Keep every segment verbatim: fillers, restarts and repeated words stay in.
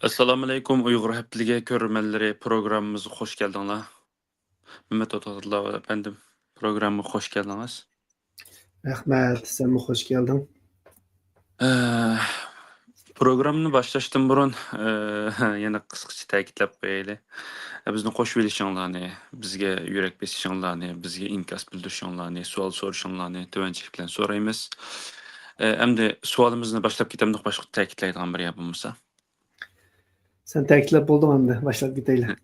ئەسسالامۇئەلەيكۇم، ئۇيغۇر ھەپتىلىكى كۆرۈرمەنلىرى، پروگراممىمىزغا خوش كەلدىڭلار. مەمەت ئوتاقۇللا ئەپەندىم، پروگراممىغا خوش كەلدىڭىز. رەھمەت، سەنمۇ خوش كەلدىڭ. ئە، پروگراممىنى باشلاشتىن بۇرۇن، ئە، يەنە قىسقىچە تەكىتلەپ قويايلى. ئە، بىزنى قوشۇۋېلىشىڭلارنى، بىزگە يۈرەك بېسىشىڭلارنى، بىزگە ئىنكاس بىلدۈرۈشۈڭلارنى، سوئال سورىشىڭلارنى تۆۋەنچىلىك بىلەن سورايمىز. ئە، ئەمدى سوئالىمىزنى باشلاپ كېتەمدۇق، باشقا تەكىتلەيدىغان بىر يەر بولمىسا؟ سەن تەكىتلەپ بولدۇڭ ئەمدى، باشلاپ كېتەيلى.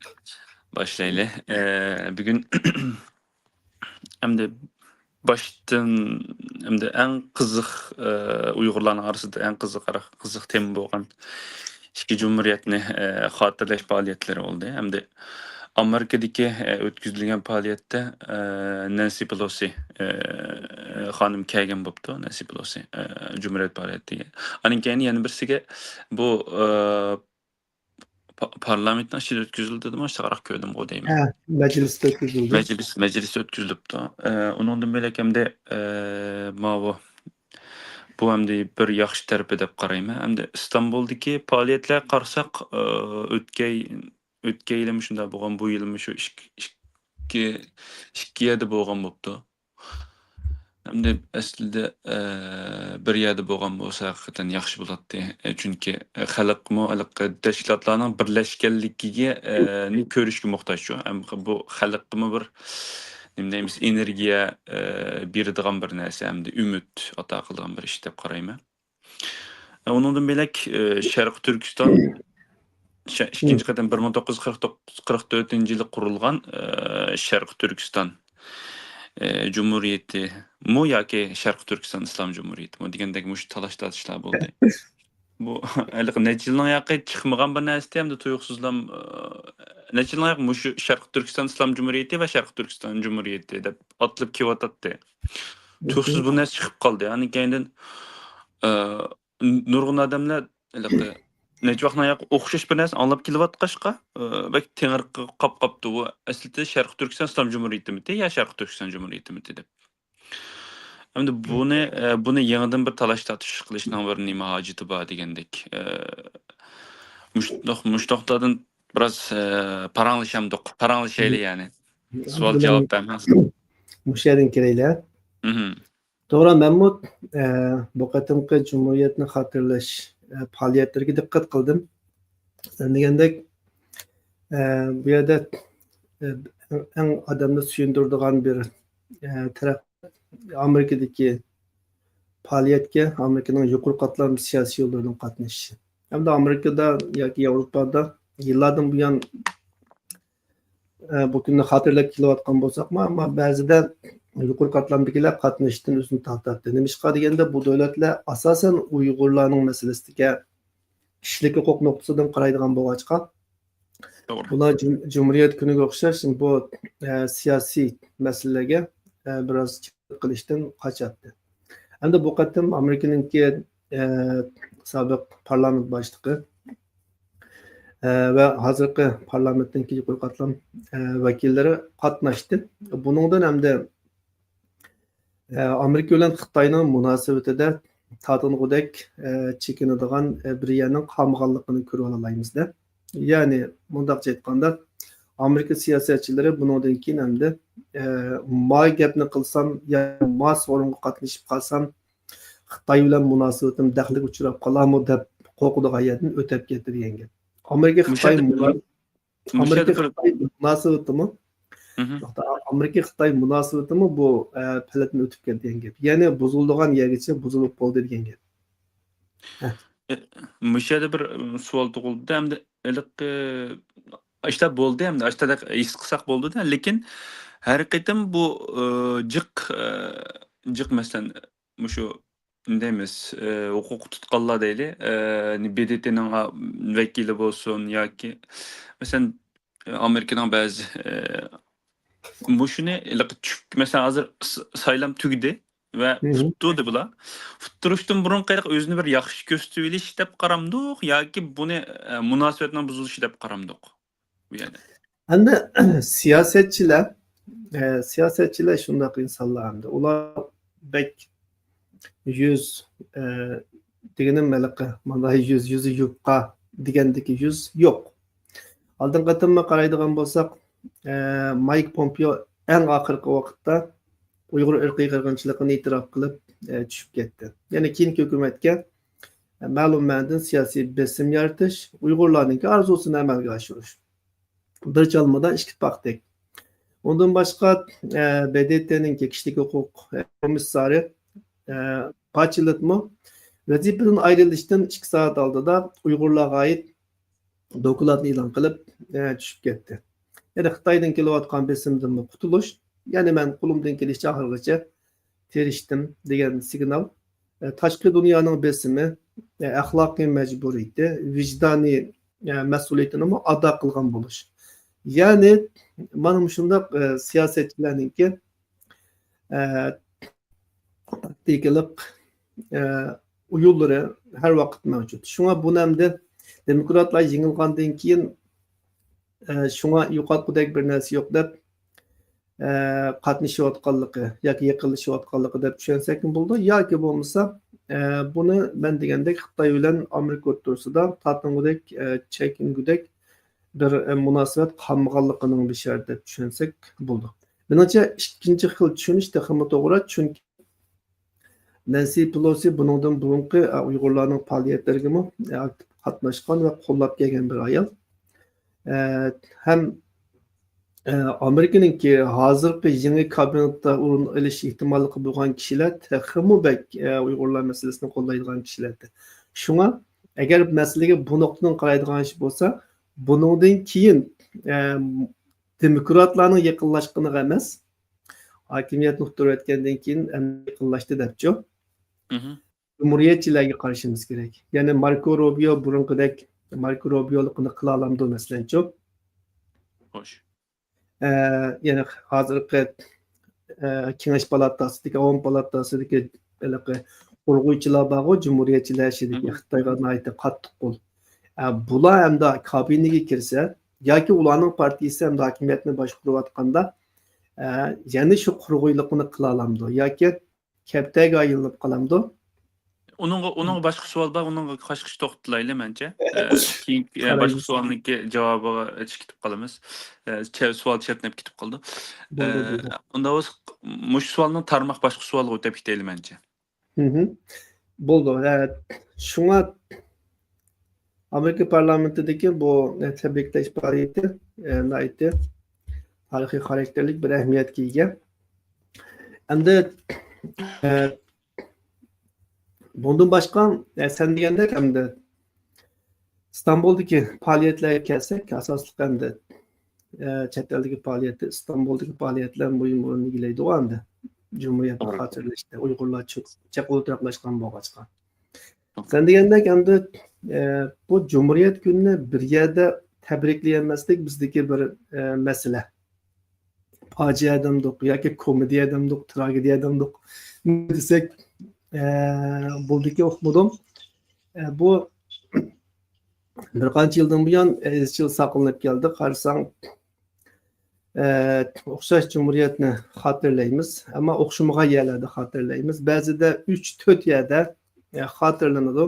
باشلايلى. ئە، بۈگۈن ئەمدى باشتىن، ئەمدى ئەڭ قىزىق، ئە، ئۇيغۇرلارنىڭ ئارىسىدا ئەڭ قىزىق، قىزىق تېما بولغان ئىككى جۇمھۇرىيەتنى، ئە، خاتىرىلەش پائالىيەتلىرى بولدى. ئەمدى ئامېرىكىدىكى، ئە، ئۆتكۈزۈلگەن پائالىيەتتە، ئە، نەنسى پېلوسى، ئە، خانىم كەلگەن بوپتۇ، نەنسى پېلوسى، ئە، جۇمھۇرىيەت پائالىيەتىگە. ئاندىن كېيىن يەنە بىرسىگە بۇ، ئە، پا-، پارلامېنتنىڭ ئىچىدە ئۆتكۈزۈلدى دېدىم، شۇنداقراق كۆردۈمغۇ دەيمەن. ھە، مەجلىستە ئۆتكۈزۈلدى. مەجلىس، مەجلىستە ئۆتكۈزۈلۈپتۇ. ئە، ئۇنىڭدىن بۆلەك ئەمدى، ئە، ماۋۇ، بۇ ئەمدى بىر ياخشى تەرىپى دەپ قارايمەن. ئەمدى ئىستانبۇلدىكى پائالىيەتلەرگە قارىساق، ئە، ئۆتكەي-، ئۆتكەن يىلىمۇ شۇنداق بولغان، بۇ يىلمۇ شۇ ئىككى، ئىككى، ئىككى يەردە بولغان بوپتۇ. ئەمدى ئەسلىدە، ئە، بىر يەردە بولغان بولسا ھەقىقەتەن ياخشى بولاتتى. ئە، چۈنكى، ئە، خەلقمۇ ھېلىقى تەشكىلاتلارنىڭ بىرلەشكەنلىكىگە، ئە، نى كۆرۈشكە موھتاجچۇ. ھەم بۇ خەلققىمۇ بىر، نېمە دەيمىز، ئېنېرگىيە، ئە، بېرىدىغان بىر نەرسە ھەمدە ئۈمىد ئاتا قىلىدىغان بىر ئىش دەپ قارايمەن. ئۇنىڭدىن بۆلەك، ئە، شەرقىي تۈركىستان شە-، ئىككىنچى قېتىم بىر مىڭ توققۇز يۈز قىرىق توققۇز، قىرىق تۆتىنچى يىلى قۇرۇلغان، ئە، شەرقىي تۈركىستان، ئە، جۇمھۇرىيىتىمۇ ياكى شەرقىي تۈركىستان ئىسلام جۇمھۇرىيىتىمۇ دېگەندەك مۇشۇ تالاش-تارتىشلار بولدى. بۇ ھېلىقى نەچچە يىلنىڭ ياقى چىقمىغان بىر نەرسىدى، ھەمدە تۇيۇقسىزلا، ئە، نەچچە يىلنىڭ ياقى مۇشۇ شەرقىي تۈركىستان ئىسلام جۇمھۇرىيىتى ۋە شەرقىي تۈركىستان جۇمھۇرىيىتى دەپ ئاتىلىپ كېلىۋاتاتتى. تۇيۇقسىز بۇ نەرسە چىقىپ قالدى. ئاندىن كەينىدىن، ئە، نۇرغۇن ئادەملەر ھېلىقى نەچچە ۋاقىتنىڭ ياقى ئوخشاش بىر نەرسە ئاڭلاپ كېلىۋاتقاچقا، ئە، بەك تېڭىرقاپ قاپتۇ. بۇ ئەسلىدە شەرقىي تۈركىستان ئىسلام جۇمھۇرىيىتىمىتى يا شەرقىي تۈركىستان جۇمھۇرىيىتىمىتى دەپ. ئەمدى بۇنى، ئە، بۇنى يېڭىدىن بىر تالاش-تارتىش قىلىشنىڭ بىر نېمە ھاجىتى بار دېگەندەك. ئە، مۇشۇنداق، مۇشۇنداقلاردىن بىراز، ئە، پاراڭلىشامدۇق، پاراڭلىشايلى يەنى. سوئال جاۋاب بەرمەڭ. مۇشۇ يەردىن كىرەيلى. توغرا، مەنمۇ، ئە، بۇ قېتىمقى جۇمھۇرىيەتنى خاتىرىلەش، ئە، پائالىيەتلىرىگە دىققەت قىلدىم. سەن دېگەندەك، ئە، بۇ يەردە، ئە، ئەڭ ئادەمنى سۆيۈندۈرىدىغان بىر، ئە، تەرەپ ئامېرىكىدىكى پائالىيەتكە ئامېرىكىنىڭ يۇقىرى قاتلام سىياسىيونلىرىنىڭ قاتنىشىشى. ھەمدە ئامېرىكىدا ياكى ياۋروپادا يىللاردىن بۇيان، ئە، بۇ كۈننى خاتىرىلەپ كېلىۋاتقان بولساقمۇ، ئەمما بەزىدە يۇقىرى قاتلامدىكىلەر قاتنىشىشتىن ئۆزىنى تارتاتتى. نېمىشقا دېگەندە، بۇ دۆلەتلەر ئاساسەن ئۇيغۇرلارنىڭ مەسىلىسىگە كىشىلىك ھوقۇق نۇقتىسىدىن قارايدىغان بولغاچقا، توغرا. بۇلار جۇم-، جۇمھۇرىيەت كۈنىگە ئوخشاش بۇ، ئە، سىياسىي مەسىلىلەرگە، ئە، بىراز چىقىپ قېلىشتىن قاچاتتى. ئەمدى بۇ قېتىم ئامېرىكىنىڭكى، ئە، سابىق پارلامېنت باشلىقى، ئە، ۋە ھازىرقى پارلامېنتنىڭكى يۇقىرى قاتلام، ئە، ۋەكىللىرى قاتناشتى. بۇنىڭدىن ئەمدى ئە، ئامېرىكا بىلەن خىتاينىڭ مۇناسىۋىتىدە تارتىنغۇدەك، ئە، چېكىنىدىغان، ئە، بىر يەرنىڭ قالمىغانلىقىنى كۆرۈۋالالايمىز-دە. يەنى، مۇنداقچە ئېيتقاندا، ئامېرىكا سىياسەتچىلىرى بۇنىڭدىن كېيىن ئەمدى، ئە، ما گەپنى قىلسام يا ما سورۇنغا قاتنىشىپ قالسام، خىتاي بىلەن مۇناسىۋىتىم دەخلىگە ئۇچراپ قالارمۇ دەپ قورقىدىغان يەردىن ئۆتەپ كەتتى دېگەن گەپ. ئامېرىكا خىتاي مۇناسىۋىتىمۇ، توغرا، ئامېرىكا خىتاي مۇناسىۋىتىمۇ بۇ، ئە، پەلەتنى ئۆتۈپ كەتتى دېگەن گەپ. يەنى بۇزۇلىدىغان يەرگىچە بۇزۇلۇپ بولدى دېگەن گەپ. ھە. ئە، مۇشۇ يەردە بىر، ئە، سوئال تۇغۇلدى. ئەمدى ھېلىقى ئىشلار بولدى، ئەمدى ئاشتەدەك ھېس قىلساق بولدى-دە. لېكىن ھەر قېتىم بۇ، ئە، جىق، ئە، جىق مەسىلەن، مۇشۇ نېمە دەيمىز، ئە، ھوقۇق تۇتقانلار دەيلى، ئە، ب د ت نىڭ ۋەكىلى بولسۇن ياكى، مەسىلەن، ئامېرىكىنىڭ بەزى، ئە، مۇشۇنى ھېلىقى چۈشۈپ، مەسىلەن، ھازىر س-، سايلام تۈگىدى ۋە پۇتتۇردى بۇلار. پۇتتۇرۇشتىن بۇرۇنقى ھېلىقى ئۆزىنى بىر ياخشى كۆرسىتىۋېلىش دەپ قارامدۇق ياكى بۇنى، ئە، مۇناسىۋەتنىڭ بۇزۇلۇشى دەپ قارامدۇق؟ بۇ يەردە. ئەمدى سىياسەتچىلەر، ئە، سىياسەتچىلەر شۇنداق ئىنسانلار ئەمدى. ئۇلار بەك يۈز، ئە، دېگىنىم ھېلىقى مانا يۈز، يۈزى يۇپقا، دېگەندىكى يۈز يوق. ئالدىنقى قېتىمغا قارايدىغان بولساق، ئە، مايك پومپېئو ئەڭ ئاخىرقى ۋاقىتتا ئۇيغۇر ئىرقىي قىرغىنچىلىقىنى ئېتىراپ قىلىپ، ئە، چۈشۈپ كەتتى. يەنى كېيىنكى ھۆكۈمەتكە، ئە، مەلۇم مەنىدىن سىياسىي بېسىم يارىتىش، ئۇيغۇرلارنىڭكى ئارزۇسىنى ئەمەلگە ئاشۇرۇش. بىر چالمىدا ئىككى پاختەك. ئۇندىن باشقا، ئە، ب د ت نىڭكى كىشىلىك ھوقۇق كومىسسارى، ئە، باچېلېتمۇ ۋەزىپىدىن ئايرىلىشتىن ئىككى سائەت ئالدىدا ئۇيغۇرلارغا ئائىت دوكلاتنى ئېلان قىلىپ، ئە، چۈشۈپ كەتتى. يەنى خىتايدىن كېلىۋاتقان بېسىمدىنمۇ قۇتۇلۇش، يەنى مەن قولۇمدىن كېلىشىچە ئاخىرغىچە تىرىشتىم دېگەن سىگنال. ئە، تاشقى دۇنيانىڭ بېسىمى، ئە، ئەخلاقىي مەجبۇرىيىتى، ۋىجدانىي، ئە، مەسئۇلىيىتىنىمۇ ئادا قىلغان بولۇش. يەنى مانا مۇشۇنداق، ئە، سىياسەتچىلەرنىڭكى، ئە، تاكتىكىلىق، ئە، ئويۇنلىرى ھەر ۋاقىت مەۋجۇت. شۇڭا بۇنى ئەمدى دېموكراتلار يېڭىلغاندىن كېيىن، ئە، شۇڭا يوقاتقۇدەك بىر نەرسە يوق دەپ، ئە، قاتنىشىۋاتقانلىقى ياكى يېقىنلىشىۋاتقانلىقى دەپ چۈشەنسەكمۇ بولىدۇ. ياكى بولمىسا، ئە، بۇنى مەن دېگەندەك خىتاي بىلەن ئامېرىكا ئوتتۇرىسىدا تارتىنغۇدەك، ئە، چەكىنگۈدەك بىر، ئە، مۇناسىۋەت قالمىغانلىقىنىڭ بېشارىتى دەپ چۈشەنسەك بولىدۇ. مېنىڭچە، ئىككىنچى خىل چۈشىنىش تېخىمۇ توغرا، چۈنكى نەنسى پېلوسى بۇنىڭدىن بۇرۇنقى، ئە، ئۇيغۇرلارنىڭ پائالىيەتلىرىگىمۇ، ئە، ئاكتىپ قاتناشقان ۋە قوللاپ كەلگەن بىر ئايال. ئە، ھەم، ئە، ئامېرىكىنىڭكى ھازىرقى يېڭى كابىنېتتا ئورۇن ئېلىش ئېھتىماللىقى بولغان كىشىلەر تېخىمۇ بەك، ئە، ئۇيغۇرلار مەسىلىسىنى قوللايدىغان كىشىلەردە. شۇڭا ئەگەر مەسىلىگە بۇ نۇقتىدىن قارايدىغان ئىش بولسا، بۇنىڭدىن كېيىن، ئە، دېموكراتلارنىڭ يېقىنلاشقىنىغا ئەمەس، ھاكىمىيەتنى ئۇتتۇرۇۋەتكەندىن كېيىن ئەمدى يېقىنلاشتى دەپچۇ. مھم. جۇمھۇرىيەتچىلەرگە قارىشىمىز كېرەك. يەنى ماركو روبىيو بۇرۇنقىدەك، ماركو روبىيولۇقىنى قىلالامدۇ، مەسىلەنچۇ؟ خوش. ئە، يەنى ھازىرقى، ئە، كېڭەش پالاتاسىدىكى، ئاۋام پالاتاسىدىكى ھېلىقى قۇرغۇچىلار بارغۇ، جۇمھۇرىيەتچىلەر ئىچىدىكى مھم. خىتايغا ناھايىتى قاتتىق قول. ئە، بۇلار ئەمدى كابىنىگە كىرسە، ياكى ئۇلارنىڭ پارتىيىسى ئەمدى ھاكىمىيەتنى باشقۇرۇۋاتقاندا، ئە، يەنە شۇ قۇرغۇيلۇقىنى قىلالامدۇ؟ ياكى كەپتەرگە ئايلىنىپ قالامدۇ؟ ئۇنىڭغا، ئۇنىڭغا باشقا سوئال بار، ئۇنىڭغا قاچقۇچ توختىلايلى مەنچە. ئە، كېيىن، ئە، قارايمىز. باشقا سوئالنىڭكى جاۋابىغا چىقىپ كېتىپ قالىمىز. ئە، چە-، سوئال چەتنەپ كېتىپ قالىدۇ. بولدى، ئە، بولدى. ئۇنداق بولسا، مۇشۇ سوئالنى تارماق باشقا سوئالغا ئۆتۈپ كېتەيلى مەنچە. مھم. بولدى. ئە، شۇڭا ئامېرىكا پارلامېنتىدىكى بۇ، ئە، تەبرىكلەش پائالىيىتى، ئە، ناھايىتى تارىخىي خاراكتېرلىك بىر ئەھمىيەتكە ئىگە. ئەمدى، ئە، بۇندىن باشقا، ئە، سەن دېگەندەك ئەمدى ئىستانبۇلدىكى پائالىيەتلەرگە كەلسەك، ئاساسلىق ئەمدى، ئە، چەت ئەلدىكى پائالىيەتتە ئىستانبۇلدىكى پائالىيەتلەر مۇھىم ئورۇن ئىگىلەيدىغۇ ئەمدى. جۇمھۇرىيەتنى توغرا. خاتىرىلەشتە، ئۇيغۇرلار چوق-، چەت ئولتۇراقلاشقان بولغاچقا. توغرا. سەن دېگەندەك ئەمدى، ئە، بۇ جۇمھۇرىيەت كۈنىنى بىر يەردە تەبرىكلىيەلمەسلىك بىزدىكى بىر، ئە، مەسىلە. پاجىئە دەمدۇق ياكى كومېدىيە دەمدۇق، تراگېدىيە دەمدۇق دېسەك، ئە، بولىدىكى ئۇقمىدىم. ئە، بۇ بىر قانچە يىلدىن بۇيان، ئە، ئىزچىل ساقلىنىپ كەلدى. قارىساڭ، ئە، ئوخشاش جۇمھۇرىيەتنى خاتىرىلەيمىز، ئەمما ئوخشىمىغان يەرلەردە خاتىرىلەيمىز. بەزىدە ئۈچ، تۆت يەردە، ئە، خاتىرىلىنىدۇ.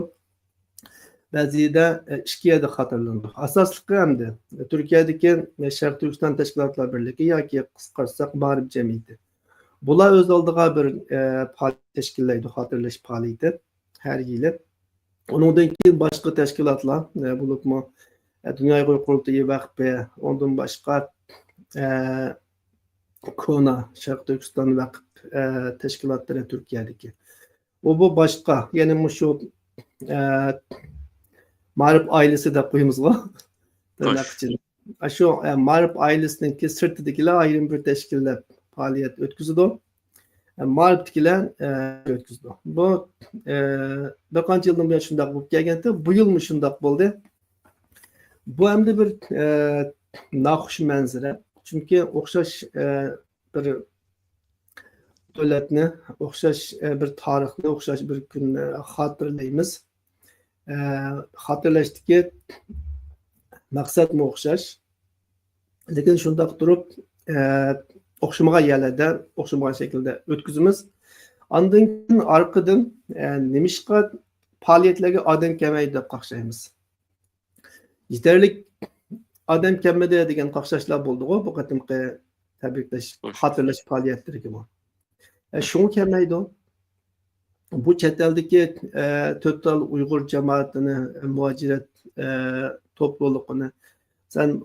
بەزىدە، ئە، ئىككى يەردە خاتىرىلىنىدۇ. ئاساسلىقى ئەمدى تۈركىيەدىكى، ئە، شەرقىي تۈركىستان تەشكىلاتلار بىرلىكى ياكى قىسقارتساق مائارىپ جەمئىيىتى. بۇلار ئۆز ئالدىغا بىر، ئە، پائالىيەت تەشكىللەيدۇ، خاتىرىلەش پائالىيىتى ھەر يىلى. ئۇنىڭدىن كېيىن باشقا تەشكىلاتلار، ئە، بولۇپمۇ، ئە، دۇنيا ئۇيغۇر قۇرۇلتىيى ۋەقپى، ئۇندىن باشقا، ئە، كونا شەرقىي تۈركىستان ۋەقىپ، ئە، تەشكىلاتلىرى تۈركىيەدىكى. ئۇ بۇ باشقا، يەنى مۇشۇ، ئە، مائارىپ ئائىلىسى دەپ قويىمىزغۇ. خوش. تىرناق ئىچىدە. ئاشۇ، ئە، مائارىپ ئائىلىسىنىڭكى سىرتىدىكىلەر ئايرىم بىر تەشكىللەپ پائالىيەت ئۆتكۈزىدۇ. ئە، مائارىپتىكىلەر، ئە، ئۆتكۈزىدۇ. بۇ، ئە، بىر قانچە يىلدىن بۇيان شۇنداق بولۇپ كەلگەنتى. بۇ يىلمۇ شۇنداق بولدى. بۇ ئەمدى بىر، ئە، ناخۇش مەنزىرە. چۈنكى ئوخشاش، ئە، بىر دۆلەتنى، ئوخشاش، ئە، بىر تارىخنى، ئوخشاش بىر كۈننى خاتىرىلەيمىز. ئە، خاتىرىلەشتىكى مەقسەتمۇ ئوخشاش. لېكىن شۇنداق تۇرۇپ، ئە، ئوخشىمىغان يەرلەردە، ئوخشىمىغان شەكىلدە ئۆتكۈزىمىز. ئاندىن كېيىن ئارقىدىن، ئە، نېمىشقا پائالىيەتلەرگە ئادەم كەلمەيدۇ دەپ قاقشايمىز. يېتەرلىك ئادەم كەلمىدى دېگەن قاقشاشلار بولدىغۇ بۇ قېتىمقى تەبرىكلەش، خاتىرىلەش پائالىيەتلىرىگىمۇ. ئە، شۇڭا كەلمەيدۇ. بۇ چەت ئەلدىكى، ئە، تۆت تال ئۇيغۇر جامائىتىنى، مۇھاجىرەت، ئە، توپلۇلۇقىنى سەن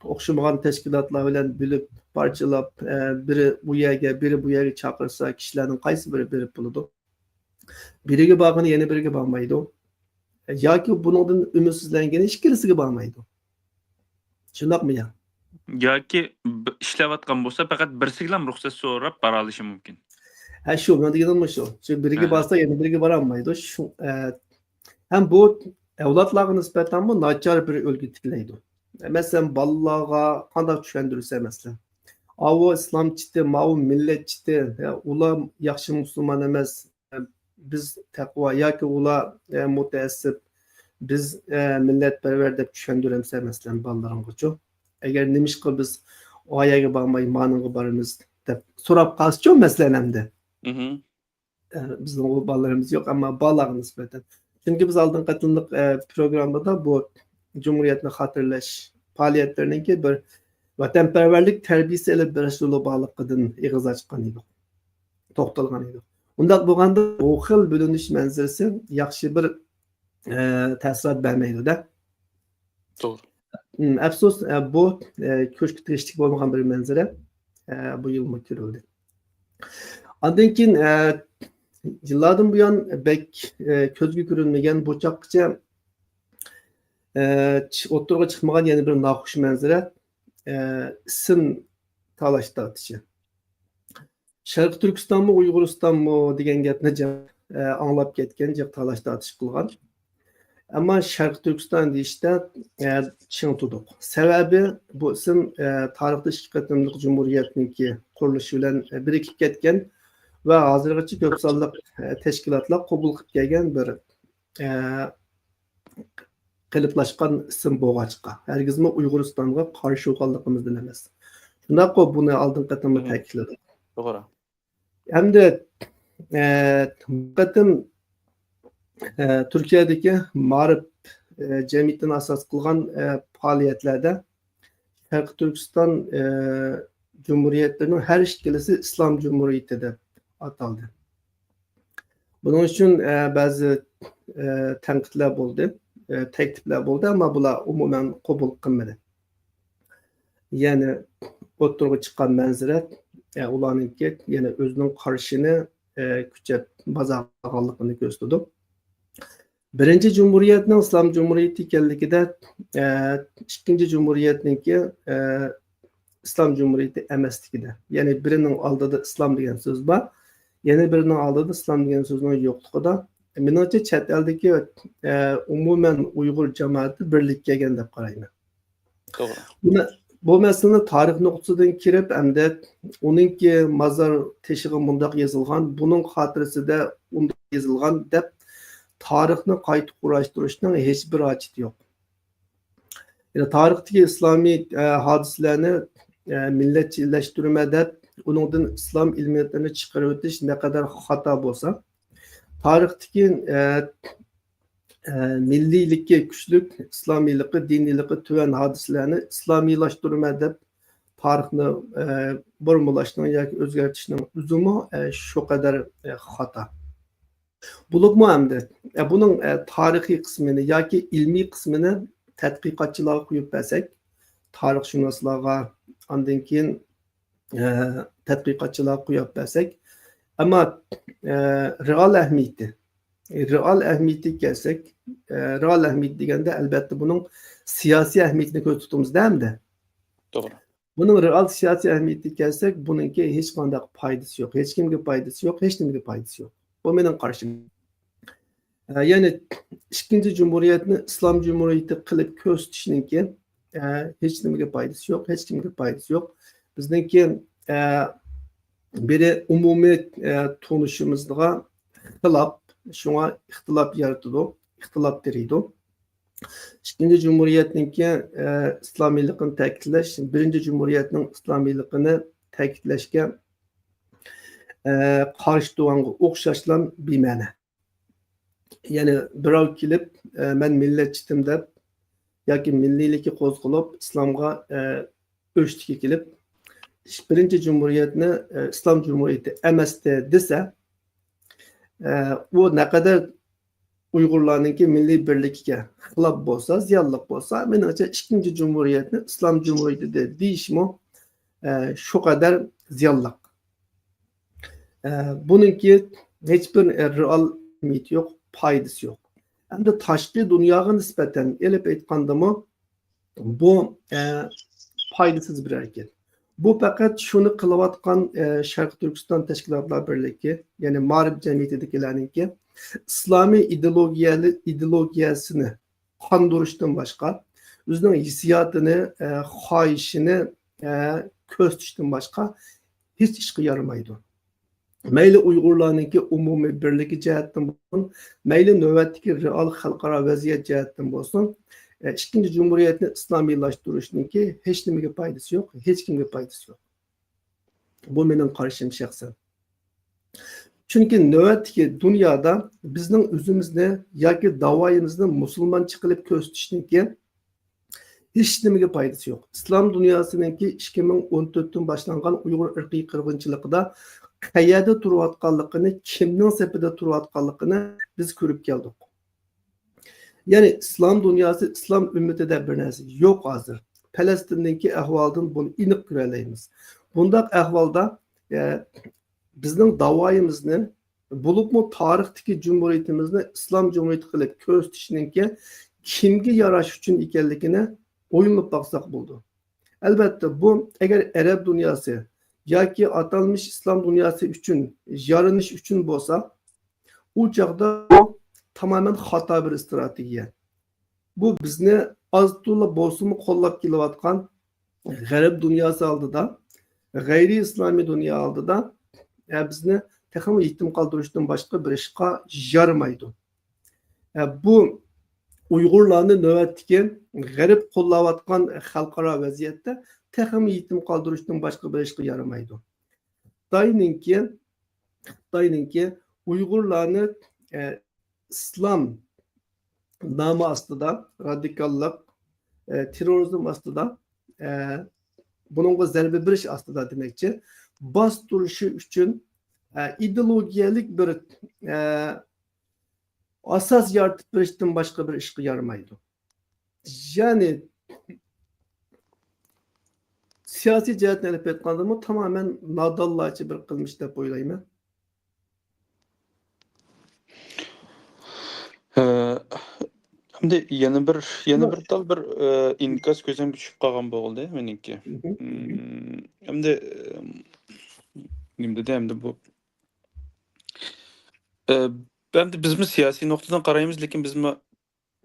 ئوخشىمىغان تەشكىلاتلار بىلەن بۆلۈپ، پارچىلاپ، ئە، بىرى ئۇ يەرگە، بىرى بۇ يەرگە چاقىرسا، كىشىلەرنىڭ قايسى بىرى بېرىپ بولىدۇ؟ بىرىگە بارغىنى يەنە بىرىگە بارمايدۇ. ياكى بۇنىڭدىن ئۈمىدسىزلەنگىنى ئىككىلىسىگە بارمايدۇ. شۇنداقمۇ يا؟ ياكى ب-، ئىشلەۋاتقان بولسا، پەقەت بىرسىگىلا رۇخسەت سوراپ بارالىشى مۇمكىن. ھە، شۇ، مەن دېگىنىم شۇ. شۇ بىرىگە ھە. بارسا، يەنە بىرىگە بارالمايدۇ. شۇ، ئە، ھەم بۇ ئەۋلادلارغا نىسبەتەنمۇ ناچار بىر ئۈلگە تىكلەيدۇ. مەسىلەن، بالىلارغا قانداق چۈشەندۈرسە، مەسىلەن، ئاۋۇ ئىسلامچىتى، ماۋۇ مىللەتچىتى، يا، ئۇلار ياخشى مۇسۇلمان ئەمەس، بىز تەقۋا ياكى ئۇلار، ئە، مۇتەئەسسىپ، بىز، ئە، مىللەتپەرۋەر دەپ چۈشەندۈرەمسەن، مەسىلەن، بالىلىرىڭغىچۇ؟ ئەگەر نېمىشقا بىز ئۇ يەرگە بارماي، مانىڭغا بارىمىز دەپ سوراپ قالسىچۇ، مەسىلەن، ئەمدى. مھم. ئە، بىزنىڭ ئۇ بالىلىرىمىز يوق، ئەمما بالىلارغا نىسبەتەن. چۈنكى بىز ئالدىنقى قېتىملىق، ئە، پروگراممىدا بۇ جۇمھۇرىيەتنى خاتىرىلەش پائالىيەتلىرىنىڭكى بىر ۋەتەنپەرۋەرلىك تەربىيىسى ئېلىپ بېرىش يولى بارلىقىدىن ئېغىز ئاچقان ئىدۇق، توختالغان ئىدۇق. ئۇنداق بولغاندا بۇ خىل بۆلۈنۈش مەنزىرىسى ياخشى بىر، ئە، تەسىرات بەرمەيدۇ-دە. توغرا. ئەپسۇس، ئە، بۇ، ئە، كۆزگە تېگىشلىك بولمىغان بىر مەنزىرە، ئە، بۇ يىلمۇ كۆرۈلدى. ئاندىن كېيىن، ئە، يىللاردىن بۇيان بەك، ئە، كۆزگە كۆرۈنمىگەن، بۇ چاغقىچە، ئە، چ-، ئوتتۇرىغا چىقمىغان يەنە بىر ناخۇش مەنزىرە، ئە، ئىسىم تالاش تارتىشى. شەرقىي تۈركىستانمۇ، ئۇيغۇرىستانمۇ دېگەن گەپنى جىق، ئە، ئاڭلاپ كەتكەن، جىق تالاش تارتىش قىلغان. ئەمما شەرقىي تۈركىستان دېيىشتە، ئە، چىڭ تۇردۇق. سەۋەبى، بۇ ئىسىم، ئە، تارىختا ئىككى قېتىملىق جۇمھۇرىيەتنىڭكى قۇرۇلۇشى بىلەن، ئە، بىرىكىپ كەتكەن ۋە ھازىرغىچە كۆپ سانلىق، ئە، تەشكىلاتلار قوبۇل قىلىپ كەلگەن بىر، ئە، قېلىپلاشقان ئىسىم بولغاچقا، ھەرگىزمۇ ئۇيغۇرىستانغا قارشى بولغانلىقىمىزدىن ئەمەس. شۇنداققۇ، بۇنى ئالدىنقى قېتىممۇ مھم. تەكىتلىدۇق. توغرا. ئەمدى، ئە، بۇ قېتىم، ئە، تۈركىيەدىكى مائارىپ، ئە، جەمئىيىتىنى ئاساس قىلغان، ئە، پائالىيەتلەردە شەرقىي تۈركىستان، ئە، جۇمھۇرىيەتلىرىنىڭ ھەر ئىككىلىسى ئىسلام جۇمھۇرىيىتى دەپ ئاتالدى. بۇنىڭ ئۈچۈن، ئە، بەزى، ئە، تەنقىدلەر بولدى، ئە، تەكلىپلەر بولدى، ئەمما بۇلار ئومۇمەن قوبۇل قىلمىدى. يەنى ئوتتۇرىغا چىققان مەنزىرە، ئە، ئۇلارنىڭكى يەنە ئۆزىنىڭ قارىشىنى، ئە، كۈچەپ بازارغانلىقىنى كۆرسىتىدۇ. بىرىنچى جۇمھۇرىيەتنىڭ ئىسلام جۇمھۇرىيىتى ئىكەنلىكىدە، ئە، ئىككىنچى جۇمھۇرىيەتنىڭكى، ئە، ئىسلام جۇمھۇرىيىتى ئەمەسلىكىدە، يەنى بىرىنىڭ ئالدىدا ئىسلام دېگەن سۆز بار، يەنە بىرىنىڭ ئالدىدا ئىسلام دېگەن سۆزنىڭ يوقلۇقىدا، مېنىڭچە چەت ئەلدىكى، ئە، ئومۇمەن ئۇيغۇر جامائىتى بىرلىككە كەلگەن دەپ قارايمەن. توغرا. بۇ مە-، بۇ مەسىلىنى تارىخ نۇقتىسىدىن كىرىپ، ئەمدى ئۇنىڭكى مازار تېشىغا مۇنداق يېزىلغان، بۇنىڭ خاتىرىسىدە ئۇنداق يېزىلغان دەپ تارىخنى قايتا قۇراشتۇرۇشنىڭ ھېچ بىر ھاجىتى يوق. يەنى تارىختىكى ئىسلامىي، ئە، ھادىسىلەرنى، ئە، مىللەتچىلەشتۈرمە دەپ، ئۇنىڭدىن ئىسلام ئېلېمېنتلىرىنى چىقىرىۋېتىش نەقەدەر خاتا بولسا، تارىختىكى، ئە، ئە، مىللىيلىكى كۈچلۈك، ئىسلامىيلىقى، دىنىيلىقى تۆۋەن ھادىسىلەرنى ئىسلامىيلاشتۇرىمەن دەپ تارىخنى، ئە، بۇرمىلاشنىڭ ياكى ئۆزگەرتىشنىڭ ئۆزىمۇ، ئە، شۇ قەدەر، ئە، خاتا. بولۇپمۇ ئەمدى، ئە، بۇنىڭ، ئە، تارىخىي قىسمىنى ياكى ئىلمىي قىسمىنى تەتقىقاتچىلارغا قويۇپ بەرسەك، تارىخشۇناسلارغا، ئاندىن كېيىن ئە، تەتقىقاتچىلارغا قويۇپ بەرسەك. ئەمما، ئە، رېئال ئەھمىيىتى، رېئال ئەھمىيىتىگە كەلسەك، ئە، رېئال ئەھمىيىتى دېگەندە، ئەلبەتتە، بۇنىڭ سىياسىي ئەھمىيىتىنى كۆزدە تۇتىمىز-دە ئەمدى. توغرا. بۇنىڭ رېئال سىياسىي ئەھمىيىتىگە كەلسەك، بۇنىڭكى ھېچقانداق پايدىسى يوق، ھېچكىمگە پايدىسى يوق، ھېچنېمىگە پايدىسى يوق. بۇ مېنىڭ قارىشىم. ئە، يەنى ئىككىنچى جۇمھۇرىيەتنى ئىسلام جۇمھۇرىيىتى قىلىپ كۆرسىتىشنىڭكى، ئە، ھېچنېمىگە پايدىسى يوق، ھېچكىمگە پايدىسى يوق. بىزنىڭكى، ئە، بىرى ئومۇمىي، ئە، تونۇشىمىزغا خىلاپ، شۇڭا ئىختىلاپ يارىتىدۇ، ئىختىلاپ تېرىيدۇ. ئىككىنچى جۇمھۇرىيەتنىڭكى، ئە، ئىسلامىيلىقىنى تەكىتلەش، بىرىنچى جۇمھۇرىيەتنىڭ ئىسلامىيلىقىنى تەكىتلەشكە، ئە، قارشى تۇرغانغا ئوخشاشلا بىمەنە. يەنى بىراۋ كېلىپ، ئە، مەن مىللەتچىتىم دەپ، ياكى مىللىيلىكى قوزغىلىپ، ئىسلامغا، ئە، ئۆچتىكى كېلىپ، بىرىنچى جۇمھۇرىيەتنى، ئە، ئىسلام جۇمھۇرىيىتى ئەمەستى دېسە، ئە، ئۇ نەقەدەر ئۇيغۇرلارنىڭكى مىللىي بىرلىكىگە خىلاپ بولسا، زىيانلىق بولسا، مېنىڭچە ئىككىنچى جۇمھۇرىيەتنى ئىسلام جۇمھۇرىيىتى دە-، دېيىشمۇ، ئە، شۇ قەدەر زىيانلىق. ئە، بۇنىڭكى ھېچبىر، ئە، رېئال ئەھمىيىتى يوق، پايدىسى يوق. ئەمدى تاشقى دۇنياغا نىسبەتەن ئېلىپ ئېيتقاندىمۇ، بۇ، ئە، پايدىسىز بىر ھەرىكەت. بۇ پەقەت شۇنى قىلىۋاتقان، ئە، شەرقىي تۈركىستان تەشكىلاتلار بىرلىكى، يەنى مائارىپ جەمئىيىتىدىكىلەرنىڭكى ئىسلامىي ئىدېئولوگىيەلى-، ئىدېئولوگىيەسىنى قاندۇرۇشتىن باشقا، ئۆزىنىڭ ھېسسىياتىنى، ئە، خاھىشىنى، ئە، كۆرسىتىشتىن باشقا ھېچ ئىشقا يارىمايدۇ. مەيلى ئۇيغۇرلارنىڭكى ئومۇمىي بىرلىكى جەھەتتىن بولسۇن، مەيلى نۆۋەتتىكى رېئال خەلقئارا ۋەزىيەت جەھەتتىن بولسۇن، ئە، ئىككىنچى جۇمھۇرىيەتنى ئىسلامىيلاشتۇرۇشنىڭكى ھېچنېمىگە پايدىسى يوق، ھېچكىمگە پايدىسى يوق. بۇ مېنىڭ قارىشىم شەخسەن. چۈنكى نۆۋەتتىكى دۇنيادا بىزنىڭ ئۆزىمىزنى ياكى داۋايىمىزنى مۇسۇلمانچە قىلىپ كۆرسىتىشنىڭكى ھېچنېمىگە پايدىسى يوق. ئىسلام دۇنياسىنىڭكى ئىككى مىڭ ئون تۆتتىن باشلانغان ئۇيغۇر ئىرقىي قىرغىنچىلىقىدا قەيەردە تۇرۇۋاتقانلىقىنى، كىمنىڭ سېپىدە تۇرۇۋاتقانلىقىنى بىز كۆرۈپ كەلدۇق. يەنى ئىسلام دۇنياسى، ئىسلام ئۈممىتىدە بىر نەرسە يوق ھازىر. پەلەستىندىكى ئەھۋالدىن بۇنى ئېنىق كۆرەلەيمىز. بۇنداق ئەھۋالدا، ئە، بىزنىڭ داۋايىمىزنى، بولۇپمۇ تارىختىكى جۇمھۇرىيىتىمىزنى ئىسلام جۇمھۇرىيىتى قىلىپ كۆرسىتىشنىڭكى كىمگە ياراش ئۈچۈن ئىكەنلىكىنى ئويلىنىپ باقساق بولىدۇ. ئەلۋەتتە، بۇ ئەگەر ئەرەب دۇنياسى ياكى ئاتالمىش ئىسلام دۇنياسى ئۈچۈن يارىنىش ئۈچۈن بولسا، ئۇ چاغدا بۇ تامامەن خاتا بىر ئىستراتېگىيە. بۇ بىزنى ئاز تولا بولسىمۇ قوللاپ كېلىۋاتقان غەرب دۇنياسى ئالدىدا، غەيرىي ئىسلامىي دۇنيا ئالدىدا، ئە، بىزنى تېخىمۇ يېتىم قالدۇرۇشتىن باشقا بىر ئىشقا يارىمايدۇ. ئە، بۇ ئۇيغۇرلارنى نۆۋەتتىكى غەرب قوللاۋاتقان خەلقئارا ۋەزىيەتتە تېخىمۇ يېتىم قالدۇرۇشتىن باشقا بىر ئىشقا يارىمايدۇ. خىتاينىڭكى، خىتاينىڭكى ئۇيغۇرلارنى، ئە، ئىسلام نامى ئاستىدا، رادىكاللىق، ئە، تېررورىزم ئاستىدا، ئە، بۇنىڭغا زەربە بېرىش ئاستىدا دېمەكچى، باستۇرۇشى ئۈچۈن، ئە، ئىدېئولوگىيەلىك بىر، ئە، ئاساس يارىتىپ بېرىشتىن باشقا بىر ئىشقا يارىمايدۇ. يەنى سىياسىي جەھەتتىن ئېلىپ ئېيتقاندىمۇ تامامەن نادانلارچە بىر قىلمىش دەپ ئويلايمەن. ئە، ئەمدى يەنە بىر، يەنە بىر تال بىر، ئە، ئىنكاس كۆزۈمگە چۈشۈپ قالغان بولدى مېنىڭكى. مم، ئەمدى، ئە، نېمە دېدى ئەمدى بۇ؟ ئە، ئەمدى بىزمۇ سىياسىي نۇقتىدىن قارايمىز، لېكىن بىزمۇ،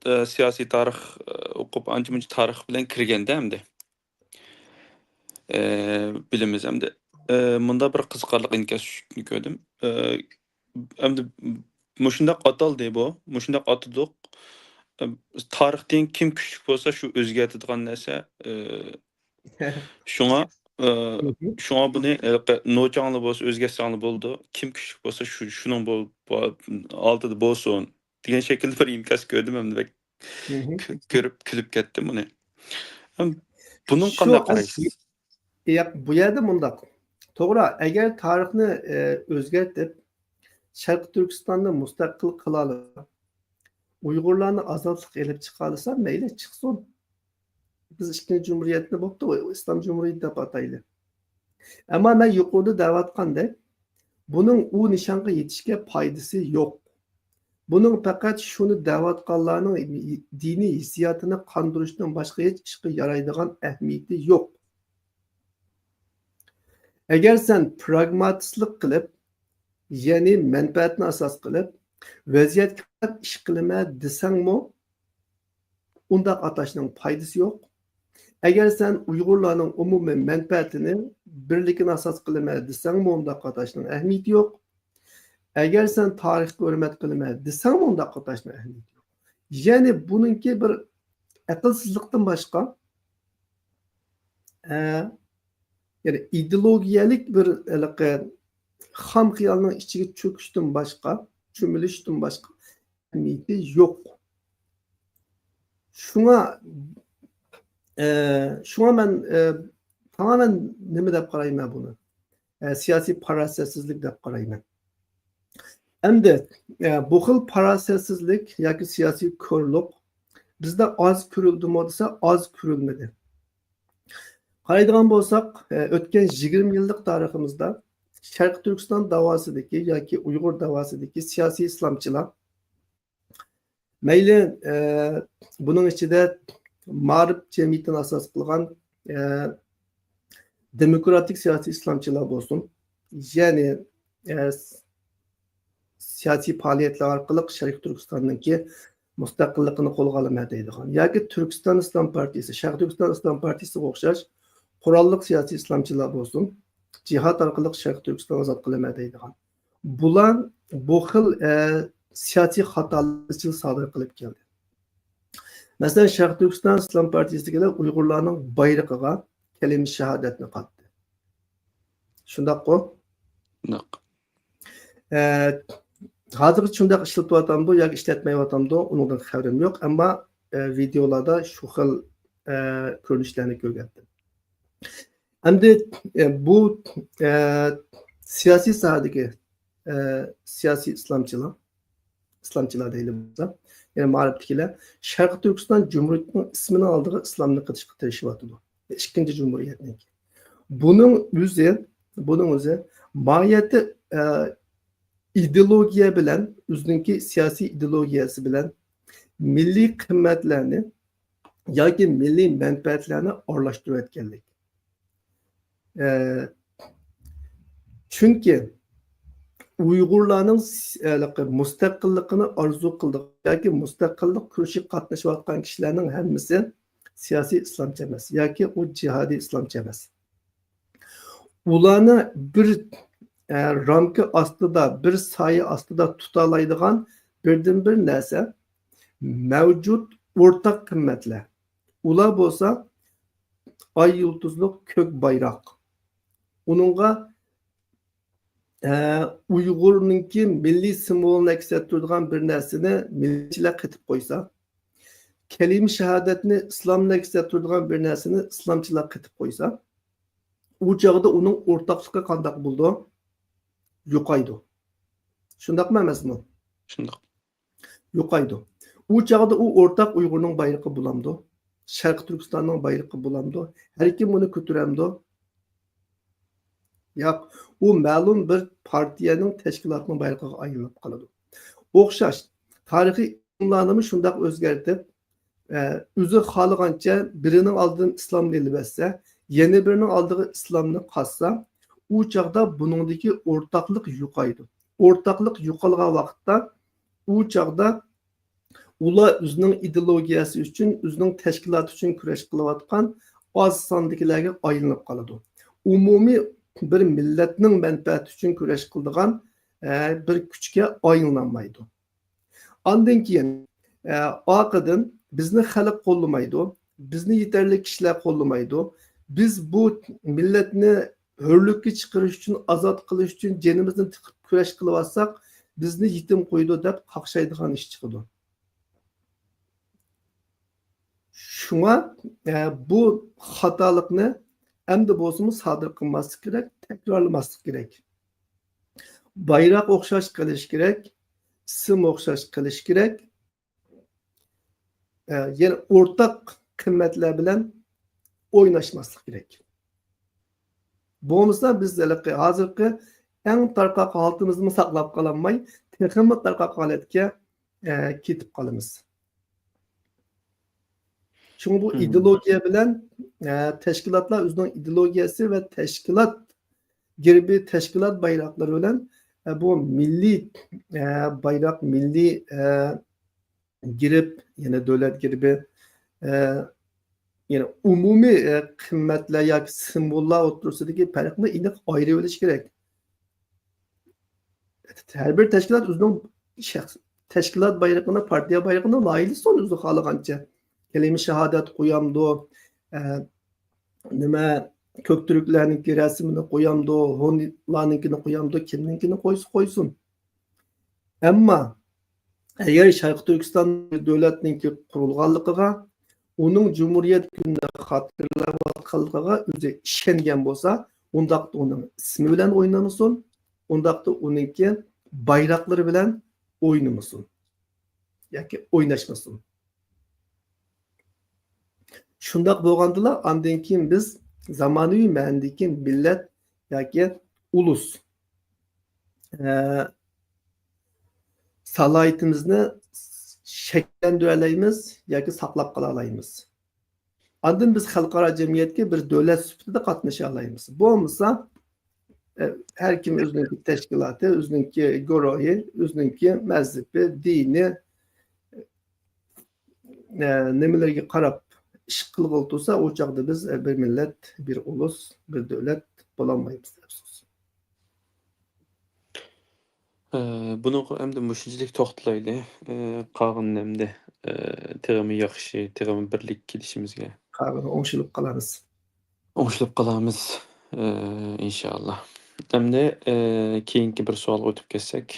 ئە، سىياسىي تارىخ، ئە، ئوقۇپ ئانچە-مۇنچە تارىخ بىلەن كىرگەندە ئەمدى. ئە، بىلىمىز ئەمدى. ئە، مۇنداق بىر قىزىقارلىق ئىنكاس چۈشۈپتىكەن كۆردۈم. ئە، ئەمدى مۇشۇنداق ئاتالدى بۇ، مۇشۇنداق ئاتىدۇق. ئە، تارىختىن كىم كۈچلۈك بولسا، شۇ ئۆزگەرتىدىغان نەرسە. ئە، شۇڭا، ئە، شۇڭا بۇنى، ھېلىقى نوچاڭلا بولسا ئۆزگەرتسەڭلا بولىدۇ. كىم كۈچلۈك بولسا، شۇ، شۇنىڭ بۇ، بۇ ئالدىدا بولسۇن دېگەن شەكىلدە بىر ئىنكاس كۆردۈم، ئەمدى بەك كۆ-، كۆرۈپ كۈلۈپ كەتتىم بۇنى. ھەم بۇنىڭ شۇ قانداق قارايسىز؟ ياق، بۇ يەردە مۇنداق. توغرا، ئەگەر تارىخنى، ئە، ئۆزگەرتىپ، شەرقىي تۈركىستاننى مۇستەقىل قىلالىسا، ئۇيغۇرلارنى ئازادلىققا ئېلىپ چىقالىسا، مەيلى چىقسۇن. بىز ئىككىنچى جۇمھۇرىيەتنى بوپتۇ، ئىسلام جۇمھۇرىيىتى دەپ ئاتايلى. ئەمما مەن يۇقىرىدا دەۋاتقاندەك، بۇنىڭ ئۇ نىشانغا يېتىشكە پايدىسى يوق. بۇنىڭ پەقەت شۇنى دەۋاتقانلارنىڭ دىنىي ھېسسىياتىنى قاندۇرۇشتىن باشقا ھېچ ئىشقا يارايدىغان ئەھمىيىتى يوق. ئەگەر سەن پراگماتىستلىق قىلىپ، يەنى مەنپەئەتنى ئاساس قىلىپ، ۋەزىيەتكە قاراپ ئىش قىلىمەن دېسەڭمۇ، ئۇنداق ئاتاشنىڭ پايدىسى يوق. ئەگەر سەن ئۇيغۇرلارنىڭ ئومۇمىي مەنپەئەتىنى، بىرلىكىنى ئاساس قىلىمەن دېسەڭمۇ، ئۇنداق ئاتاشنىڭ ئەھمىيىتى يوق. ئەگەر سەن تارىخقا ھۆرمەت قىلىمەن دېسەڭمۇ، ئۇنداق ئاتاشنىڭ ئەھمىيىتى يوق. يەنى بۇنىڭكى بىر ئەقىلسىزلىقتىن باشقا، ئە، يەنى ئىدېئولوگىيەلىك بىر ھېلىقى خام خىيالنىڭ ئىچىگە چۆكۈشتىن باشقا، چۆمۈلۈشتىن باشقا ئەھمىيىتى يوق. شۇڭا، ئە، شۇڭا مەن، ئە، تامامەن نېمە دەپ قارايمەن بۇنى؟ ئە، سىياسىي پاراسەتسىزلىك دەپ قارايمەن. ئەمدى، ئە، بۇ خىل پاراسەتسىزلىك ياكى سىياسىي كورلۇق بىزدە ئاز كۆرۈلدىمۇ دېسە، ئاز كۆرۈلمىدى. قارايدىغان بولساق، ئە، ئۆتكەن يىگىرمە يىللىق تارىخىمىزدا شەرقىي تۈركىستان داۋاسىدىكى ياكى ئۇيغۇر داۋاسىدىكى سىياسىي ئىسلامچىلار، مەيلى، ئە، بۇنىڭ ئىچىدە مائارىپ جەمئىيىتىنى ئاساس قىلغان، ئە، دېموكراتىك سىياسىي ئىسلامچىلار بولسۇن، يەنى، ئە، سىياسىي پائالىيەتلەر ئارقىلىق شەرقىي تۈركىستاننىڭكى مۇستەقىللىقىنى قولغا ئالىمەن دەيدىغان ياكى تۈركىستان ئىسلام پارتىيىسى، شەرقىي تۈركىستان ئىسلام پارتىيىسىغا ئوخشاش قوراللىق سىياسىي ئىسلامچىلار بولسۇن، جىھاد ئارقىلىق شەرقىي تۈركىستاننى ئازاد قىلىمەن دەيدىغان. بۇلار بۇ خىل، ئە، سىياسىي خاتالىقنى سادىر قىلىپ كەلدى. مەسىلەن، شەرقىي تۈركىستان ئىسلام پارتىيىسىدىكىلەر ئۇيغۇرلارنىڭ بايرىقىغا كەلىمە شاھادەتنى قاتتى. شۇنداققۇ؟ شۇنداق. ئە، ھازىرغىچە شۇنداق ئىشلىتىۋاتامدۇ ياكى ئىشلەتمەيۋاتامدۇ، ئۇنىڭدىن خەۋىرىم يوق. ئەمما، ئە، ۋىدېئولاردا شۇ خىل، ئە، كۆرۈنۈشلەرنى كۆرگەنتىم. ئەمدى، ئە، بۇ، ئە، سىياسىي ساھەدىكى، ئە، سىياسىي ئىسلامچىلار، ئىسلامچىلار دەيلى بولسا، يەنى مائارىپتىكىلەر شەرقىي تۈركىستان جۇمھۇرىيىتىنىڭ ئىسمىنىڭ ئالدىغا ئىسلامنى قېتىشقا تىرىشىۋاتىدۇ. ئىككىنچى جۇمھۇرىيەتنىڭكى. بۇنىڭ ئۆزى، بۇنىڭ ئۆزى ماھىيەتتە، ئە، ئىدېئولوگىيە بىلەن، ئۆزىنىڭكى سىياسىي ئىدېئولوگىيەسى بىلەن مىللىي قىممەتلەرنى ياكى مىللىي مەنپەئەتلەرنى ئارىلاشتۇرۇۋەتكەنلىك. ئە، چۈنكى ئۇيغۇرلارنىڭ س-، ھېلىقى مۇستەقىللىقىنى ئارزۇ قىلىدىغان ياكى مۇستەقىللىق كۈرىشىگە قاتنىشىۋاتقان كىشىلەرنىڭ ھەممىسى سىياسىي ئىسلامچى ئەمەس ياكى ئۇ جىھادىي ئىسلامچى ئەمەس. ئۇلارنى بىر، ئە، رامكا ئاستىدا، بىر سايە ئاستىدا تۇتالايدىغان بىردىنبىر نەرسە مەۋجۇت ئورتاق قىممەتلەر. ئۇلار بولسا ئاي يۇلتۇزلۇق كۆك بايراق. ئۇنىڭغا، ئە، ئۇيغۇرنىڭكى مىللىي سىمۋولىنى ئەكس ئەتتۈرىدىغان بىر نەرسىنى مىللەتچىلەر قېتىپ قويسا، كەلىمە شاھادەتنى ئىسلامنى ئەكس ئەتتۈرىدىغان بىر نەرسىنى ئىسلامچىلار قېتىپ قويسا، ئۇ چاغدا ئۇنىڭ ئورتاقلىقى قانداق بولىدۇ؟ يوقايدۇ. شۇنداقمۇ ئەمەسمۇ؟ شۇنداق. يوقايدۇ. ئۇ چاغدا ئۇ ئورتاق ئۇيغۇرنىڭ بايرىقى بولامدۇ؟ شەرقىي تۈركىستاننىڭ بايرىقى بولامدۇ؟ ھەر كىم ئۇنى كۆتۈرەمدۇ؟ ياق، ئۇ مەلۇم بىر پارتىيەنىڭ، تەشكىلاتنىڭ بايرىقىغا ئايلىنىپ قالىدۇ. ئوخشاش تارىخىي ئۇقۇملارنىمۇ شۇنداق ئۆزگەرتىپ، ئە، ئۆزى خالىغانچە بىرىنىڭ ئالدىدىن ئىسلامنى ئېلىۋەتسە، يەنە بىرىنىڭ ئالدىغا ئىسلامنى قاتسا، ئۇ چاغدا بۇنىڭدىكى ئورتاقلىق يوقايدۇ. ئورتاقلىق يوقالغان ۋاقىتتا، ئۇ چاغدا ئۇلار ئۆزىنىڭ ئىدېئولوگىيەسى ئۈچۈن، ئۆزىنىڭ تەشكىلاتى ئۈچۈن كۈرەش قىلىۋاتقان ئاز ساندىكىلەرگە ئايلىنىپ قالىدۇ. ئومۇمىي بىر مىللەتنىڭ مەنپەئەتى ئۈچۈن كۈرەش قىلىدىغان، ئە، بىر كۈچكە ئايلىنالمايدۇ. ئاندىن كېيىن، ئە، ئارقىدىن بىزنى خەلق قوللىمايدۇ، بىزنى يېتەرلىك كىشىلەر قوللىمايدۇ. بىز بۇ مىللەتنى ھۆرلۈككە چىقىرىش ئۈچۈن، ئازاد قىلىش ئۈچۈن جېنىمىزنى تىقىپ كۈرەش قىلىۋاتساق، بىزنى يېتىم قويىدۇ دەپ قاقشايدىغان ئىش چىقىدۇ. شۇڭا، ئە، بۇ خاتالىقنى ئەمدى بولسىمۇ سادىر قىلماسلىق كېرەك، تەكرارلىماسلىق كېرەك. بايراق ئوخشاش قىلىش كېرەك، ئىسىم ئوخشاش قىلىش كېرەك. ئە، يەنە ئورتاق قىممەتلەر بىلەن ئويناشماسلىق كېرەك. بولمىسا بىز ھېلىقى ھازىرقى ئەڭ تارقاق ھالىتىمىزنىمۇ ساقلاپ قالالماي، تېخىمۇ تارقاق ھالەتكە، ئە، كېتىپ قالىمىز. شۇڭا بۇ مم. ئىدېئولوگىيە بىلەن، ئە، تەشكىلاتلار ئۆزىنىڭ ئىدېئولوگىيەسى ۋە تەشكىلات گېربى، تەشكىلات بايراقلىرى بىلەن، ئە، بۇ مىللىي، ئە، بايراق، مىللىي، ئە، گېرب، يەنى دۆلەت گېربى، ئە، يەنى ئومۇمىي، ئە، قىممەتلەر ياكى سىمۋوللار ئوتتۇرىسىدىكى پەرقنى ئېنىق ئايرىۋېلىش كېرەك. ھەر بىر تەشكىلات ئۆزىنىڭ شەخس-، تەشكىلات بايرىقىنى، پارتىيە بايرىقىنى لايىھىلىسۇن ئۆزى خالىغانچە. كەلىمە شاھادەت قويامدۇ، ئە، نېمە، كۆكتۈركلەرنىڭكى رەسىمىنى قويامدۇ، ھونلارنىڭكىنى قويامدۇ، كىمنىڭكىنى قويسا قويسۇن. ئەمما ئەگەر شەرقىي تۈركىستان دۆلەتنىڭكى قۇرۇلغانلىقىغا، ئۇنىڭ جۇمھۇرىيەت كۈنىنى خاتىرىلەۋاتقانلىقىغا ئۆزى ئىشەنگەن بولسا، ئۇنداقتا ئۇنىڭ ئىسمى بىلەن ئوينىمىسۇن، ئۇنداقتا ئۇنىڭكى بايراقلىرى بىلەن ئوينىمىسۇن ياكى ئويناشمىسۇن. شۇنداق بولغاندىلا، ئاندىن كېيىن بىز زامانىۋى مەنىدىكى مىللەت ياكى ئۇلۇس، ئە، سالاھىيىتىمىزنى شەكىللەندۈرەلەيمىز ياكى ساقلاپ قالالايمىز. ئاندىن بىز خەلقئارا جەمئىيەتكە بىر دۆلەت سۈپىتىدە قاتنىشالايمىز. بولمىسا، ئە، ھەر كىم ئۆزىنىڭكى تەشكىلاتى، ئۆزىنىڭكى گۇرۇھى، ئۆزىنىڭكى مەزھىپى، دىنى، ئە، نېمىلەرگە قاراپ ئىش قىلغىلى تۇرسا، ئۇ چاغدا بىز، ئە، بىر مىللەت، بىر ئۇلۇس، بىر دۆلەت بولالمايمىز، ئەپسۇس. ئە، بۇنىڭغا ئەمدى مۇشۇنچىلىك توختىلايلى. ئە، قالغىنىنى ئەمدى، ئە، تېخىمۇ ياخشى، تېخىمۇ بىرلىككە كېلىشىمىزگە. قالغىنى ئوڭشىلىپ قالارمىز. ئوڭشىلىپ قالارمىز، ئە، ئىنشائاللا. ئەمدى، ئە، كېيىنكى بىر سوئالغا ئۆتۈپ كەتسەك.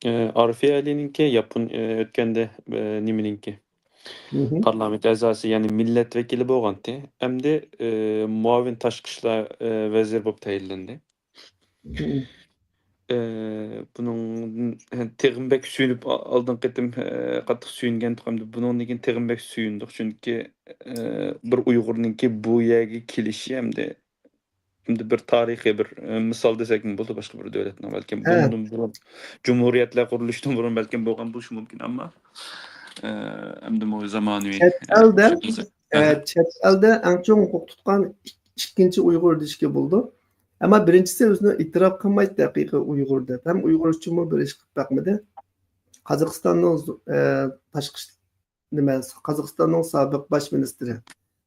ئە، ئارفىيە ئەلىنىڭكى ياپون، ئە، ئۆتكەندە، ئە، نېمىنىڭكى؟ مھم. پارلامېنت ئەزاسى، يەنى مىللەت ۋەكىلى بولغانتى. ئەمدى، ئە، مۇئاۋىن تاشقى ئىشلار، ئە، ۋەزىرى بولۇپ تەيىنلەندى. مھم. ئە، بۇنىڭدىن تېخىمۇ بەك سۆيۈنۈپ، ئا-، ئالدىنقى قېتىم، ئە، قاتتىق سۆيۈنگەنتۇق. ئەمدى بۇنىڭدىن كېيىن تېخىمۇ بەك سۆيۈندۇق. چۈنكى، ئە، بىر ئۇيغۇرنىڭكى بۇ يەرگە كېلىشى ئەمدى، ئەمدى بىر تارىخىي بىر، ئە، مىسال دېسەكمۇ بولىدۇ، باشقا بىر دۆلەتنىڭ بەلكىم ھە. بۇنىڭدىن بۇرۇن، جۇمھۇرىيەتلەر قۇرۇلۇشتىن بۇرۇن بەلكىم بولغان بولۇشى مۇمكىن، ئەمما، ئە، ئەمدى بۇ زامانىۋى، چەت ئەلدە، ئە، ئەھە. چەت ئەلدە ئەڭ چوڭ ھوقۇق تۇتقان ئىك-، ئىككىنچى ئۇيغۇر دېيىشكە بولىدۇ. ئەمما بىرىنچىسى ئۆزىنى ئېتىراپ قىلمايتتى ھەقىقىي ئۇيغۇر دەپ. ھەم ئۇيغۇر ئۈچۈنمۇ بىر ئىش قىلىپ باقمىدى. قازاقىستاننىڭ، ئە، تاشقى ئىش-، نېمە، قازاقىستاننىڭ سابىق باش مىنىستىرى،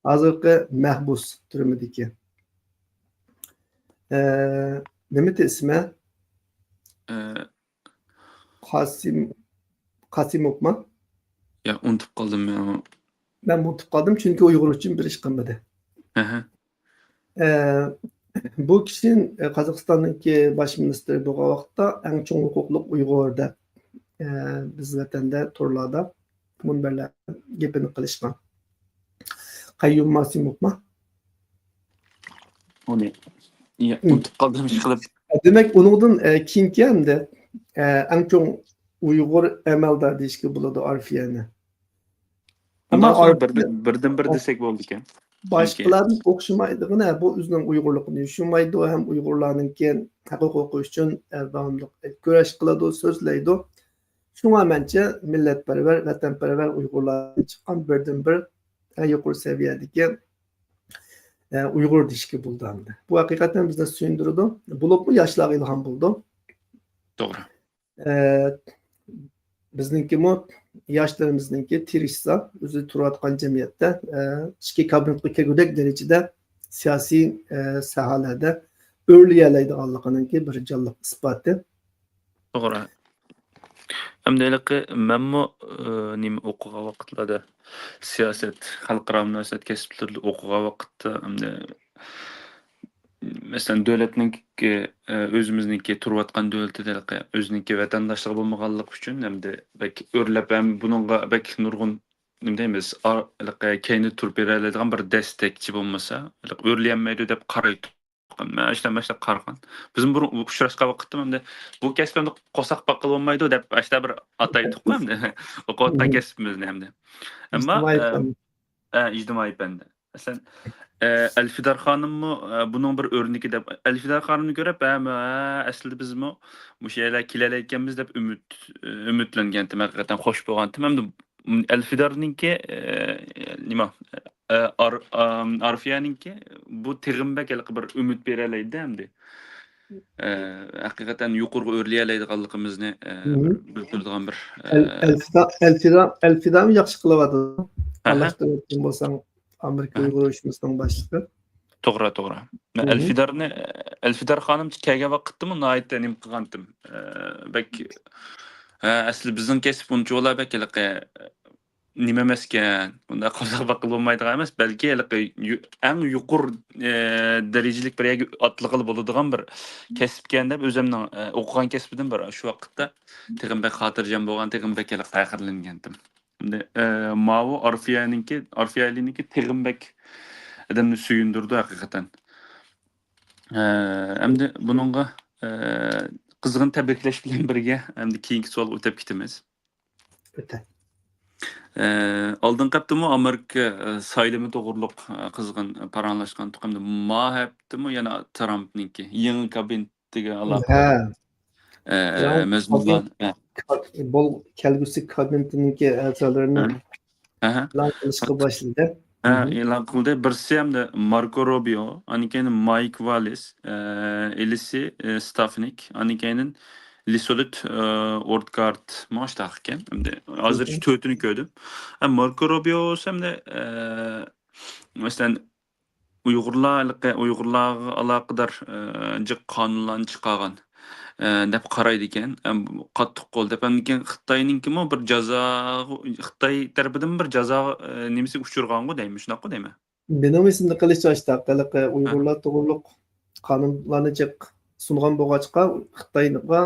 ھازىرقى مەھبۇس تۈرمىدىكى. ئە، نېمىتى ئىسمى؟ ئە، قاسىم-، قاسىموفما؟ يا، ئۇنتۇپ قالدىم مەن ئۇنى. مەن ئۇنتۇپ قالدىم، چۈنكى ئۇيغۇر ئۈچۈن بىر ئىش قىلمىدى. ئەھە. ئە، بۇ كىشى، ئە، قازاقىستاننىڭكى باش مىنىستىرى بولغان ۋاقىتتا ئەڭ چوڭ ھوقۇقلۇق ئۇيغۇر دەپ، ئە، بىز ۋەتەندە تورلاردا، مۇنبەرلەردە گېپىنى قىلىشقان. قەييۇم ماسىموفما؟ ئۇنى، يا، ئۇنتۇپ قالدىم ئىشقىلىپ. دېمەك، ئۇنىڭدىن، ئە، كېيىنكى ھەمدە، ئە، ئەڭ چوڭ ئۇيغۇر ئەمەلدار دېيىشكە بولىدۇ ئارفىيەنى. ئەمما ئۇنداق سوڭ ئارفىيە بىردىن، بىردىن بىر دېسەك بولىدىكەن. باشقىلاردىن ئوخشىمايدىغىنە، بۇ ئۆزىنىڭ ئۇيغۇرلۇقىنى يوشۇرمايدۇ ھەم ئۇيغۇرلارنىڭكى ھەق ھوقۇقى ئۈچۈن، ئە، داۋاملىق كۈرەش قىلىدۇ، سۆزلەيدۇ. شۇڭا مەنچە مىللەتپەرۋەر، ۋەتەنپەرۋەر ئۇيغۇرلاردىن چىققان بىردىنبىر ئەڭ يۇقىرى سەۋىيەدىكى، ئە، ئۇيغۇر دېيىشكە بولىدۇ ئەمدى. بۇ ھەقىقەتەن بىزنى سۆيۈندۈرىدۇ. بولۇپمۇ ياشلارغا ئىلھام بولىدۇ. توغرا. ئە، بىزنىڭكىمۇ ياشلىرىمىزنىڭكى تىرىشسا، ئۆزى تۇرۇۋاتقان جەمئىيەتتە، ئە، ئىچكى كابىنېتقا كىرگۈدەك دەرىجىدە سىياسىي، ئە، ساھەلەردە ئۆرلىيەلەيدىغانلىقىنىڭكى بىر جانلىق ئىسپاتى. توغرا. ئەمدى ھېلىقى مەنمۇ، ئى، نېمە ئوقۇغان ۋاقىتلاردا سىياسەت، خەلقئارا مۇناسىۋەت كەسىپلىرىدە ئوقۇغان ۋاقىتتا، ئەمدى، مەسىلەن، دۆلەتنىڭكى، ئى، ئۆزىمىزنىڭكى تۇرۇۋاتقان دۆلىتىدە ھېلىقى ئۆزىنىڭكى ۋەتەنداشلىقى بولمىغانلىقى ئۈچۈن، ئەمدى بەك ئۆرلەپ ھەم بۇنىڭغا بەك نۇرغۇن، نېمە دەيمىز، ئار-، ھېلىقى كەينىدە تۇرۇپ بېرەلەيدىغان بىر دەستەكچى بولمىسا، ھېلىقى ئۆرلىيەلمەيدۇ دەپ قارايتتۇق. مەن ئاشۇنداق، ماشۇنداق قارىغان. بىزمۇ بۇرۇن ئۇچراشقان ۋاقىتتا ئەمدى بۇ كەسىپ ئەمدى قورساق باققىلى بولمايدۇ دەپ ئاشۇنداق بىر ئاتايتتۇققۇ ئەمدى. ئوقۇۋاتقان كەسپىمىزنى ئەمدى. ئەمما، ئىجتىمائىي ئە، پەن. ئە، ئىجتىمائىي پەن. مەسىلەن، ئە، ئەلفىدار خانىممۇ، ئە، بۇنىڭ بىر ئۆرنىكى دەپ، ئەلفىدار خانىمنى كۆرۈپ، ھە، مە-، ئەسلىدە بىزمۇ مۇشۇ يەرلەرگە كېلەلەيدىكەنمىز دەپ ئۈمىد، ئۈمىدلەنگەنتىم، ھەقىقەتەن خوش بولغانتىم. ئەمدى ئەلفىدارنىڭكى، ئە، نېمە، ئە، ئار-، ئام، ئارفىيەنىڭكى بۇ تېخىمۇ بەك ھېلىقى بىر ئۈمىد بېرەلەيدۇ ئەمدى. ئە، ھەقىقەتەن يۇقىرىغا ئۆرلىيەلەيدىغانلىقىمىزنى، ئە، بىر بىلدۈرىدىغان بىر، ئەل-، ئە، ئەلفىدا-، ئەلفىدا-، ئەلفىدامۇ ياخشى قىلىۋاتىدۇ. ئاھا. ئارىلاشتۇرۇۋەتكەن بولساڭ، ئامېرىكا ئۇيغۇر ئۇيۇشمىسىنىڭ باشلىقى. توغرا، توغرا. مەن ئەلفىدارنى، ئەلفىدار خانىم كەلگەن ۋاقىتتىمۇ ناھايىتى نېمە قىلغانتىم. ئە، بەك، ئە، ئەسلى بىزنىڭ كەسىپ ئۇنچىۋالا بەك ھېلىقى، نېمە ئەمەسكەن، بۇنداق قورساق باققىلى بولمايدىغان ئەمەس، بەلكى ھېلىقى يۇ-، ئەڭ يۇقىرى، ئە، دەرىجىلىك بىر يەرگە ئاتلىغىلى بولىدىغان بىر كەسىپكەن دەپ ئۆزۈمنىڭ، ئە، ئوقۇغان كەسپىدىن بىر شۇ ۋاقىتتا تېخىمۇ بەك خاتىرجەم بولغان، تېخىمۇ بەك ھېلىقى پەخىرلەنگەنتىم. ئەمدى، ئە، ماۋۇ ئارفىيەنىڭكى، ئارفىيەلىنىڭكى تېخىمۇ بەك ئادەمنى سۆيۈندۈرىدۇ ھەقىقەتەن. ئە، ئەمدى بۇنىڭغا، ئە، قىزغىن تەبرىكلەش بىلەن بىرگە، ئەمدى كېيىنكى سوئالغا ئۆتۈپ كېتىمىز. ئۆتە. ئە، ئالدىنقى ھەپتىمۇ ئامېرىكا، ئە، سايلىمى توغرۇلۇق، ئە، قىزغىن پاراڭلاشقانتۇق. ئەمدى ما ھەپتىمۇ يەنە ترامپنىڭكى يېڭى كابىنېتىگە ئالاقىدار، ھە. ئە، ياڭ مەزمۇنلار، كابىنېت، ئە. كا-، بول-، كەلگۈسى كابىنېتىنىڭكى ئەزالىرىنى ھە. ئەھە. ئېلان قىلىشقا باشلىدى. ھە، مھم. ئېلان قىلدى. بىرسى ئەمدى ماركو روبىيو، ئاندىن كېيىن مايك ۋالېس، ئە، ئېلىسى، ئە، ستافنىك، ئاندىن كېيىن لىسولىت، ئە، ئورتگارد، مانا شۇنداق ئىكەن. ئەمدى ھازىرچە مھم. تۆتىنى كۆردۈم. ئە، ماركو روبىيو بولسا ئەمدى، ئە، مەسىلەن، ئۇيغۇرلار ھېلىقى ئۇيغۇرلارغا ئالاقىدار، ئە، جىق قانۇنلارنى چىقارغان، ئە، دەپ قارايدىكەن. ئە، قاتتىق قول دەپ. ئاندىن كېيىن خىتاينىڭكىمۇ بىر جازا، خىتاي تەرىپىدىن بىر جازا، ئە، نېمىسىگە ئۇچرىغانغۇ دەيمەن، شۇنداققۇ دەيمەن؟ مېنىڭ ئېسىمدە قېلىشىچە ئاشتاق، ھېلىقى ھە. ئۇيغۇرلار توغرۇلۇق قانۇنلارنى جىق سۇنغان بولغاچقا، خىتايغا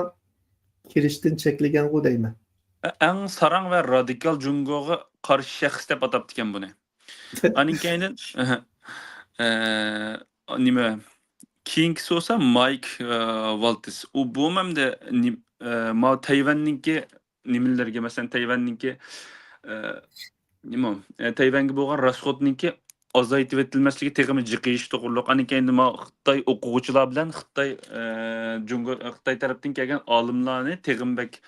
كىرىشتىن چەكلىگەنغۇ دەيمەن. ئە-، ئەڭ ساراڭ ۋە رادىكال جۇڭگوغا قارشى شەخس دەپ ئاتاپتىكەن بۇنى. ئاندىن كېيىن، ئە، نېمە، كېيىنكىسى بولسا مايك، ئە، ۋالتىس. ئۇ بۇمۇ ئەمدى نېم-، ئە، ماۋۇ تەيۋەننىڭكى نېمىلىرىگە، مەسىلەن، تەيۋەننىڭكى، ئە، نېمە، ئە، تەيۋەنگە بولغان راسخوتنىڭكى ئازايتىۋېتىلمەسلىكى، تېخىمۇ جىقىيىشى توغرۇلۇق. ئاندىن كېيىن نېمە، خىتاي ئوقۇغۇچىلار بىلەن خىتاي، ئە، جۇڭگو، خىتاي تەرەپتىن كەلگەن ئالىملارنى تېخىمۇ بەك،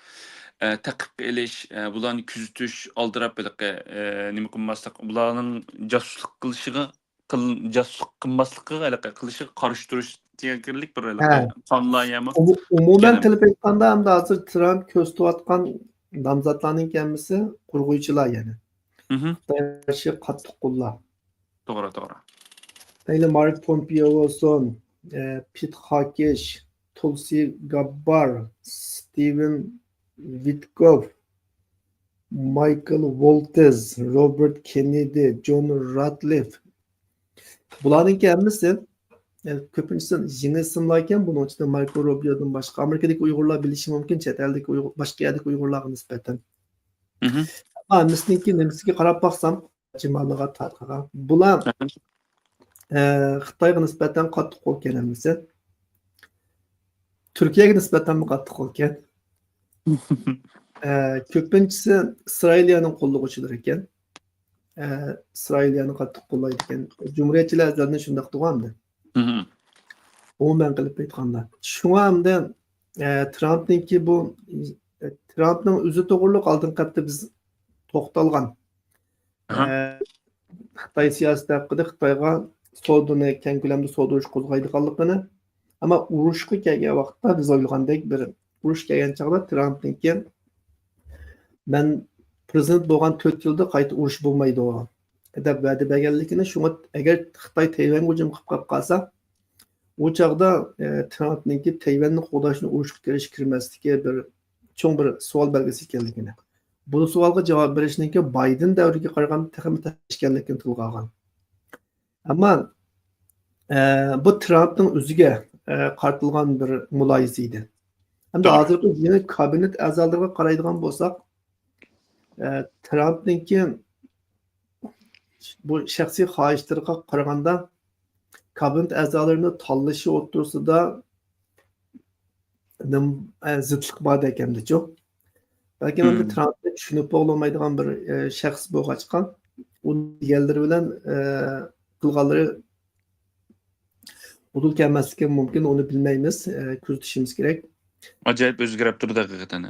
ئە، تەقىبكە ئېلىش، ئە، بۇلارنى كۆزىتىش، ئالدىراپ ھېلىقى، ئە، نېمە قىلماسلىق، بۇلارنىڭ جاسۇسلۇق قىلىشىغا، قىل-، جاسۇسلۇق قىلماسلىقىغا ھېلىقى قىلىشىغا قارشى تۇرۇش دېگەن كىرلىك بىر ھېلىقى ھە. قانۇنلار يەنمۇ ئومۇ-، ئومۇمەن كەلەم. قىلىپ ئېيتقاندا، ئەمدى ھازىر ترامپ كۆرسىتىۋاتقان نامزاتلارنىڭ ھەممىسى قۇرغۇچىلار يەنى. مھم. خىتايغا قارشى قاتتىق قوللار. توغرا، توغرا. مەيلى مارك پومپېئو بولسۇن، ئە، پېت خاكېش، تۇلسى گاببار، ستىۋېن ۋىتكوف، مايكل ۋولتز، روبېرت كېننېدى، جون راتلىف. بۇلارنىڭكى ھەممىسى، ئە، كۆپىنچىسى يېڭى ئىسىملار ئىكەن، بۇنىڭ ئىچىدە ماركو روبىيودىن باشقا. ئامېرىكىدىكى ئۇيغۇرلار بىلىشى مۇمكىن، چەت ئەلدىكى ئۇيغۇر، باشقا يەردىكى ئۇيغۇرلارغا نىسبەتەن. مھم. ئەمما ھەممىسىنىڭكى نېمىسىگە قاراپ باقسام، جىمالىغا تارتقىغان. بۇلار، ئەھە. ئە، خىتايغا نىسبەتەن قاتتىق قولكەن ھەممىسى. تۈركىيەگە نىسبەتەنمۇ قاتتىق قولكەن. ئە، كۆپىنچىسى ئىسرائىلىيەنىڭ قوللىغۇچىلىرى ئىكەن. ئە، ئىسرائىلىيەنى قاتتىق قوللايدىكەن. جۇمھۇرىيەتچىلەر ئەزەلدىن شۇنداق تۇرغان ئەمدى. مھم. ئومۇمەن قىلىپ ئېيتقاندا. شۇڭا ئەمدى، ئە، ترامپنىڭكى بۇ، ئە، ترامپنىڭ ئۆزى توغرۇلۇق ئالدىنقى ھەپتە بىز توختالغان. ئاھا. ئە، خىتاي سىياسىتى ھەققىدە، خىتايغا سودىنى كەڭ كۆلەمدە سودا ئۇرۇشى قوزغايدىغانلىقىنى، ئەمما ئۇرۇشقا كەلگەن ۋاقىتتا بىز ئويلىغاندەك بىر ئۇرۇش كەلگەن چاغدا ترامپنىڭكى مەن پرېزىدېنت بولغان تۆت يىلدا قايتا ئۇرۇش بولمايدۇ دەپ ۋەدە بەرگەنلىكىنى، شۇڭا ئەگەر خىتاي تەيۋەنگە ھۇجۇم قىلىپ قاپ قالسا، ئۇ چاغدا، ئە، ترامپنىڭكى تەيۋەننى قوغداشنى ئۇرۇشقا كىرىش كىرمەسلىكى بىر چوڭ بىر سوئال بەلگىسى ئىكەنلىكىنى، بۇ سوئالغا جاۋاب بېرىشنىڭكى بايدېن دەۋرىگە قارىغاندا تېخىمۇ تەس ئىكەنلىكىنى تىلغا ئالغان. ئەمما، ئە، بۇ ترامپنىڭ ئۆزىگە، ئە، قارىتىلغان بىر مۇلاھىزە ئىدى. ئەمدى توغرا. ھازىرقى يېڭى كابىنېت ئەزالىرىغا قارايدىغان بولساق، ئە، ترامپنىڭكى بۇ شەخسىي خاھىشلىرىغا قارىغاندا، كابىنېت ئەزالىرىنى تاللىشى ئوتتۇرىسىدا نېم-، ئە، زىتلىق باردەك ئەمدىچۇ. بەلكىم ئەمدى مم. ترامپنى چۈشىنىپ بولمايدىغان بىر، ئە، شەخس بولغاچقا، ئۇنىڭ دېگەنلىرى بىلەن، ئە، قىلغانلىرى ئۇدۇل كەلمەسلىكى مۇمكىن، ئۇنى بىلمەيمىز، ئە، كۆزىتىشىمىز كېرەك. ئاجايىپ ئۆزگىرىپ تۇرىدۇ ھەقىقەتەن.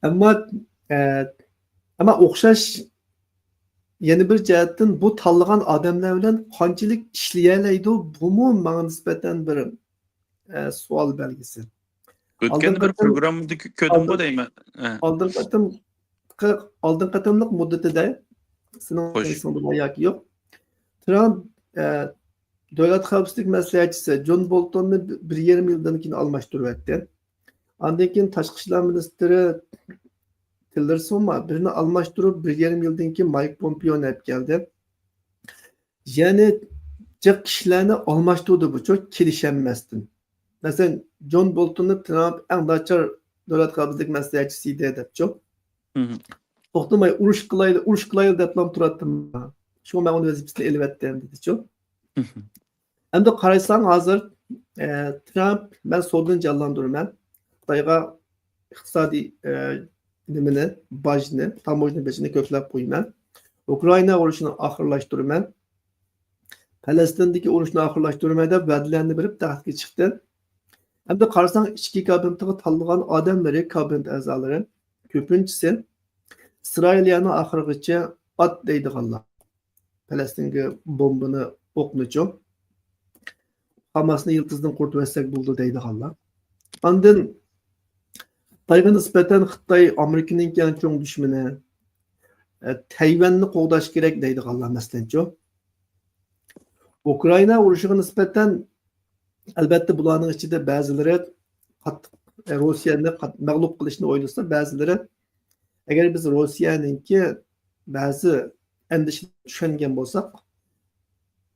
ئەمما، ئە، ئەمما ئوخشاش يەنە بىر جەھەتتىن بۇ تاللىغان ئادەملەر بىلەن قانچىلىك ئىشلىيەلەيدۇ، بۇمۇ ماڭا نىسبەتەن بىر، ئە، سوئال بەلگىسى. ئۆتكەندە بىر پروگراممىدا كۆ-، كۆردۈمغۇ دەيمەن. ئە. ئالدىنقى قېتىم، ئالدىنقى قېتىملىق مۇددىتىدە، سېنىڭ خوش. ئېسىڭدە بار ياكى يوق، ترامپ، ئە، دۆلەت خەۋپسىزلىك مەسلىھەتچىسى جون بولتوننى بىر يېرىم يىلدىن كېيىن ئالماشتۇرۇۋەتتى. ئاندىن كېيىن تاشقى ئىشلار مىنىستىرى تىلېرسونما، بىرىنى ئالماشتۇرۇپ، بىر يېرىم يىلدىن كېيىن مايك پومپېئونى ئەپ كەلدى. يەنى جىق كىشىلەرنى ئالماشتۇردى بۇچۇ، كېلىشەلمەستىن. مەسىلەن، جون بولتوننى ترامپ ئەڭ ناچار دۆلەت خەۋپسىزلىك مەسلىھەتچىسى ئىدى دەپچۇ. مھم. توختىماي، ئۇرۇش قىلايلى، ئۇرۇش قىلايلى دەپلا تۇراتتىم. شۇڭا مەن ئۇنى ۋەزىپىسىدىن ئېلىۋەتتىم دېدىچۇ. مھم. ئەمدى قارايساڭ ھازىر، ئە، ترامپ، مەن سودىنى جانلاندۇرىمەن. خىتايغا ئىقتىسادىي، ئە، نېمىنى، باجنى، تاموژنا بېجىنى كۆكلەپ قويىمەن. ئۇكرائىنا ئۇرۇشىنى ئاخىرلاشتۇرىمەن. پەلەستىندىكى ئۇرۇشنى ئاخىرلاشتۇرىمەن دەپ ۋەدىلەرنى بېرىپ تەختكە چىقتى. ئەمدى قارىساڭ ئىچكى كابىنېتىغا تاللىغان ئادەملىرى، كابىنېت ئەزالىرى كۆپىنچىسى ئىسرائىلىيەنى ئاخىرغىچە ئات دەيدىغانلار. پەلەستىنگە بومبىنى، ئوقنىچۇ، خاماسنى يىلتىزىدىن قۇرۇتۇۋەتسەك بولىدۇ دەيدىغانلار. ئاندىن خىتايغا نىسبەتەن خىتاي ئامېرىكىنىڭكى ئەڭ چوڭ دۈشمىنى، ئە، تەيۋەننى قوغداش كېرەك دەيدىغانلار، مەسىلەنچۇ. ئۇكرائىنا ئۇرۇشىغا نىسبەتەن، ئەلۋەتتە، بۇلارنىڭ ئىچىدە بەزىلىرى قاتتىق، ئە، روسىيەنى قات-، مەغلۇپ قىلىشنى ئويلىسا، بەزىلىرى، ئەگەر بىز روسىيەنىڭكى بەزى ئەندىشىنى چۈشەنگەن بولساق،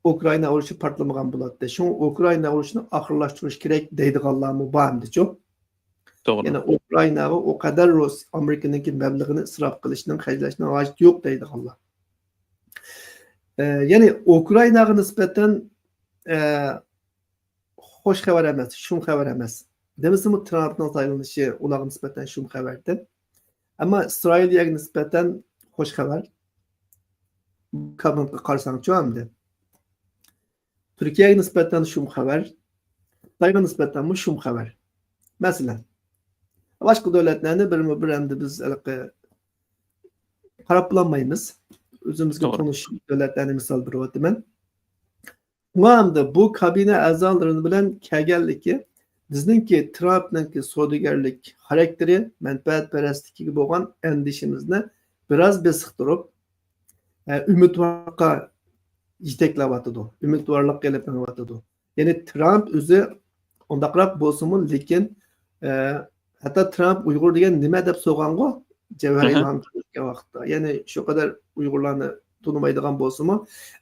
ئۇكرائىنا ئۇرۇشى پارتلىمىغان بولاتتى. شۇڭا ئۇكرائىنا ئۇرۇشىنى ئاخىرلاشتۇرۇش كېرەك دەيدىغانلارمۇ بار ئەمدىچۇ. توغرا. يەنى ئۇكرائىناغا ئۇ قەدەر رۇس-، ئامېرىكىنىڭكى مەبلىغىنى ئىسراپ قىلىشنىڭ، خەجلەشنىڭ ھاجىتى يوق دەيدىغانلار. ئە، يەنى ئۇكرائىناغا نىسبەتەن، ئە، خوش خەۋەر ئەمەس، شۇم خەۋەر ئەمەس. دېمىسىمۇ ترامپنىڭ سايلىنىشى ئۇلارغا نىسبەتەن شۇم خەۋەردى. ئەمما ئىسرائىلىيەگە نىسبەتەن خوش خەۋەر. كابىنېتقا قارىساڭچۇ ئەمدى. تۈركىيەگە نىسبەتەن شۇم خەۋەر، خىتايغا نىسبەتەنمۇ شۇم خەۋەر. مەسىلەن، باشقا دۆلەتلەرنى بىرمۇ بىر ئەمدى بىز ھېلىقى قاراپ بولالمايمىز. ئۆزىمىزگە توغرا. تونۇش دۆلەتلەرنى مىسال بېرىۋاتىمەن. شۇڭا ئەمدى بۇ كابىنە ئەزالىرى بىلەن كەلگەنلىكى، بىزنىڭكى ترامپنىڭكى سودىگەرلىك خاراكتېرى، مەنپەئەتپەرەسلىكىگە بولغان ئەندىشىمىزنى بىراز بېسىقتۇرۇپ، ئە، ئۈمىدۋارلىققا يېتەكلەۋاتىدۇ، ئۈمىدۋارلىققا ئېلىپ مېڭىۋاتىدۇ. يەنى ترامپ ئۆزى ئۇنداقراق بولسىمۇ، لېكىن، ئە، ھەتتا ترامپ ئۇيغۇر دېگەن نېمە دەپ سورىغانغۇ جەۋھەرىي ئەھە. مامكىن ئۆتكەن ۋاقىتتا. يەنى شۇ قەدەر ئۇيغۇرلارنى تونۇمايدىغان بولسىمۇ،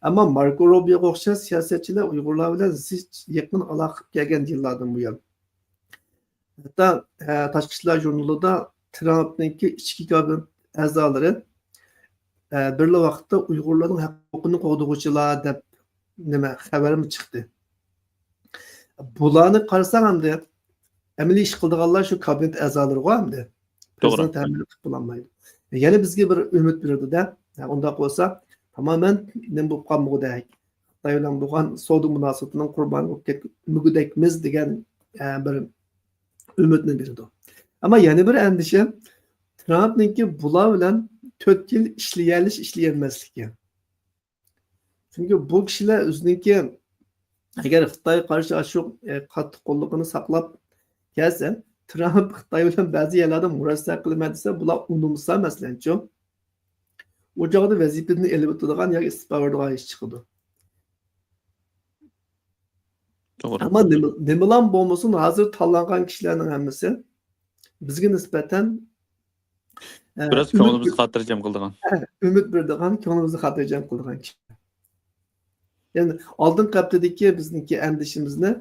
ئەمما ماركو روبىيوغا ئوخشاش سىياسەتچىلەر ئۇيغۇرلار بىلەن زىچ يېقىن ئالاقە قىلىپ كەلگەن يىللاردىن بۇيان. ھەتتا، ئە، تاشقى ئىشلار ژۇرنىلىدا ترامپنىڭكى ئىچكى كابىنېت ئەزالىرى، ئە، بىرلا ۋاقىتتا ئۇيغۇرلارنىڭ ھەق ھوقۇقىنى قوغدىغۇچىلار دەپ نېمە خەۋەرمۇ چىقتى. بۇلارنى قارىساڭ ئەمدى ئەمەلىي ئىش قىلىدىغانلار شۇ كابىنېت ئەزالىرىغۇ ئەمدى. توغرا. پرېزىدېنت ھەممىنى قىلىپ بولالمايدۇ. يەنە بىزگە بىر ئۈمىد بېرىدۇ-دە. ھە، ئۇنداق بولسا تامامەن نېمە بولۇپ قالمىغۇدەك. خىتاي بىلەن بولغان سودا مۇناسىۋىتىنىڭ قۇربانى بولۇپ كەتمىگۈدەكمىز دېگەن، ئە، بىر ئۈمىدنى بېرىدۇ. ئەمما يەنە بىر ئەندىشە، ترامپنىڭكى بۇلار بىلەن تۆت يىل ئىشلىيەلىش، ئىشلىيەلمەسلىكى. چۈنكى بۇ كىشىلەر ئۆزىنىڭكى، ئەگەر خىتايغا قارشى ئاشۇ، ئە، قاتتىق قوللۇقىنى ساقلاپ كەلسە، ترامپ خىتاي بىلەن بەزى يەرلەردە مۇرەسسە قىلىمەن دېسە، بۇلار ئۇنىمىسا، مەسىلەنچۇ، ئۇ چاغدا ۋەزىپىدىن ئېلىۋېتىدىغان ياكى ئىستېپا بېرىدىغان ئىش چىقىدۇ. توغرا. ئەمما نېمە، نېمىلام بولمىسۇن، ھازىر تاللانغان كىشىلەرنىڭ ھەممىسى بىزگە نىسبەتەن، ئە، بىراز ئۈمىد كۆڭلىمىزنى بېر-، خاتىرجەم قىلىدىغان. ئە، ئۈمىد بېرىدىغان، كۆڭلىمىزنى خاتىرجەم قىلىدىغان كىشىلەر. يەنى ئالدىنقى ھەپتىدىكى بىزنىڭكى ئەندىشىمىزنى،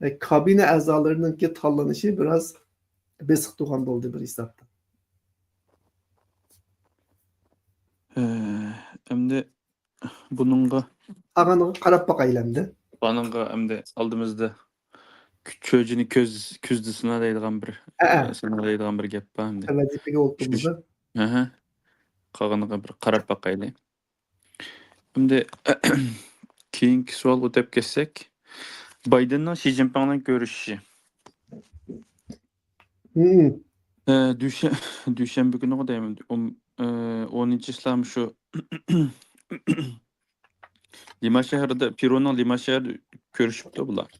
ئە، كابىنە ئەزالىرىنىڭكى تاللىنىشى بىراز بېسىق تۇرغان بولدى بىر ھېسابتا. ئە، ئەمدى بۇنىڭغا قالغىنىغا قاراپ باقايلى ئەمدى. بۇنىڭغا ئەمدى ئالدىمىزدا چۆجىنى كۆز، كۆزدە سىنا دەيدىغان بىر، ھەئە. ئە، سىنا دەيدىغان بىر گەپ بار ئەمدى. ۋەزىپىگە ئولتۇرمىدى. ھەھە. قالغىنىغا بىر قاراپ باقايلى. ئەمدى كېيىنكى سوئالغا ئۆتۈپ كەتسەك، بايدېننىڭ شى جىنپىڭ بىلەن كۆرۈشۈشى. مم. ئە، دۈشە-، دۈشەنبە كۈنىغۇ دەيمەن. ئون-، ئە، ئونىنچى چىسلا شۇ لىما شەھىرىدە، پېرۇنىڭ لىما شەھىرىدە كۆرۈشۈپتۇ بۇلار.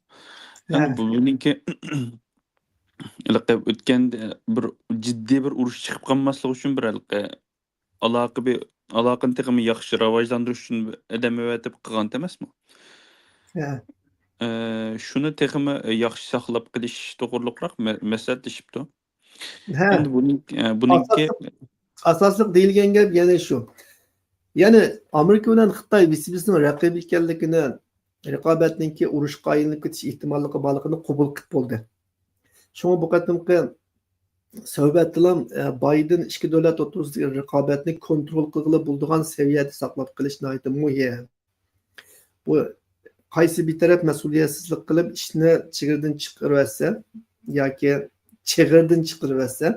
يەنى ھە. بۇ-، بۇنىڭكى ھېلىقى ئۆتكەندە بىر جىددىي بىر ئۇرۇش چىقىپ قالماسلىقى ئۈچۈن بىر ھېلىقى ئالاقە بى-، ئالاقىنى تېخىمۇ ياخشى راۋاجلاندۇرۇش ئۈچۈن ئادەم ئەۋەتىپ قىلغان ئەمەسمۇ؟ ھە. ئە، شۇنى تېخىمۇ ياخشى ساقلاپ قېلىش توغرۇلۇقراق مە-، مەسلىھەتلىشىپتۇ. ھە. ئەمدى بۇنىڭ-، ئە، بۇنىڭكى ئاساسلىق ئاساسلىق دېيىلگەن گەپ يەنە شۇ. يەنى ئامېرىكا بىلەن خىتاي بىر-بىرسىنىڭ رەقىبى ئىكەنلىكىنى، رىقابەتنىڭكى ئۇرۇشقا ئايلىنىپ كېتىش ئېھتىماللىقى بارلىقىنى قوبۇل قىلىپ بولدى. شۇڭا بۇ قېتىمقى سۆھبەتتىلا، ئە، بايدېن ئىككى دۆلەت ئوتتۇرىسىدىكى رىقابەتنى كونترول قىلغىلى بولىدىغان سەۋىيەدە ساقلاپ قېلىش ناھايىتى مۇھىم. بۇ قايسى بىر تەرەپ مەسئۇلىيەتسىزلىك قىلىپ ئىشنى چىغىردىن چىقىرىۋەتسە ياكى چىغىردىن چىقىرىۋەتسە،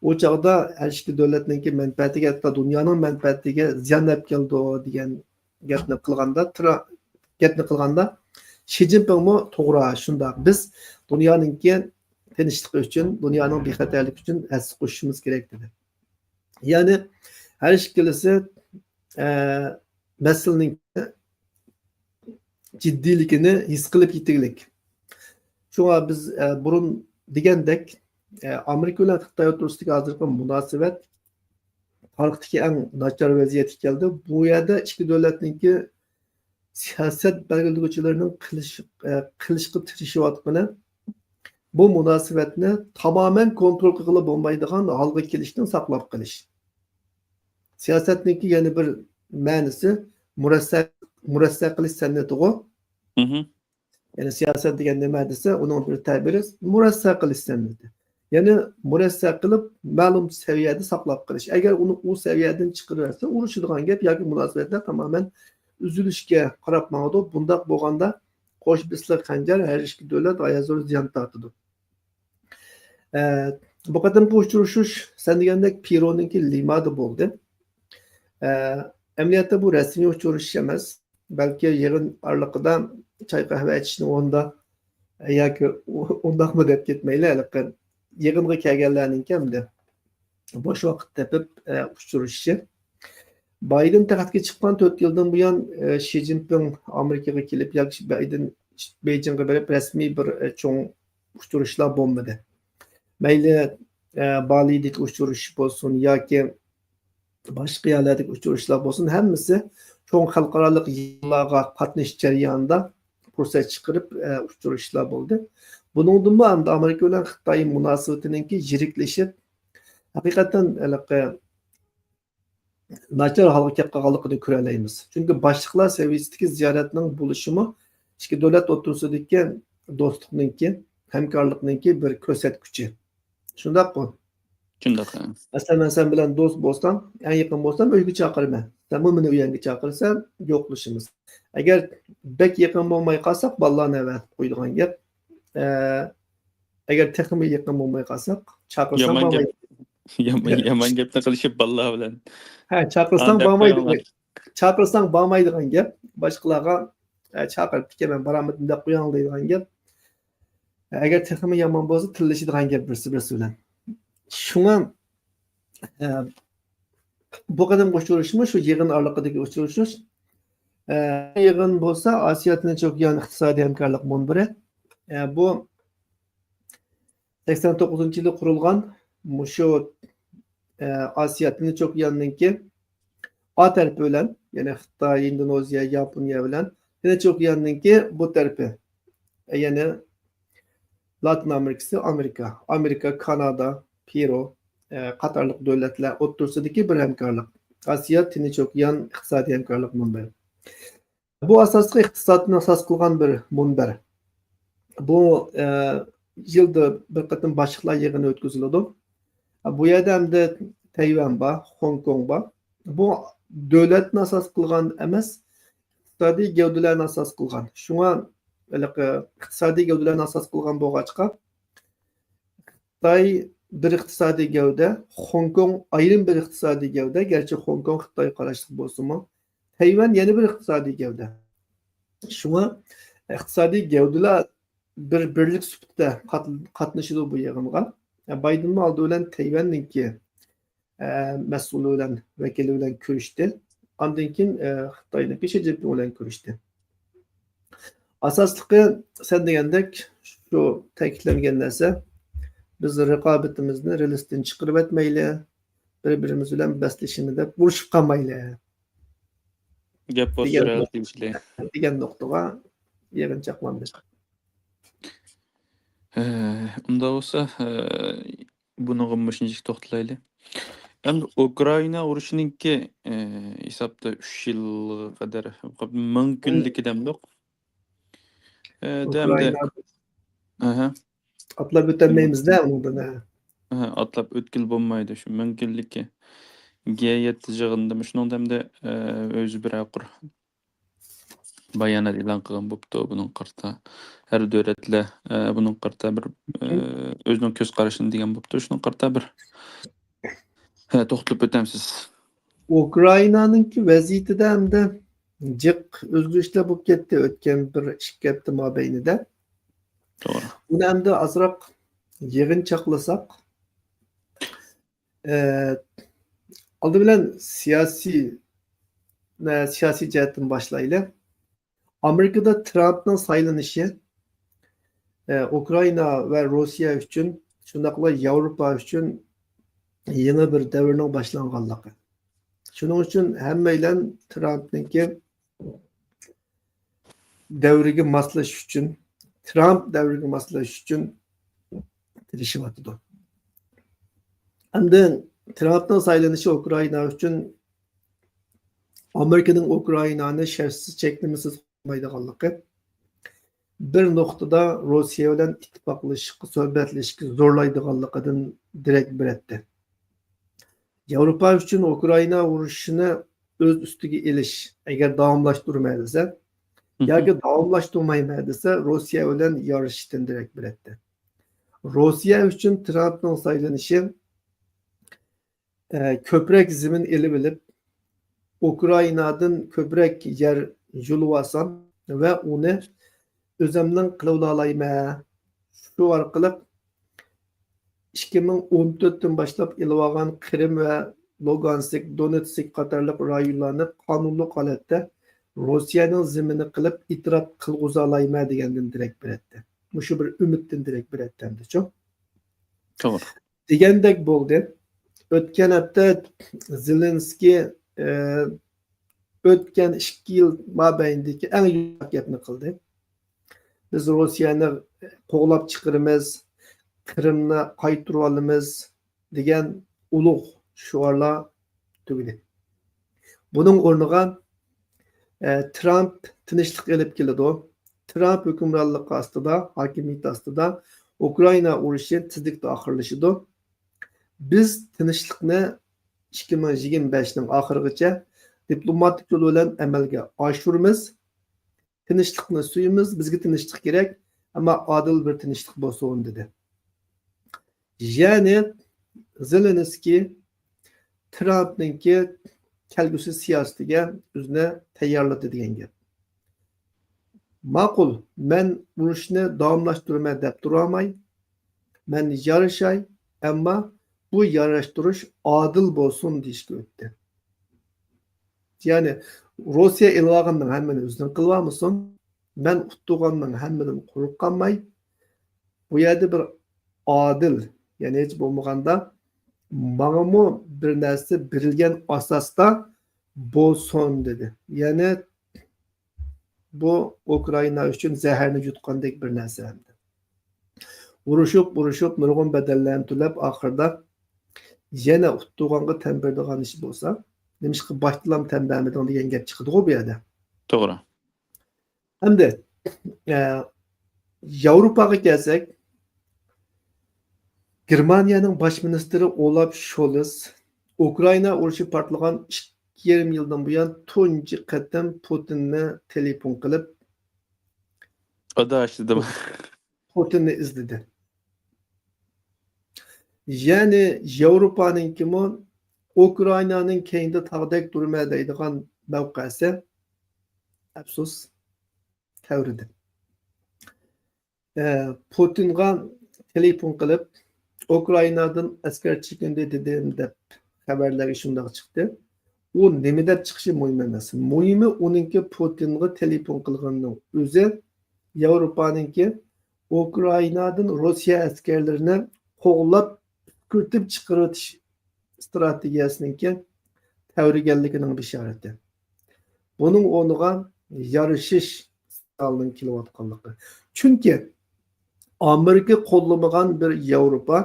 ئۇ چاغدا ھەر ئىككى دۆلەتنىڭكى مەنپەئەتىگە، ھەتتا دۇنيانىڭ مەنپەئەتىگە زىيان ئەپ كېلىدۇ دېگەن گەپنى قىلغاندا، ترا-، گەپنى قىلغاندا، شى جىنپىڭمۇ توغرا، شۇنداق، بىز دۇنيانىڭكى تىنچلىقى ئۈچۈن، دۇنيانىڭ بىخەتەرلىكى ئۈچۈن ھەسسە قوشۇشىمىز كېرەك دېدى. يەنى ھەر ئىككىلىسى، ئە، مەسىلىنىڭ جىددىيلىكىنى ھېس قىلىپ يېتىگلىك. شۇڭا بىز، ئە، بۇرۇن دېگەندەك، ئە، ئامېرىكا بىلەن خىتاي ئوتتۇرىسىدىكى ھازىرقى مۇناسىۋەت تارىختىكى ئەڭ ناچار ۋەزىيەتكە كەلدى. بۇ يەردە ئىككى دۆلەتنىڭكى سىياسەت بەلگىلىگۈچىلىرىنىڭ قىلىش، ئە، قىلىشقا تىرىشىۋاتقىنى بۇ مۇناسىۋەتنى تامامەن كونترول قىلغىلى بولمايدىغان ھالغا كېلىشتىن ساقلاپ قېلىش. سىياسەتنىڭكى يەنە بىر مەنىسى مۇرەسسە، مۇرەسسە قىلىش سەنئىتىغۇ. مھم. يەنى سىياسەت دېگەن نېمە دېسە، ئۇنىڭ بىر تەبىرى مۇرەسسە قىلىش سەنئىتى. يەنى مۇرەسسە قىلىپ، مەلۇم سەۋىيەدە ساقلاپ قېلىش. ئەگەر ئۇنى ئۇ سەۋىيەدىن چىقىرىۋەتسە، ئۇرۇشىدىغان گەپ ياكى مۇناسىۋەتلەر تامامەن ئۈزۈلۈشكە قاراپ ماڭىدۇ. بۇنداق بولغاندا، قوش بىسلىق خەنجەر ھەر ئىككى دۆلەت ئاياغ زور زىيان تارتىدۇ. ئە، بۇ قېتىمقى ئۇچرىشىش سەن دېگەندەك پېرۇنىڭكى لىمادا بولدى. ئە، ئەمەلىيەتتە بۇ رەسمىي ئۇچرىشىش ئەمەس. بەلكى يىغىن ئارىلىقىدا چاي قەھۋە ئىچىشنىڭ ئورنىدا ياكى ئۇ-، ئۇنداقمۇ دەپ كەتمەيلى، ھېلىقى يىغىنغا كەلگەنلەرنىڭكى ئەمدى بوش ۋاقىت تېپىپ، ئە، ئۇچرىشىشى. بايدېن تەختكە چىققان تۆت يىلدىن بۇيان، ئە، شى جىنپىڭ ئامېرىكىغا كېلىپ ياكى بايدېن بېيجىڭغا بېرىپ رەسمىي بىر، ئە، چوڭ ئۇچرىشىشلار بولمىدى. مەيلى، ئە، بالىدىكى ئۇچرىشىش بولسۇن ياكى باشقا يەرلەردىكى ئۇچرىشىشلار بولسۇن، ھەممىسى چوڭ خەلقئارالىق يىغىنلارغا قاتنىشىش جەريانىدا پۇرسەت چىقىرىپ، ئە، ئۇچرىشىشلار بولدى. بۇنىڭدىنمۇ ئەمدى ئامېرىكا بىلەن خىتاي مۇناسىۋىتىنىڭكى يىرىكلىشىپ، ھەقىقەتەن ھېلىقى ناچار ھالغا كەپ قالغانلىقىنى كۆرەلەيمىز. چۈنكى باشلىقلار سەۋىيەسىدىكى زىيارەتنىڭ بولۇشىمۇ ئىككى دۆلەت ئوتتۇرىسىدىكى دوستلۇقنىڭكى، ھەمكارلىقنىڭكى بىر كۆرسەتكۈچى. شۇنداققۇ؟ شۇنداق، ھە. مەسىلەن، مەن سەن بىلەن دوست بولسام، ئەڭ يېقىن بولسام، ئۆيگە چاقىرىمەن. سەنمۇ مېنى ئۆيۈڭگە چاقىرىسەن، جوقلىشىمىز. ئەگەر بەك يېقىن بولماي قالساق، بالىلارنى ئەۋەتىپ قويىدىغان گەپ. ئە، ئەگەر تېخىمۇ يېقىن بولماي قالساق، چاقىرساڭ يامان گەپ. بارمايدۇ. يامان، يامان گەپنى قىلىشىپ بالىلار بىلەن. ھە، چاقىرساڭ ئانداق بارمايدىغان، قىلىڭلار. چاقىرساڭ بارمايدىغان گەپ. باشقىلارغا، ئە، چاقىرىپتىكەن، مەن بارالمىدىم دەپ قويۇڭ دەيدىغان گەپ. ئەگەر تېخىمۇ يامان بولسا، تىللىشىدىغان گەپ بىرسى بىرسى بىلەن. شۇڭا، ئە، بۇ قېتىمقى ئۇچرىشىشمۇ شۇ يىغىن ئارىلىقىدىكى ئۇچرىشىش. ئە، يىغىن بولسا ئاسىيا تىنچ ئوكيان ئىقتىسادىي ھەمكارلىق مۇنبىرى. ئە، بۇ سەكسەن توققۇزىنچى يىلى قۇرۇلغان مۇشۇ، ئە، ئاسىيا تىنچ ئوكياننىڭكى ئا تەرىپى بىلەن، يەنى خىتاي، ھىندونېزىيە، ياپونىيە بىلەن تىنچ ئوكياننىڭكى بۇ تەرىپى، ئە، يەنى لاتىن ئامېرىكىسى، ئامېرىكا، ئامېرىكا، كانادا، پېرۇ، ئە، قاتارلىق دۆلەتلەر ئوتتۇرىسىدىكى بىر ھەمكارلىق. ئاسىيا تىنچ ئوكيان ئىقتىسادىي ھەمكارلىق مۇنبىرى. بۇ ئاساسلىقى ئىقتىسادنى ئاساس قىلغان بىر مۇنبەر. بۇ، ئە، يىلدا بىر قېتىم باشلىقلار يىغىنى ئۆتكۈزۈلىدۇ. بۇ يەردە ئەمدى تەيۋەن بار، خوڭكوڭ بار. بۇ دۆلەتنى ئاساس قىلغان ئەمەس، ئىقتىسادىي گەۋدىلەرنى ئاساس قىلغان. شۇڭا ھېلىقى ئىقتىسادىي گەۋدىلەرنى ئاساس قىلغان بولغاچقا، خىتاي بىر ئىقتىسادىي گەۋدە، خوڭكوڭ ئايرىم بىر ئىقتىسادىي گەۋدە، گەرچە خوڭكوڭ خىتايغا قاراشلىق بولسىمۇ، تەيۋەن يەنە بىر ئىقتىسادىي گەۋدە. شۇڭا ئىقتىسادىي گەۋدىلەر بىر بىرلىك سۈپىتىدە قات-، قاتنىشىدۇ بۇ يىغىنغا. بايدېنمۇ ئالدى بىلەن تەيۋەننىڭكى، ئە، مەسئۇلى بىلەن، ۋەكىلى بىلەن كۆرۈشتى. ئاندىن كېيىن، ئە، خىتاينىڭكى شى جىنپىڭ بىلەن كۆرۈشتى. ئاساسلىقى سەن دېگەندەك شۇ تەكىتلەنگەن نەرسە، بىز رىقابىتىمىزنى رېلىستىن چىقىرىۋەتمەيلى، بىر-بىرىمىز بىلەن بەسلىشىمىز دەپ ئۇرۇشۇپ قالمايلى. گەپ دېگەن بولسا نۇق-، دېگەن نۇقتىغا يىغىن چاقلاندى. ھە، ئۇنداق بولسا، ھە، بۇنىڭغا مۇشۇنچىلىك توختىلايلى. ئەمدى ئۇكرائىنا ئۇرۇشىنىڭكى، ئى، ھېسابتا ئۈچ يىلغا قەدەر، مىڭ كۈنلۈكى دەمدۇق. ئى، دە ئەمدى، ئۇكرائىنا ئەھە. ئاتلاپ ئۆتەلمەيمىز-دە ئۇنىڭدىن، ھە. ئەھە، ئاتلاپ ئۆتكىلى بولمايدۇ. شۇ مىڭ كۈنلۈكى گې يەتتە يىغىنىدا مۇشۇنىڭ دەمدە، ئى، ئۆزى بىرەر قۇر بايانات ئېلان قىلغان بوپتۇ. بۇنىڭغا قارىتا ھەر دۆلەتلەر، ئە، بۇنىڭغا قارىتا بىر، ئە، ئۆزىنىڭ كۆز قارىشىنى دېگەن بوپتۇ. شۇنىڭغا قارىتا بىر، ھە، توختىلىپ ئۆتەمسىز؟ ئۇكرائىنانىڭكى ۋەزىيىتىدە ئەمدى جىق ئۆزگىرىشلەر بولۇپ كەتتى ئۆتكەن بىر ئىككى ھەپتە مابەينىدە. توغرا. بۇنى ئەمدى ئازراق يىغىنچاقلىساق، ئە، ئالدى بىلەن سىياسىي، ئە، سىياسىي جەھەتتىن باشلايلى. ئامېرىكىدا ترامپنىڭ سايلىنىشى، ئە، ئۇكرائىنا ۋە روسىيە ئۈچۈن، شۇنداقلا ياۋروپا ئۈچۈن يېڭى بىر دەۋرنىڭ باشلانغانلىقى. شۇنىڭ ئۈچۈن ھەممەيلەن ترامپنىڭكى دەۋرىگە ماسلىشىش ئۈچۈن، ترامپ دەۋرىگە ماسلىشىش ئۈچۈن تىرىشىۋاتىدۇ. ئەمدى ترامپنىڭ سايلىنىشى ئۇكرائىنا ئۈچۈن ئامېرىكىنىڭ ئۇكرائىنانى شەرتسىز، چەكلىمىسىز قويمايدىغانلىقى، بىر نۇقتىدا روسىيە بىلەن ئىتتىپاقلىشىشقا، سۆھبەتلىشىشكە زورلايدىغانلىقىدىن دېرەك بېرەتتى. ياۋروپا ئۈچۈن ئۇكرائىنا ئۇرۇشىنى ئۆز ئۈستىگە ئېلىش، ئەگەر داۋاملاشتۇرماي دېسە، ياكى داۋاملاشتۇرمايمەن دېسە، روسىيە بىلەن يارىشىشتىن دېرەك بېرەتتى. روسىيە ئۈچۈن ترامپنىڭ سايلىنىشى، ئە، كۆپرەك زېمىن ئېلىۋېلىپ، ئۇكرائىنادىن كۆپرەك يەر يۇلۇۋالسام ۋە ئۇنى ئۆزەمنىڭ قىلىۋالالايمەن. شۇ ئارقىلىق ئىككى مىڭ ئون تۆتتىن باشلاپ ئېلىۋالغان قىرىم ۋە لۇگانسك، دونېتسك قاتارلىق رايونلارنى قانۇنلۇق ھالەتتە روسىيەنىڭ زېمىنى قىلىپ ئېتىراپ قىلغۇزالايمەن دېگەندىن دېرەك بېرەتتى. مۇشۇ بىر ئۈمىدتىن دېرەك بېرەتتى ئەمدىچۇ. توغرا. دېگەندەك بولدى. ئۆتكەن ھەپتە زېلېنسكىي، ئە، ئۆتكەن ئىككى يىل مابەينىدىكى ئەڭ يوغان گەپنى قىلدى. بىز روسىيەنى قوغلاپ چىقىرىمىز، قىرىمنى قايتۇرۇۋالىمىز دېگەن ئۇلۇغ شوئارلار تۈگىدى. بۇنىڭ ئورنىغا، ئە، ترامپ تىنچلىق ئېلىپ كېلىدۇ. ترامپ ھۆكۈمرانلىقى ئاستىدا، ھاكىمىيىتى ئاستىدا ئۇكرائىنا ئۇرۇشى تېزلىكتە ئاخىرلىشىدۇ. بىز تىنچلىقنى ئىككى مىڭ يىگىرمە بەشنىڭ ئاخىرىغىچە دىپلوماتىك يول بىلەن ئەمەلگە ئاشۇرىمىز. تىنچلىقنى سۆيىمىز، بىزگە تىنچلىق كېرەك، ئەمما ئادىل بىر تىنچلىق بولسۇن، دېدى. يەنى زېلېنسكىي ترامپنىڭكى كەلگۈسى سىياسىتىگە ئۆزىنى تەييارلىدى دېگەن گەپ. ماقۇل، مەن ئۇرۇشنى داۋاملاشتۇرىمەن دەپ تۇرالماي، مەن يارىشاي، ئەمما بۇ ياراشتۇرۇش ئادىل بولسۇن دېيىشكە ئۆتتى. يەنى روسىيە ئېلىۋالغاننىڭ ھەممىنى ئۆزىنىڭ قىلىۋالمىسۇن، مەن ئۇتتۇرغاننىڭ ھەممىدىن قۇرۇق قالماي، بۇ يەردە بىر ئادىل، يەنى ھېچ بولمىغاندا ماڭىمۇ بىر نەرسە بېرىلگەن ئاساستا بولسۇن، دېدى. يەنى بۇ ئۇكرائىنا ئۈچۈن زەھەرنى يۇتقاندەك بىر نەرسە ئەمدى. ئۇرۇشۇپ، ئۇرۇشۇپ، نۇرغۇن بەدەللەرنى تۆلەپ، ئاخىرىدا يەنە ئۇتتۇرغانغا تەن بېرىدىغان ئىش بولسا، نېمىشقا باشتىلام تەن بەرمىدىڭ دېگەن گەپ چىقىدىغۇ بۇ يەردە. توغرا. ئەمدى، ئە، ياۋروپاغا كەلسەك، گېرمانىيەنىڭ باش مىنىستىرى ئولاف شولز ئۇكرائىنا ئۇرۇشى پارتلىغان ئىككى يېرىم يىلدىن بۇيان تۇنجى قېتىم پۇتىننى تېلېفون قىلىپ، ئاداش دېدىم. پۇتىننى ئىزدىدى. يەنى ياۋروپانىڭكىمۇ ئۇكرائىنانىڭ كەينىدە تاغدەك تۇرىمەن دەيدىغان مەۋقەسى، ئەپسۇس، تەۋرىدى. ئە، پۇتىنغا تېلېفون قىلىپ، ئۇكرائىنادىن ئەسكەر چېكىندى دېدىم دەپ خەۋەرلەرگە شۇنداق چىقتى. ئۇ نېمە دەپ چىقىشى مۇھىم ئەمەس. مۇھىمى ئۇنىڭكى پۇتىنغا تېلېفون قىلغىنىنىڭ ئۆزى ياۋروپانىڭكى ئۇكرائىنادىن روسىيە ئەسكەرلىرىنى قوغلاپ ئۈسكۈرتۈپ چىقىرىۋېتىش ئىستراتېگىيەسىنىڭكى تەۋرىگەنلىكىنىڭ بېشارىتى. بۇنىڭ ئورنىغا يارىشىش سىگنالىنىڭ كېلىۋاتقانلىقى. چۈنكى ئامېرىكا قوللىمىغان بىر ياۋروپا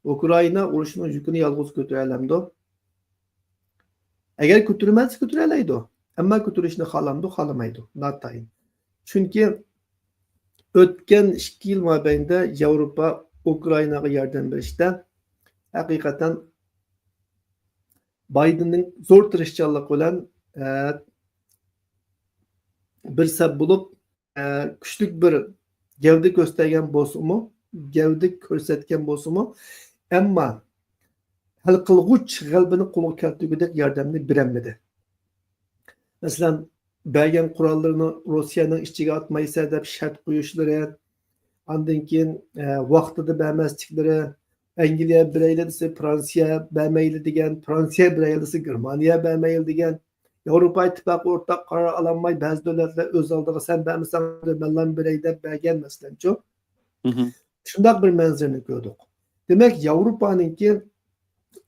ئۇكرائىنا ئۇرۇشىنىڭ يۈكىنى يالغۇز كۆتۈرەلەمدۇ؟ ئەگەر كۆتۈرمەي دېسە كۆتۈرەلەيدۇ. ئەمما كۆتۈرۈشنى خالامدۇ، خالىمايدۇ. ناتايىن. چۈنكى ئۆتكەن ئىككى يىل مابەينىدە ياۋروپا ئۇكرائىناغا ياردەم بېرىشتە ھەقىقەتەن بايدېننىڭ زور تىرىشچانلىقى بىلەن، ئە، بىر سەپ بولۇپ، ئە، كۈچلۈك بىر گەۋدە كۆرسەتكەن بولسىمۇ، گەۋدە كۆرسەتكەن بولسىمۇ، ئەمما ھەل قىلغۇچ غەلىبىنى قولغا كەلتۈرگۈدەك ياردەمنى بېرەلمىدى. مەسىلەن، بەرگەن قوراللىرىنى روسىيەنىڭ ئىچىگە ئاتمايسەن دەپ شەرت قويۇشلىرى، ئاندىن كېيىن، ئە، ۋاقتىدا بەرمەسلىكلىرى، ئەنگلىيە بېرەيلى دېسە، فرانسىيە بەرمەيلى دېگەن، فرانسىيە بېرەيلى دېسە، گېرمانىيە بەرمەيلى دېگەن، ياۋروپا ئىتتىپاقى ئورتاق قارار ئالالماي، بەزى دۆلەتلەر ئۆز ئالدىغا، سەن بەرمىسەڭ مەنلا بېرەي دەپ بەرگەن، مەسىلەنچۇ. مهم. شۇنداق بىر مەنزىرىنى كۆردۇق. دېمەك، ياۋروپانىڭكى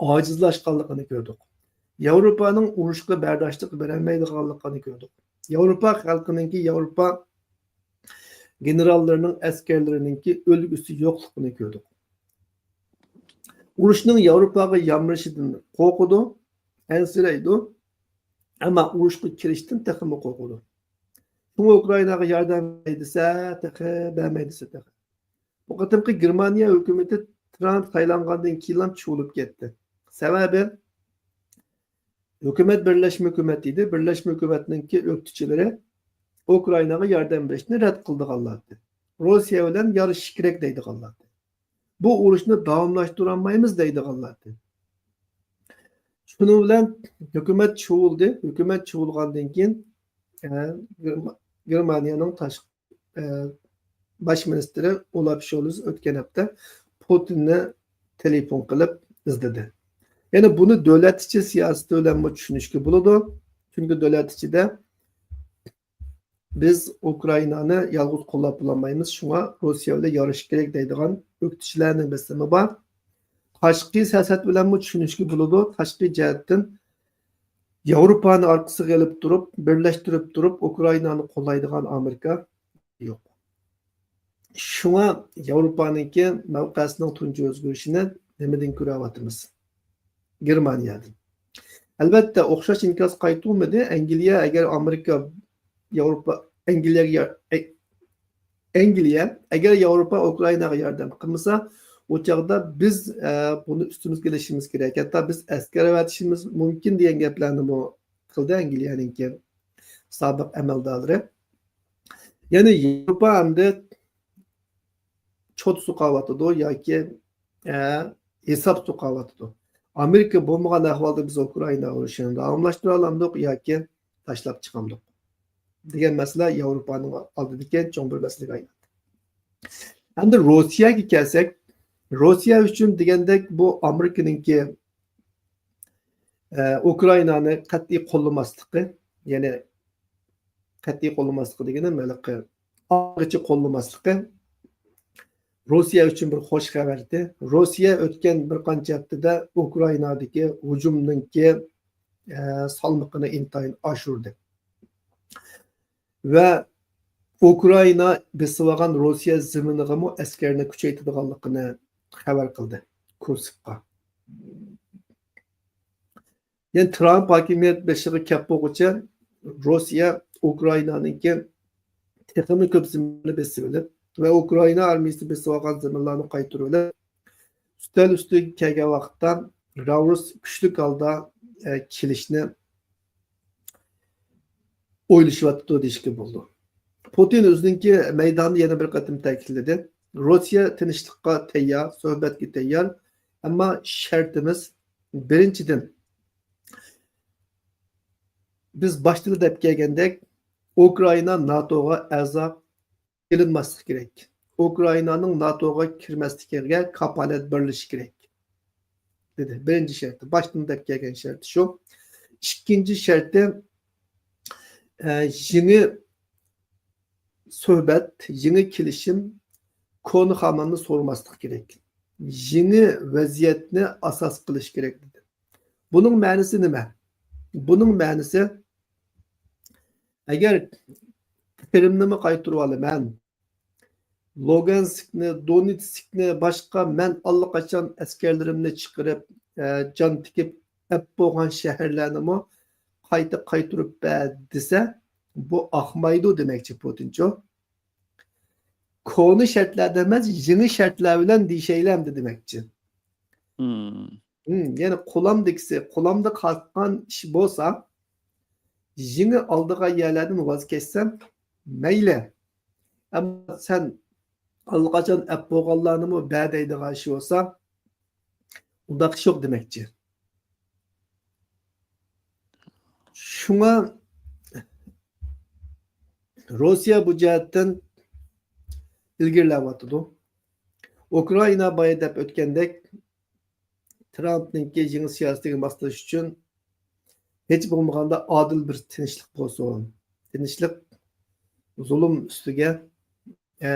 ئاجىزلاشقانلىقىنى كۆردۇق. ياۋروپانىڭ ئۇرۇشقا بەرداشلىق بېرەلمەيدىغانلىقىنى كۆردۇق. ياۋروپا خەلقىنىڭكى، ياۋروپا گېنېراللىرىنىڭ، ئەسكەرلىرىنىڭكى ئۆلگۈسى يوقلۇقىنى كۆردۇق. ئۇرۇشنىڭ ياۋروپاغا يامرىشىدىن قورقىدۇ، ئەنسىرەيدۇ، ئەمما ئۇرۇشقا كىرىشتىن تېخىمۇ قورقىدۇ. شۇڭا ئۇكرائىناغا ياردەم بەرمەي دېسە تېخى، بەرمەي دېسە تېخى. بۇ قېتىمقى گېرمانىيە ھۆكۈمىتى ترامپ سايلانغاندىن كېيىنلا چۇۋۇلۇپ كەتتى. سەۋەبى، ھۆكۈمەت بىرلەشمە ھۆكۈمەت ئىدى. بىرلەشمە ھۆكۈمەتنىڭكى ئۆكتىچىلىرى ئۇكرائىناغا ياردەم بېرىشنى رەت قىلىدىغانلاردى. روسىيە بىلەن يارىشىش كېرەك دەيدىغانلاردى. بۇ ئۇرۇشنى داۋاملاشتۇرالمايمىز دەيدىغانلاردى. شۇنىڭ بىلەن ھۆكۈمەت چۇۋۇلدى. ھۆكۈمەت چۇۋۇلغاندىن كېيىن، ئە، گېرما-، گېرمانىيەنىڭ تاشقى، ئە، باش مىنىستىرى ئولاف شولز ئۆتكەن ھەپتە پۇتىننى تېلېفون قىلىپ ئىزدىدى. يەنى بۇنى دۆلەت ئىچى سىياسىتى بىلەنمۇ چۈشىنىشكە بولىدۇ. چۈنكى دۆلەت ئىچىدە بىز ئۇكرائىنانى يالغۇز قوللاپ بولالمايمىز، شۇڭا روسىيە بىلەن يارىشىش كېرەك دەيدىغان ئۆكتىچىلەرنىڭ بېسىمى بار. تاشقى سىياسەت بىلەنمۇ چۈشىنىشكە بولىدۇ. تاشقى جەھەتتىن ياۋروپانى ئارقىسىغا ئېلىپ تۇرۇپ، بىرلەشتۈرۈپ تۇرۇپ، ئۇكرائىنانى قوللايدىغان ئامېرىكا يوق. شۇڭا ياۋروپانىڭكى مەۋقەسىنىڭ تۇنجى ئۆزگىرىشىنى نېمىدىن كۆرۈۋاتىمىز؟ گېرمانىيەدىن. ئەلۋەتتە، ئوخشاش ئىنكاس قايتۇرمىدى. ئەنگلىيە ئەگەر ئامېرىكا، ياۋروپا، ئەنگلىيەگە يار-، ئە-، ئەنگلىيە ئەگەر ياۋروپا ئۇكرائىناغا ياردەم قىلمىسا، ئۇ چاغدا بىز، ئە، بۇنى ئۈستىمىزگە ئېلىشىمىز كېرەك. ھەتتا بىز ئەسكەر ئەۋەتىشىمىز مۇمكىن دېگەن گەپلەرنىمۇ قىلدى ئەنگلىيەنىڭكى سابىق ئەمەلدارلىرى. يەنى ياۋروپا ئەمدى چوت سوقاۋاتىدۇ ياكى، ئە، ھېساب سوقاۋاتىدۇ. ئامېرىكا بولمىغان ئەھۋالدا بىز ئۇكرائىنا ئۇرۇشىنى داۋاملاشتۇرالامدۇق ياكى تاشلاپ چىقامدۇق دېگەن مەسىلە ياۋروپانىڭ ئالدىدىكى چوڭ بىر مەسىلىگە ئايلاندى. ئەمدى روسىيەگە كەلسەك، روسىيە ئۈچۈن دېگەندەك بۇ ئامېرىكىنىڭكى، ئە، ئۇكرائىنانى قەتئىي قوللىماسلىقى، يەنى قەتئىي قوللىماسلىقى دېگىنىم ھېلىقى ئاخىرغىچە قوللىماسلىقى روسىيە ئۈچۈن بىر خوش خەۋەر ئىدى. روسىيە ئۆتكەن بىر قانچە ھەپتىدە ئۇكرائىنادىكى ھۇجۇمنىڭكى، ئە، سالمىقىنى ئىنتايىن ئاشۇردى. ۋە ئۇكرائىنا بېسىۋالغان روسىيە زېمىنىغىمۇ ئەسكەرنى كۈچەيتىدىغانلىقىنى خەۋەر قىلدى كۇرسكقا. يەنى ترامپ ھاكىمىيەت بېشىغا كەپ بولغۇچە روسىيە ئۇكرائىنانىڭكى تېخىمۇ كۆپ زېمىنىنى بېسىۋېلىپ ۋە ئۇكرائىنا ئارمىيىسى بېسىۋالغان زېمىنلارنى قايتۇرۇۋېلىپ، ئۈستەل ئۈستىگە كەلگەن ۋاقىتتا راۋرۇس كۈچلۈك ھالدا، ئە، كېلىشنى ئويلىشىۋاتىدۇ دېيىشكە بولىدۇ. پۇتىن ئۆزىنىڭكى مەيدانىدا يەنە بىر قېتىم تەكىتلىدى. روسىيە تىنچلىققا تەييار، سۆھبەتكە تەييار، ئەمما شەرتىمىز، بىرىنچىدىن، بىز باشتىلا دەپ كەلگەندەك، ئۇكرائىنا ناتوغا ئەزا قىلىنماسلىقى كېرەك. ئۇكرائىنانىڭ ناتوغا كىرمەسلىكىگە كاپالەت بېرىلىشى كېرەك، دېدى. بىرىنچى شەرتى، باشتىن دەپ كەلگەن شەرتى شۇ. ئىككىنچى شەرتى، ئە، يېڭى سۆھبەت، يېڭى كېلىشىم كونا خاماننى سورىماسلىق كېرەك. يېڭى ۋەزىيەتنى ئاساس قىلىش كېرەك، دېدى. بۇنىڭ مەنىسى نېمە؟ بۇنىڭ مەنىسى، ئەگەر قىرىمنىمۇ قايتۇرۇۋالىمەن، لۇگانسكنى، دونېتسكنى، باشقا مەن ئاللىقاچان ئەسكەرلىرىمنى چىقىرىپ، ئە، جان تىكىپ ئەپ بولغان شەھەرلەرنىمۇ قايتا قايتۇرۇپ بەر دېسە، بۇ ئاقمايدۇ دېمەكچى پۇتىنچۇ. كونا شەرتلەردە ئەمەس، يېڭى شەرتلەر بىلەن دېيىشەيلى ئەمدى دېمەكچى. مم. مم، يەنى قولامدىكىسى، قولامدا قالغان ئىش بولسا، يېڭى ئالىدىغان يەرلەردىن ۋاز كەچسەم مەيلى. ئەمما سەن ئاللىقاچان ئەپ بولغانلارنىمۇ بەر دەيدىغان ئىش بولسا، ئۇنداق ئىش يوق دېمەكچى. شۇڭا روسىيە بۇ جەھەتتىن ئىلگىرىلەۋاتىدۇ. ئۇكرائىنا بايا دەپ ئۆتكەندەك، ترامپنىڭكى يېڭى سىياسىتىگە ماسلىشىش ئۈچۈن ھېچ بولمىغاندا ئادىل بىر تىنچلىق بولسۇن. تىنچلىق، زۇلۇم ئۈستىگە، ئە،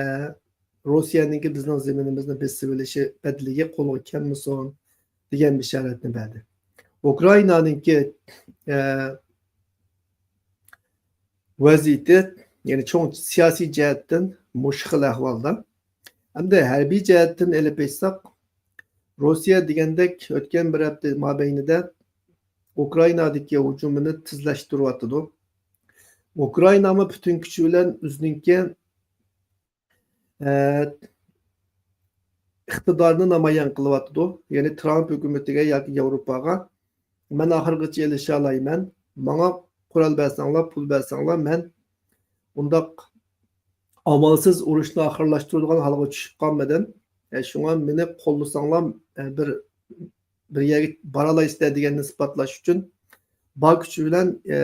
روسىيەنىڭكى بىزنىڭ زېمىنىمىزنى بېسىۋېلىشى بەدىلىگە قولغا كەلمىسۇن دېگەن بېشارەتنى بەردى. ئۇكرائىنانىڭكى، ئە، ۋەزىيىتى، يەنى چوڭ سىياسىي جەھەتتىن مۇشۇ خىل ئەھۋالدا. ئەمدى ھەربىي جەھەتتىن ئېلىپ ئېيتساق، روسىيە دېگەندەك ئۆتكەن بىر ھەپتە مابەينىدە ئۇكرائىنادىكى ھۇجۇمىنى تېزلەشتۈرۈۋاتىدۇ. ئۇكرائىنامۇ پۈتۈن كۈچى بىلەن ئۆزىنىڭكى، ئە، ئىقتىدارىنى نامايان قىلىۋاتىدۇ. يەنى ترامپ ھۆكۈمىتىگە ياكى ياۋروپاغا، مەن ئاخىرغىچە ئېلىشالايمەن. ماڭا قورال بەرسەڭلار، پۇل بەرسەڭلار، مەن ئۇنداق ئامالسىز ئۇرۇشنى ئاخىرلاشتۇرىدىغان ھالغا چۈشۈپ قالمىدىم. ئە، شۇڭا مېنى قوللىساڭلار، ئە، بىر، بىر يەرگە بارالايسىلەر دېگەننى ئىسپاتلاش ئۈچۈن بار كۈچى بىلەن، ئە،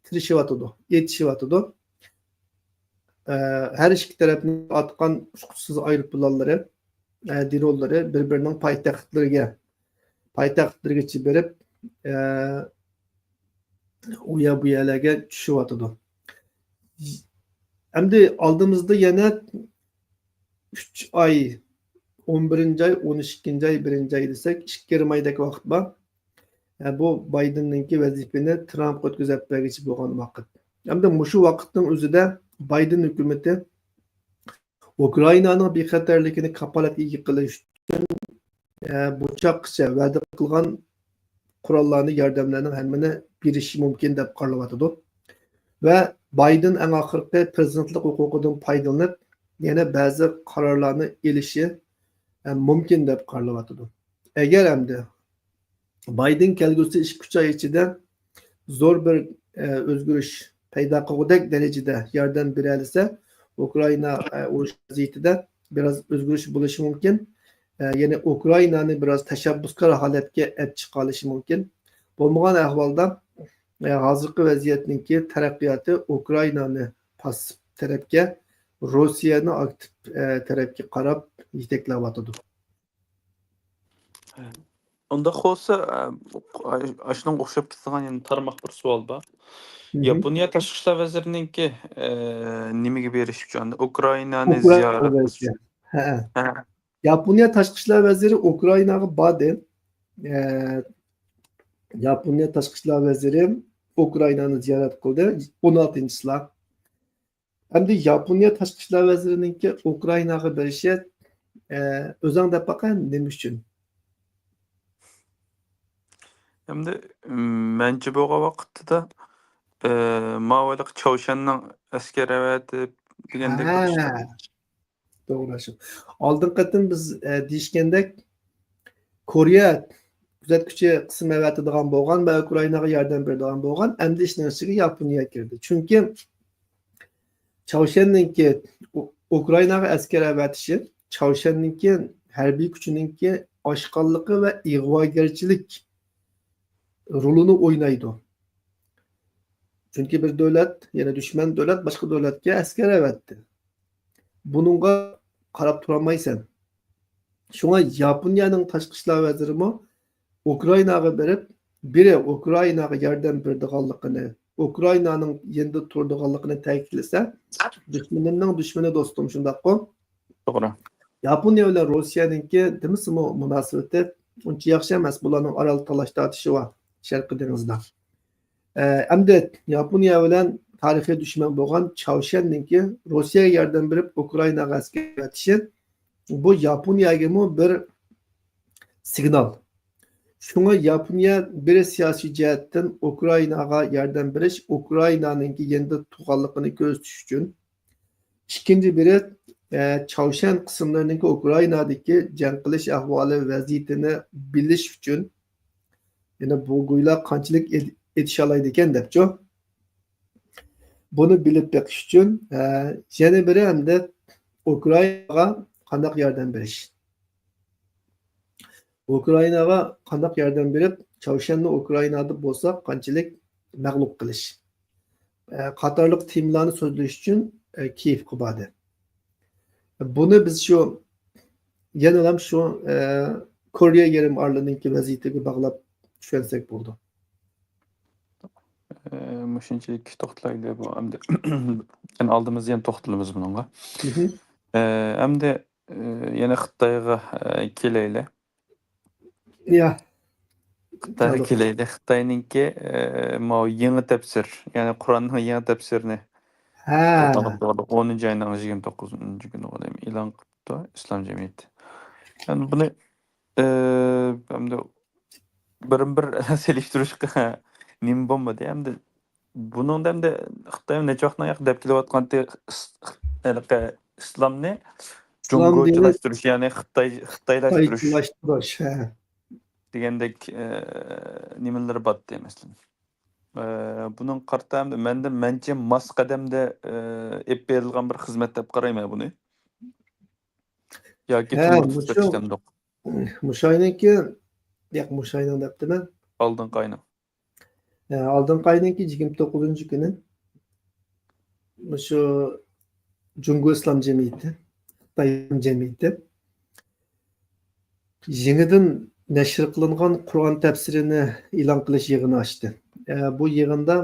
تىرىشىۋاتىدۇ، ئېتىشىۋاتىدۇ. ئە، ھەر ئىككى تەرەپنىڭ ئاتقان ئۇچقۇچىسىز ئايروپىلانلىرى، ئە، درونلىرى بىر-بىرىنىڭ پايتەختلىرىگە، پايتەختلىرىگىچە بېرىپ، ئە، ئۇ يەر بۇ يەرلەرگە چۈشۈۋاتىدۇ. ئەمدى ئالدىمىزدا يەنە ئۈچ ئاي، ئون بىرىنچى ئاي، ئون ئىككىنچى ئاي، بىرىنچى ئاي دېسەك، ئىككى يېرىم ئايدەك ۋاقىت بار. ئە، بۇ بايدېننىڭكى ۋەزىپىنى ترامپقا ئۆتكۈزۈپ بەرگۈچى بولغان ۋاقىت. ئەمدى مۇشۇ ۋاقىتنىڭ ئۆزىدە بايدېن ھۆكۈمىتى ئۇكرائىنانىڭ بىخەتەرلىكىنى كاپالەتكە ئىگە قىلىش ئۈچۈن، ئە، بۇ چاغقىچە ۋەدە قىلغان قوراللارنى، ياردەملەرنىڭ ھەممىنى بېرىشى مۇمكىن دەپ قارىلىۋاتىدۇ. ۋە بايدېن ئەڭ ئاخىرقى پىرېزىدېنتلىق ھوقۇقىدىن پايدىلىنىپ، يەنە بەزى قارارلارنى ئېلىشى، ئە، مۇمكىن دەپ قارىلىۋاتىدۇ. ئەگەر ئەمدى بايدېن كەلگۈسى ئىككى، ئۈچ ئاي ئىچىدە زور بىر، ئە، ئۆزگىرىش پەيدا قىلغۇدەك دەرىجىدە ياردەم بېرەلىسە، ئۇكرائىنا، ئە، ئۇرۇش ۋەزىيىتىدە بىراز ئۆزگىرىش بولۇشى مۇمكىن. ئە، يەنى ئۇكرائىنانى بىراز تەشەببۇسكار ھالەتكە ئەپ چىقارلىشى مۇمكىن. بولمىغان ئەھۋالدا، ئە، ھازىرقى ۋەزىيەتنىڭكى تەرەققىياتى ئۇكرائىنانى پاسسىپ تەرەپكە، روسىيەنى ئاكتىپ، ئە، تەرەپكە قاراپ يېتەكلەۋاتىدۇ. ئۇنداق بولسا، ئە، ئاشۇنىڭغا ئوخشاپ كېتىدىغان يەنە تارماق بىر سوئال بار. مھم. ياپونىيە تاشقى ئىشلار ۋەزىرىنىڭكى، ئە، نېمىگە بېرىش ئۈچۈن؟ ئۇكرائىنانى ئۇكرائىنا زىيارەت قىلىش ئۈچۈن. ھە. ھە. ياپونىيە تاشقى ئىشلار ۋەزىرى ئۇكرائىناغا باردى. ئە، ياپونىيە تاشقى ئىشلار ۋەزىرى ئۇكرائىنانى زىيارەت قىلدى. ئون ئالتىنچى چىسلا. ئەمدى ياپونىيە تاشقى ئىشلار ۋەزىرىنىڭكى ئۇكرائىناغا بېرىشى، ئە، ئۆزۈڭ دەپ باقە، نېمە ئۈچۈن؟ ئەمدى، مەنچە بولغان ۋاقىتتا، ئە، ماۋۇ ھېلىقى چاۋشيەننىڭ ئەسكەر ئەۋەتىپ دېگەندەك بىر ئىشلار. ھە. توغرا شۇ. ئالدىنقى قېتىم بىز، ئە، دېيىشكەندەك، كورېيە كۆزەتكۈچى قىسىم ئەۋەتىدىغان بولغان ۋە ئۇكرائىناغا ياردەم بېرىدىغان بولغان، ئەمدى ئىشنىڭ ئىچىگە ياپونىيە كىردى. چۈنكى چاۋشيەننىڭكى ئۇ-، ئۇكرائىناغا ئەسكەر ئەۋەتىشى چاۋشيەننىڭكى ھەربىي كۈچىنىڭكى ئاشقانلىقى ۋە ئىغۋاگەرچىلىك رولىنى ئوينايدۇ. چۈنكى بىر دۆلەت، يەنى دۈشمەن دۆلەت باشقا دۆلەتكە ئەسكەر ئەۋەتتى. بۇنىڭغا قاراپ تۇرالمايسەن. شۇڭا ياپونىيەنىڭ تاشقى ئىشلار ۋەزىرىمۇ ئۇكرائىناغا بېرىپ، بىرى ئۇكرائىناغا ياردەم بېرىدىغانلىقىنى، ئۇكرائىنانىڭ يېنىدا تۇرىدىغانلىقىنى تەكىتلىسە، دۈشمىنىمنىڭ دۈشمىنى دوستۇم، شۇنداققۇ؟ توغرا. ياپونىيە بىلەن روسىيەنىڭكى دېمىسىمۇ مۇناسىۋىتى ئۇنچە ياخشى ئەمەس. بۇلارنىڭ ئارال تالاش تارتىشى بار شەرقىي دېڭىزدا. ئە، ئەمدى ياپونىيە بىلەن تارىخىي دۈشمەن بولغان چاۋشيەننىڭكى روسىيەگە ياردەم بېرىپ، ئۇكرائىناغا ئەسكەر ئەۋەتىشى، بۇ ياپونىيەگىمۇ بىر سىگنال. شۇڭا ياپونىيە بىرى سىياسىي جەھەتتىن ئۇكرائىناغا ياردەم بېرىش، ئۇكرائىنانىڭكى يېنىدا تۇرغانلىقىنى كۆرسىتىش ئۈچۈن، ئىككىنچى بىرى، ئە، چاۋشيەن قىسىملىرىنىڭكى ئۇكرائىنادىكى جەڭ قىلىش ئەھۋالى، ۋەزىيىتىنى بىلىش ئۈچۈن، يەنە بۇ گۇيلا قانچىلىك ئېت-، ئېتىشالايدىكەن دەپچۇ. بۇنى بىلىپ بېقىش ئۈچۈن، ئە، يەنە بىرى ئەمدى ئۇكرائىناغا قانداق ياردەم بېرىش. ئۇكرائىناغا قانداق ياردەم بېرىپ، چاۋشيەننى ئۇكرائىنادا بولسا قانچىلىك مەغلۇپ قىلىش، ئە، قاتارلىق تېمىلارنى سۆزلەش ئۈچۈن، ئە، كىيېۋقا باردى. بۇنى بىز شۇ، يەنىلا شۇ، ئە، كورېيە يېرىم ئارىلىنىڭكى ۋەزىيىتىگە باغلاپ چۈشەنسەك بولىدۇ. ئە، مۇشۇنچىلىك توختىلايلى بۇ ئەمدى. يەنە ئالدىمىزدا يەنە توختىلىمىز بۇنىڭغا. مھم. ئە، ئەمدى، ئە، يەنە خىتايغا، ئە، كېلەيلى. يا. خىتايغا كېلەيلى. خىتاينىڭكى، ئە، ماۋۇ يېڭى تەپسىر، يەنى قۇرئاننىڭ يېڭى تەپسىرىنى ھە. ئونىنچى ئاينىڭ يىگىرمە توققۇزىنچى كۈنى ئېلان قىلىپتۇ ئىسلام جەمئىيىتى. يەنى بۇنى، ئە، ئەمدى بىرمۇ بىر سېلىشتۇرۇشقا نېمە بولمىدى. ئەمدى بۇنىڭدا ئەمدى خىتاي نەچچە ۋاقىتتىن ئاياق دەپ كېلىۋاتقانتى، ئىس-، ھېلىقى ئىسلامنى ئىسلام دىنى جۇڭگوچىلاشتۇرۇش، يەنى خىتاي، خىتايلاشتۇرۇش خىتايلاشتۇرۇش، ھە. دېگەندەك، ئە، نېمىلىرى بارتى، مەسىلەن. ئە، بۇنىڭغا قارىتا ئەمدى مەندە، مەنچە ماس قەدەمدە، ئە، ئېلىپ بېرىلغان بىر خىزمەت دەپ قارايمەن بۇنى. ياكى ھە، تۈمەن مۇشۇ، تۇتۇش دەمدۇق. مۇشۇ ئاينىڭكى، ياق، مۇشۇ ئاينىڭ دەپتىمەن. ئالدىنقى ئاينىڭ. ئە، ئالدىنقى ئاينىڭكى يىگىرمە توققۇزىنچى كۈنى مۇشۇ جۇڭگو ئىسلام جەمئىيىتى، خىتاي جەمئىيىتى يېڭىدىن نەشر قىلىنغان قۇرئان تەپسىرىنى ئېلان قىلىش يىغىنى ئاچتى. ئە، بۇ يىغىندا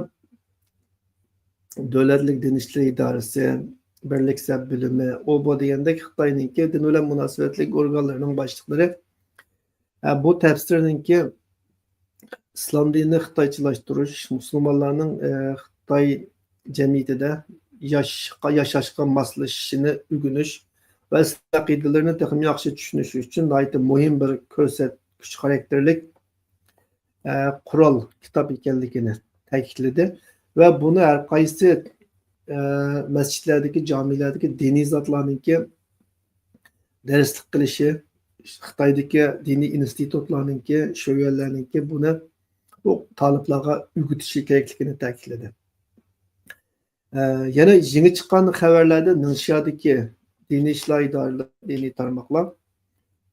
دۆلەتلىك دىن ئىشلىرى ئىدارىسى، بىرلىك سەپ بۆلۈمى، ئۇ بۇ دېگەندەك خىتاينىڭكى دىن بىلەن مۇناسىۋەتلىك ئورگانلىرىنىڭ باشلىقلىرى، ئە، بۇ تەپسىرنىڭكى ئىسلام دىنىنى خىتايچىلاشتۇرۇش، مۇسۇلمانلارنىڭ، ئە، خىتاي جەمئىيىتىدە ياشاشقا، ياشاشقا ماسلىشىشىنى ئۆگىنىش ۋە ئىسلام ئەقىدىلىرىنى تېخىمۇ ياخشى چۈشىنىش ئۈچۈن ناھايىتى مۇھىم بىر كۆرسەتكۈچ خاراكتېرلىك، ئە، قورال، كىتاب ئىكەنلىكىنى تەكىتلىدى ۋە بۇنى ھەر قايسى، ئە، مەسچىتلەردىكى، جامىلەردىكى دىنىي زاتلارنىڭكى دەرسلىك قىلىشى، خىتايدىكى دىنىي ئىنستىتۇتلارنىڭكى، شۆيۈەنلەرنىڭكى بۇنى بۇ تالىپلارغا ئۆگىتىشى كېرەكلىكىنى تەكىتلىدى. ئە، يەنە يېڭى چىققان خەۋەرلەردە نىڭشيادىكى دىنىي ئىشلار ئىدارىلىرى، دىنىي تارماقلار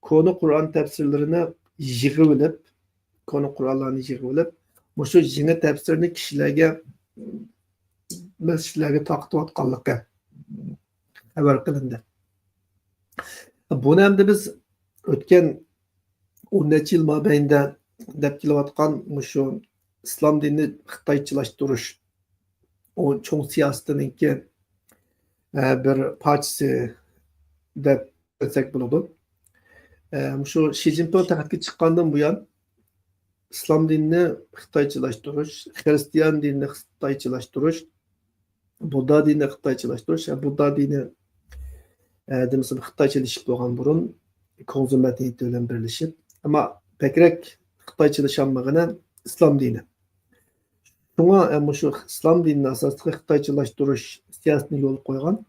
كونا قۇرئان تەپسىرلىرىنى يىغىۋېلىپ، كونا قۇرئانلارنى يىغىۋېلىپ، مۇشۇ يېڭى تەپسىرنى كىشىلەرگە، مەسچىتلەرگە تارقىتىۋاتقانلىقى خەۋەر قىلىندى. بۇنى ئەمدى بىز ئۆتكەن ئون نەچچە يىل مابەينىدە دەپ كېلىۋاتقان مۇشۇ ئىسلام دىنىنى خىتايچىلاشتۇرۇش، ئۇ چوڭ سىياسىتىنىڭكى، ئە، بىر پارچىسى دەپ ئۆتسەك بولىدۇ. ئە، مۇشۇ شى جىنپىڭ تەختكە چىققاندىن بۇيان، ئىسلام دىنىنى خىتايچىلاشتۇرۇش، خىرىستىيان دىنىنى خىتايچىلاشتۇرۇش، بۇددا دىنىنى خىتايچىلاشتۇرۇش، ھە، بۇددا دىنى، ئە، دېمىسىم، خىتايچىلىشىپ بولغان بۇرۇن، كۇڭزى مەدەنىيىتى بىلەن بىرلىشىپ. ئەمما بەكرەك خىتايچىلىشالمىغىنى ئىسلام دىنى. شۇڭا، ئە، مۇشۇ ئىسلام دىنىنى ئاساسلىقى خىتايچىلاشتۇرۇش سىياسىتىنى يولغا قويغان.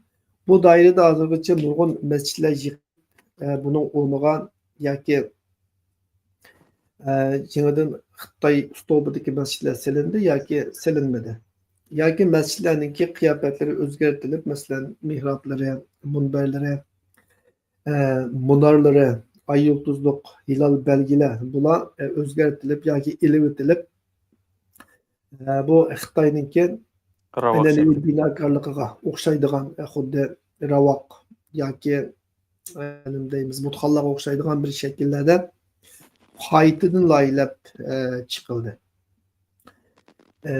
بۇ دائىرىدە ھازىرغىچە نۇرغۇن مەسچىتلەر يىق-، ئە، بۇنىڭ ئورنىغا ياكى، ئە، يېڭىدىن خىتاي ئۇسلۇبىدىكى مەسچىتلەر سېلىندى ياكى سېلىنمىدى. ياكى مەسچىتلەرنىڭكى قىياپەتلىرى ئۆزگەرتىلىپ، مەسىلەن، مېھرابلىرى، مۇنبەرلىرى، ئە، مۇنارلىرى، ئاي يۇلتۇزلۇق، ھىلال بەلگىلەر، بۇلار، ئە، ئۆزگەرتىلىپ ياكى ئېلىۋېتىلىپ، ئە، بۇ خىتاينىڭكى راۋاق ئەنئەنىۋى شەكلى. بىناكارلىقىغا ئوخشايدىغان، ئە، خۇددى راۋاق ياكى، ئە، نېمە دەيمىز، بۇتخانىلارغا ئوخشايدىغان بىر شەكىللەردە قايتىدىن لايىھەلەپ، ئە، چىقىلدى. ئە،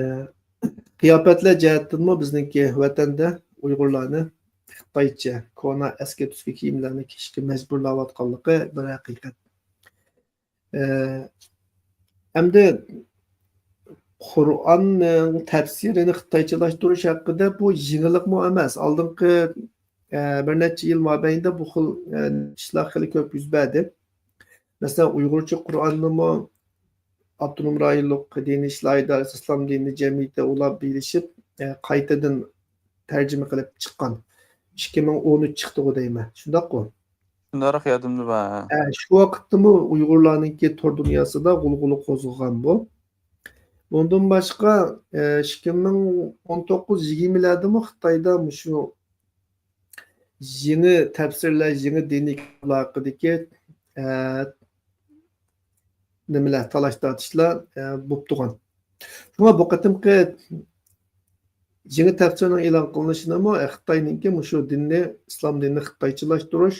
قىياپەتلەر جەھەتتىنمۇ بىزنىڭكى ۋەتەندە ئۇيغۇرلارنى خىتايچە، كونا، ئەسكى تۈسكى كىيىملەرنى كىيىشكە مەجبۇرلاۋاتقانلىقى بىر ھەقىقەت. ئە، ئەمدى قۇرئاننىڭ تەپسىرىنى خىتايچىلاشتۇرۇش ھەققىدە بۇ يېڭىلىقمۇ ئەمەس. ئالدىنقى، ئە، بىر نەچچە يىل مابەينىدە بۇ خىل، ئە، ئىشلار خېلى كۆپ يۈز بەردى. مەسىلەن، ئۇيغۇرچە قۇرئاننىمۇ ئاپتونوم رايونلۇق دىنىي ئىشلار ئىدارىسى ئىسلام دىنى جەمئىيىتى ئۇلار بىرلىشىپ، ئە، قايتىدىن تەرجىمە قىلىپ چىققان. ئىككى مىڭ ئون ئۈچ چىقتىغۇ دەيمەن. شۇنداققۇ؟ شۇنداقراق يادىمدا بار. ئە، شۇ ۋاقىتتىمۇ ئۇيغۇرلارنىڭكى تور دۇنياسىدا غۇلغۇلا قوزغىغان بۇ. ئۇندىن باشقا، ئە، ئىككى مىڭ ئون توققۇز يىگىرمىلەردىمۇ خىتايدا مۇشۇ يېڭى تەپسىرلەر، يېڭى دىنىي كىتابلار ھەققىدىكى، ئە، نېمىلەر، تالاش-تارتىشلار، ئە، بوپتۇغان. شۇڭا بۇ قېتىمقى يېڭى تەپسىرنىڭ ئېلان قىلىنىشىنىمۇ، ئە، خىتاينىڭكى مۇشۇ دىننى، ئىسلام دىنىنى خىتايچىلاشتۇرۇش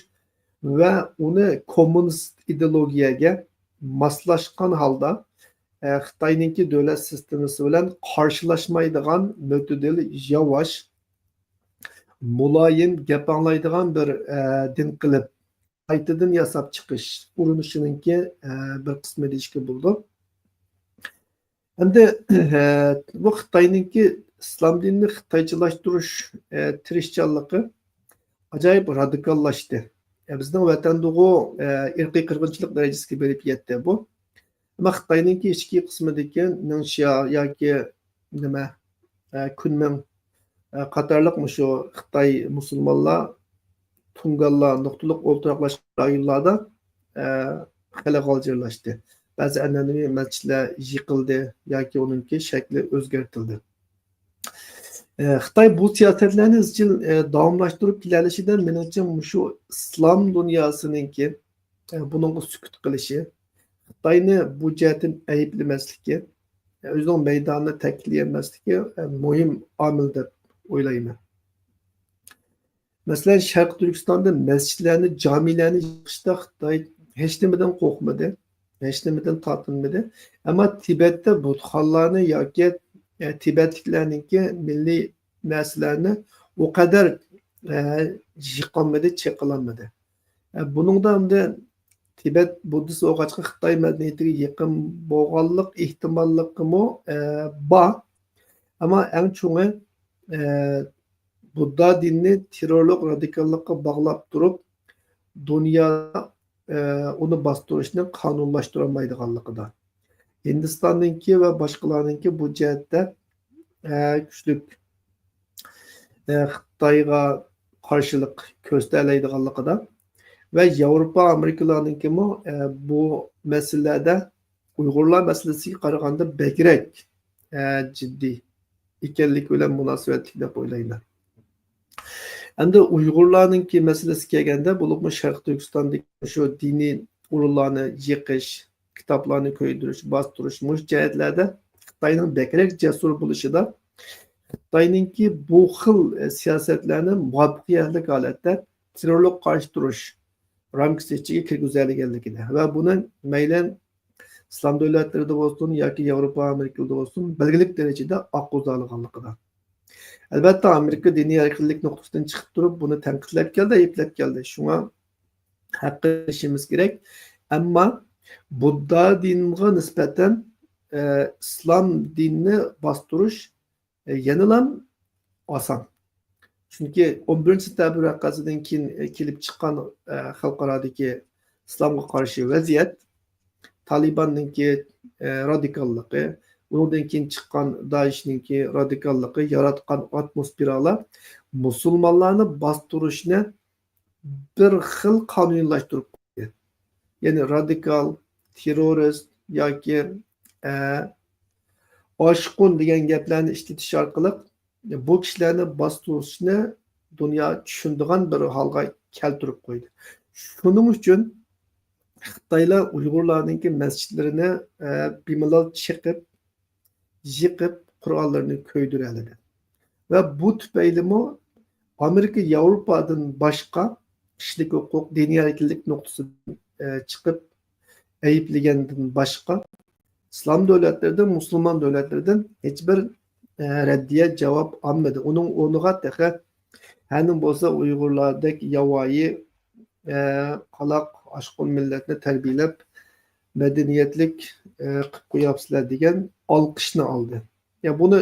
ۋە ئۇنى كوممۇنىست ئىدېئولوگىيەگە ماسلاشقان ھالدا، ئە، خىتاينىڭكى دۆلەت سىستېمىسى بىلەن قارشىلاشمايدىغان مۆتىدىل، ياۋاش، مۇلايىم گەپ ئاڭلايدىغان بىر، ئە، دىن قىلىپ قايتىدىن ياساپ چىقىش ئۇرۇنۇشىنىڭكى، ئە، بىر قىسمى دېيىشكە بولىدۇ. ئەمدى، ئە، بۇ خىتاينىڭكى ئىسلام دىنىنى خىتايچىلاشتۇرۇش، ئە، تىرىشچانلىقى ئاجايىپ رادىكاللاشتى. ئە، بىزنىڭ ۋەتەندىغۇ، ئە، ئىرقىي قىرغىنچىلىق دەرىجىسىگە بېرىپ يەتتى بۇ. ئەمما خىتاينىڭكى ئىچكى قىسمىدىكى نىڭشيا ياكى نېمە، ئە، كۈنمىڭ، ئە، قاتارلىق مۇشۇ خىتاي مۇسۇلمانلار تۇڭگانلار نۇقتىلىق ئولتۇراقلاشقان رايونلاردا، ئە، خېلى غالجىرلاشتى. بەزى ئەنئەنىۋى مەسچىتلەر يىقىلدى ياكى ئۇنىڭكى شەكلى ئۆزگەرتىلدى. ئە، خىتاي بۇ سىياسەتلەرنى ئىزچىل، ئە، داۋاملاشتۇرۇپ كېلەلىشىدە، مېنىڭچە، مۇشۇ ئىسلام دۇنياسىنىڭكى، ئە، بۇنىڭغا سۈكۈت قىلىشى، خىتاينى بۇ جەھەتتىن ئەيىبلىمەسلىكى، ئۆزىنىڭ مەيدانىنى تەكىتلىيەلمەسلىكى، ئە، مۇھىم ئامىل دەپ ئويلايمەن. مەسىلەن، شەرقىي تۈركىستاندا مەسچىتلەرنى، جامىلەرنى يىقىشتا خىتاي ھېچنېمىدىن قورقمىدى، ھېچنېمىدىن تارتىنمىدى. ئەمما تىبەتتە بۇتخانىلارنى ياكى، ئە، تىبەتلىكلەرنىڭكى مىللىي نەرسىلەرنى ئۇ قەدەر، ئە، يىقالمىدى، چېقىلالمىدى. ئە، بۇنىڭدا ئەمدى تىبەت بۇددىست بولغاچقا خىتاي مەدەنىيىتىگە يېقىن بولغانلىق ئېھتىماللىقىمۇ، ئە، بار. ئەمما ئەڭ چوڭى، ئە، بۇددا دىنىنى تېررورلۇق، رادىكاللىققا باغلاپ تۇرۇپ، دۇنيا، ئە، ئۇنى باستۇرۇشنى قانۇنلاشتۇرالمايدىغانلىقىدا. ھىندىستاننىڭكى ۋە باشقىلارنىڭكى بۇ جەھەتتە، ئە، كۈچلۈك، ئە، خىتايغا قارشىلىق كۆرسىتەلەيدىغانلىقىدا ۋە ياۋروپا، ئامېرىكىلارنىڭكىمۇ، ئە، بۇ مەسىلىلەردە ئۇيغۇرلار مەسىلىسىگە قارىغاندا بەكرەك، ئە، جىددىي ئىكەنلىكى بىلەن مۇناسىۋەتلىك دەپ ئويلايمەن. ئەمدى ئۇيغۇرلارنىڭكى مەسىلىسىگە كەلگەندە، بولۇپمۇ شەرقىي تۈركىستاندىكى شۇ دىنىي ئورۇنلارنى يىقىش، كىتابلارنى كۆيدۈرۈش، باستۇرۇش، مۇشۇ جەھەتلەردە خىتاينىڭ بەكرەك جەسۇر بولۇشىدا، خىتاينىڭكى بۇ خىل، ئە، سىياسەتلەرنى مۇۋەپپەقىيەتلىك ھالەتتە تېررورلۇققا قارشى تۇرۇش رامكىسى ئىچىگە كىرگۈزەلىگەنلىكىدە ۋە بۇنى مەيلەن ئىسلام دۆلەتلىرىدە بولسۇن ياكى ياۋروپا، ئامېرىكىلىرىدا بولسۇن، بەلگىلىك دەرىجىدە ئاققۇزالىغانلىقىدا. ئەلۋەتتە، ئامېرىكا دىنىي ئەركىنلىك نۇقتىسىدىن چىقىپ تۇرۇپ، بۇنى تەنقىدلەپ كەلدى، ئەيىبلەپ كەلدى. شۇڭا ھەققىنى ئېلىشىمىز كېرەك. ئەمما بۇددا دىنىغا نىسبەتەن، ئە، ئىسلام دىنىنى باستۇرۇش، ئە، يەنىلا ئاسان. چۈنكى ئون بىرىنچى سېنتەبىر ۋەقەسىدىن كېيىن، ئە، كېلىپ چىققان، ئە، خەلقئارادىكى ئىسلامغا قارشى ۋەزىيەت، تالىباننىڭكى، ئە، رادىكاللىقى، ئۇنىڭدىن كېيىن چىققان دائىشنىڭكى رادىكاللىقى ياراتقان ئاتموسفېرالار مۇسۇلمانلارنى باستۇرۇشنى بىر خىل قانۇنىيلاشتۇرۇپ قويدى. يەنى رادىكال، تېررورىست ياكى، ئە، ئاشقۇن دېگەن گەپلەرنى ئىشلىتىش ئارقىلىق بۇ كىشىلەرنى باستۇرۇشنى دۇنيا چۈشىنىدىغان بىر ھالغا كەلتۈرۈپ قويدى. شۇنىڭ ئۈچۈن خىتايلار ئۇيغۇرلارنىڭكى مەسچىتلىرىنى، ئە، بىمالال چېقىپ، يىقىپ، قۇرئانلىرىنى كۆيدۈرەلىدى. ۋە بۇ تۈپەيلىمۇ ئامېرىكا ياۋروپادىن باشقا كىشىلىك ھوقۇق، دىنىي ئەركىنلىك نۇقتىسىدىن، ئە، چىقىپ ئەيىبلىگەندىن باشقا، ئىسلام دۆلەتلىرىدىن، مۇسۇلمان دۆلەتلىرىدىن ھېچبىر، ئە، رەددىيە، جاۋاب ئالمىدى. ئۇنىڭ ئورنىغا تېخى ھەنە بولسا ئۇيغۇرلاردەك ياۋايى، ئە، قالاق، ئاشقۇن مىللەتنى تەربىيەلەپ، مەدەنىيەتلىك، ئە، قىلىپ قوياپسىلەر دېگەن ئالقىشنى ئالدى. يا بۇنى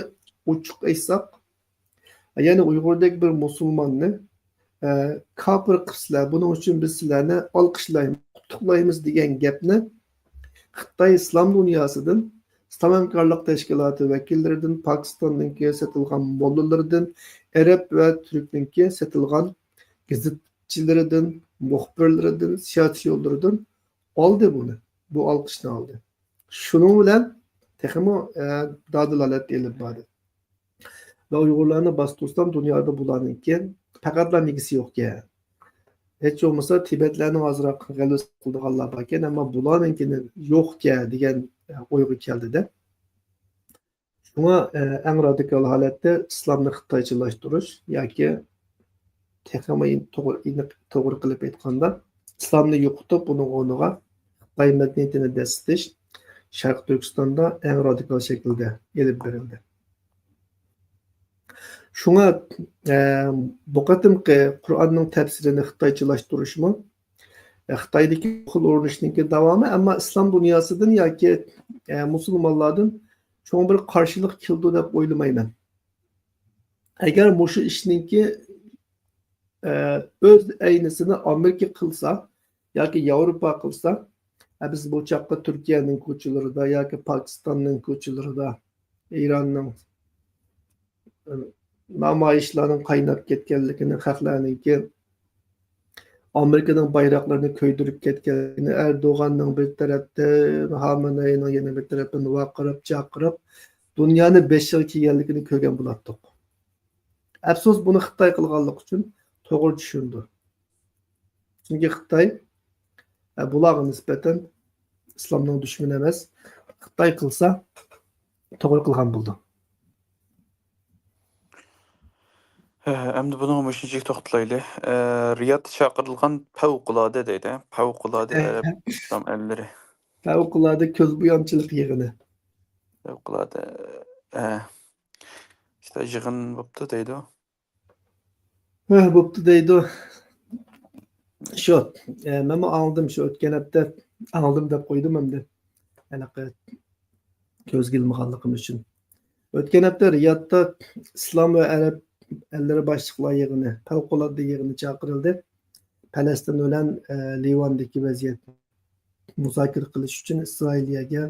ئوچۇق ئېيتساق، يەنى ئۇيغۇردەك بىر مۇسۇلماننى، ئە، كاپىر قىپسىلەر، بۇنىڭ ئۈچۈن بىز سىلەرنى ئالقىشلايمىز، قۇتلۇقلايمىز دېگەن گەپنى خىتاي ئىسلام دۇنياسىدىن، ئىسلام ھەمكارلىق تەشكىلاتى ۋەكىللىرىدىن، پاكىستاننىڭكى سېتىلغان موللىلىرىدىن، ئەرەب ۋە تۈركنىڭكى سېتىلغان گېزىتچىلىرىدىن، مۇخبىرلىرىدىن، سىياسىيونلىرىدىن ئالدى بۇنى. بۇ ئالقىشنى ئالدى. شۇنىڭ بىلەن تېخىمۇ، ئە، دادىلالەت ئېلىپ باردى. ۋە ئۇيغۇرلارنى باستۇرسام، دۇنيادا بۇلارنىڭكى پەقەتلا نىگىسى يوقكەن. ھېچ بولمىسا تىبەتلەرنىڭ ئازراق غەلۋىسى قىلىدىغانلار باركەن، ئەمما بۇلارنىڭكىنى يوقكەن دېگەن ئويغا كەلدىدە. شۇڭا، ئە، ئەڭ رادىكال ھالەتتە ئىسلامنى خىتايچىلاشتۇرۇش ياكى تېخىمۇ ئېن-، توغرا، ئېنىق، توغرا قىلىپ ئېيتقاندا، ئىسلامنى يوقىتىپ، ئۇنىڭ ئورنىغا خىتاي مەدەنىيىتىنى دەسسىتىش شەرقىي تۈركىستاندا ئەڭ رادىكال شەكىلدە ئېلىپ بېرىلدى. شۇڭا، ئە، بۇ قېتىمقى قۇرئاننىڭ تەپسىرىنى خىتايچىلاشتۇرۇشمۇ، ئە، خىتايدىكى خىل ئۇرۇنۇشنىڭكى داۋامى، ئەمما ئىسلام دۇنياسىدىن ياكى، ئە، مۇسۇلمانلاردىن چوڭ بىر قارشىلىق كېلىدۇ دەپ ئويلىمايمەن. ئەگەر مۇشۇ ئىشنىڭكى، ئە، ئۆز ئەينىسىنى ئامېرىكا قىلسا ياكى ياۋروپا قىلسا، ئە، بىز بۇ چاغقا تۈركىيەنىڭ كوچىلىرىدا ياكى پاكىستاننىڭ كوچىلىرىدا، ئىراننىڭ، ئە، نامايىشلارنىڭ قايناپ كەتكەنلىكىنى، خەقلەرنىڭكى ئامېرىكىنىڭ بايراقلىرىنى كۆيدۈرۈپ كەتكەنلىكىنى، ئەردوغاننىڭ بىر تەرەپتىن، خامنەئىنىڭ يەنە بىر تەرەپتىن ۋارقىراپ، جارقىراپ، دۇنيانى بېشىغا كىيگەنلىكىنى كۆرگەن بولاتتۇق. ئەپسۇس، بۇنى خىتاي قىلغانلىقى ئۈچۈن توغرا چۈشىنىدۇ. چۈنكى خىتاي، ئە، بۇلارغا نىسبەتەن ئىسلامنىڭ دۈشمىنى ئەمەس. خىتاي قىلسا، توغرا قىلغان بولىدۇ. ھە، ئەمدى بۇنىڭغا مۇشۇنچىلىك توختىلايلى. ئە، رىيادتا چاقىرىلغان پەۋقۇلئاددە دەيدۇ، ھە؟ پەۋقۇلئاددە ئەرەب ئىسلام ئەللىرى. پەۋقۇلئاددە كۆزبويامچىلىق يىغىنى. پەۋقۇلئاددە، ئە، ئىشتە يىغىن بوپتۇ دەيدۇ. ھە، بوپتۇ دەيدۇ. شۇ، ئە، مەنمۇ ئاڭلىدىم، شۇ ئۆتكەن ھەپتە ئاڭلىدىم دەپ قويدۇم ئەمدى. ھېلىقى كۆزگە ئىلمىغانلىقىم ئۈچۈن. ئۆتكەن ھەپتە رىيادتا ئىسلام ۋە ئەرەب ئەللىرى باشلىقلار يىغىنى، پەۋقۇلئاددە يىغىنى چاقىرىلدى. پەلەستىن بىلەن، ئە، لىۋاندىكى ۋەزىيەتنى مۇزاكىرە قىلىش ئۈچۈن، ئىسرائىلىيەگە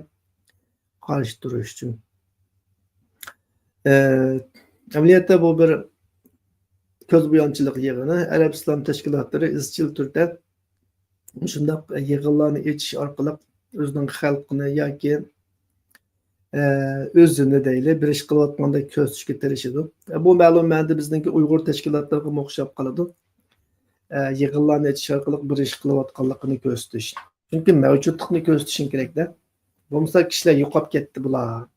قارشى تۇرۇش ئۈچۈن. ئە، ئەمەلىيەتتە بۇ بىر كۆزبويامچىلىق يىغىنى. ئەرەب ئىسلام تەشكىلاتلىرى ئىزچىل تۈردە مۇشۇنداق يىغىنلارنى ئېچىش ئارقىلىق ئۆزىنىڭ خەلقىنى ياكى، ئە، ئۆزىنى دەيلى، بىر ئىش قىلىۋاتقاندەك كۆرسىتىشكە تىرىشىدۇ. ئە، بۇ مەلۇم مەنىدە بىزنىڭكى ئۇيغۇر تەشكىلاتلىرىغىمۇ ئوخشاپ قالىدۇ. ئە، يىغىنلارنى ئېچىش ئارقىلىق بىر ئىش قىلىۋاتقانلىقىنى كۆرسىتىش. چۈنكى مەۋجۇتلۇقنى كۆرسىتىشىڭ كېرەك-دە. بولمىسا كىشىلەر يوقاپ كەتتى بۇلار.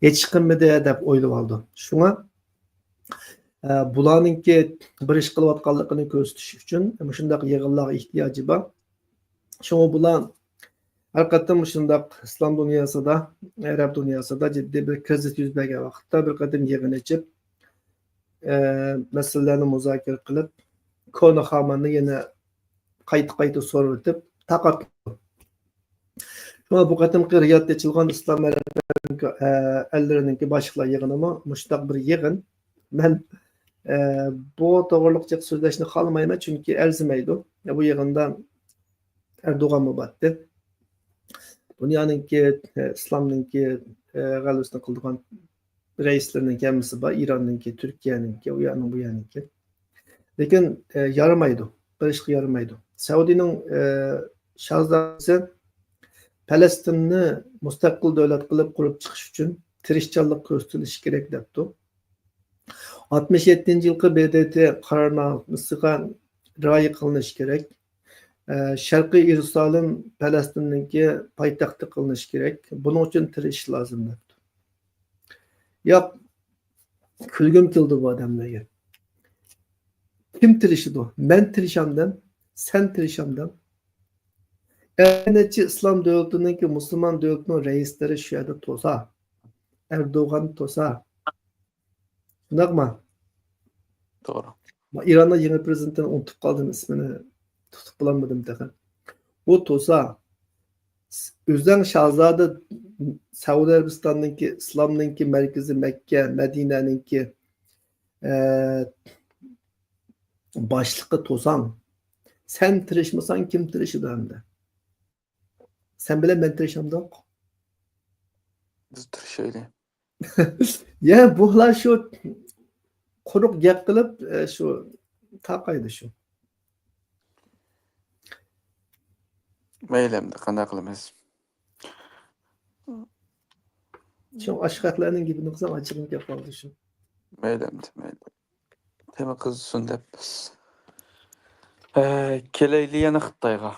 ھېچ قىلمىدى دەپ ئويلىۋالىدۇ. شۇڭا، ئە، بۇلارنىڭكى بىر ئىش قىلىۋاتقانلىقىنى كۆرسىتىش ئۈچۈن مۇشۇنداق يىغىنلارغا ئېھتىياجى بار. شۇڭا بۇلار ھەر قېتىم مۇشۇنداق ئىسلام دۇنياسىدا، ئەرەب دۇنياسىدا جىددىي بىر كىرىزىس يۈز بەرگەن ۋاقىتتا بىر قېتىم يىغىن ئېچىپ، ئە، مەسىلىلەرنى مۇزاكىرە قىلىپ، كونا خاماننى يەنە قايتا-قايتا سورىۋېتىپ تاقاپ. شۇڭا بۇ قېتىمقى رىيادتا ئېچىلغان ئىسلام ئەرەب، ئە، ئەللىرىنىڭكى باشلىقلار يىغىنىمۇ مۇشۇنداق بىر يىغىن. مەن، ئە، بۇ توغرىلىق جىق سۆزلەشنى خالىمايمەن، چۈنكى ئەرزىمەيدۇ. بۇ يىغىندا ئەردوغانمۇ بارتتى. دۇنيانىڭكى، ئە، ئىسلامنىڭكى، ئە، غەلۋىسىنى قىلىدىغان رەئىسلىرىنىڭكى ھەممىسى بار، ئىراننىڭكى، تۈركىيەنىڭكى، ئۇ يەرنىڭ، بۇ يەرنىڭكى. لېكىن، ئە، يارىمايدۇ، بىر ئىشقا يارىمايدۇ. سەئۇدىنىڭ، ئە، شاھزادىسى پەلەستىننى مۇستەقىل دۆلەت قىلىپ قۇرۇپ چىقىش ئۈچۈن تىرىشچانلىق كۆرسىتىلىشى كېرەك دەپتۇ. ئاتمىش يەتتىنچى يىلقى ب د ت قارارنامىسىغا رىئايە قىلىنىشى كېرەك. ئە، شەرقىي يېرۇسالىم پەلەستىننىڭكى پايتەختى قىلىنىشى كېرەك. بۇنىڭ ئۈچۈن تىرىشىش لازىم دەپتۇ. ياق، كۈلگۈم كېلىدۇ بۇ ئادەملەرگە. كىم تىرىشىدۇ؟ مەن تىرىشامدىم، سەن تىرىشامدىم. ئەگەر نەچچە ئىسلام دۆلىتىنىڭكى، مۇسۇلمان دۆلىتىنىڭ رەئىسلىرى شۇ يەردە تۇرسا، ئەردوغان تۇرسا، شۇنداقمۇ؟ توغرا. مەن ئىراننىڭ يېڭى پرېزىدېنتىنى ئۇنتۇپ قالدىم، ئىسمىنى تۇتۇپ بولالمىدىم تېخى. ئۇ تۇرسا، ئۆزۈڭ شاھزادە، سەئۇدى ئەرەبىستاننىڭكى، ئىسلامنىڭكى مەركىزى مەككە، مەدىنەنىڭكى، ئە، باشلىقى تۇرساڭ، سەن تىرىشمىساڭ، كىم تىرىشىدۇ ئەمدى؟ سەن بىلەن مەن تىرىشامدۇق؟ بىز تىرىشايلى. يا، بۇلار شۇ قۇرۇق گەپ قىلىپ، ئە، شۇ تاقايدۇ شۇ. مەيلى، ئەمدى قانداق قىلىمىز؟ شۇ ئاشۇ خەقلەرنىڭ گېپىنى قىلساڭ، ئاچچىقىم كېلىپ قالدى شۇ. مەيلى، ئەمدى، مەيلى. تېما قىزىسۇن دەپ. ئە، كېلەيلى يەنە خىتايغا.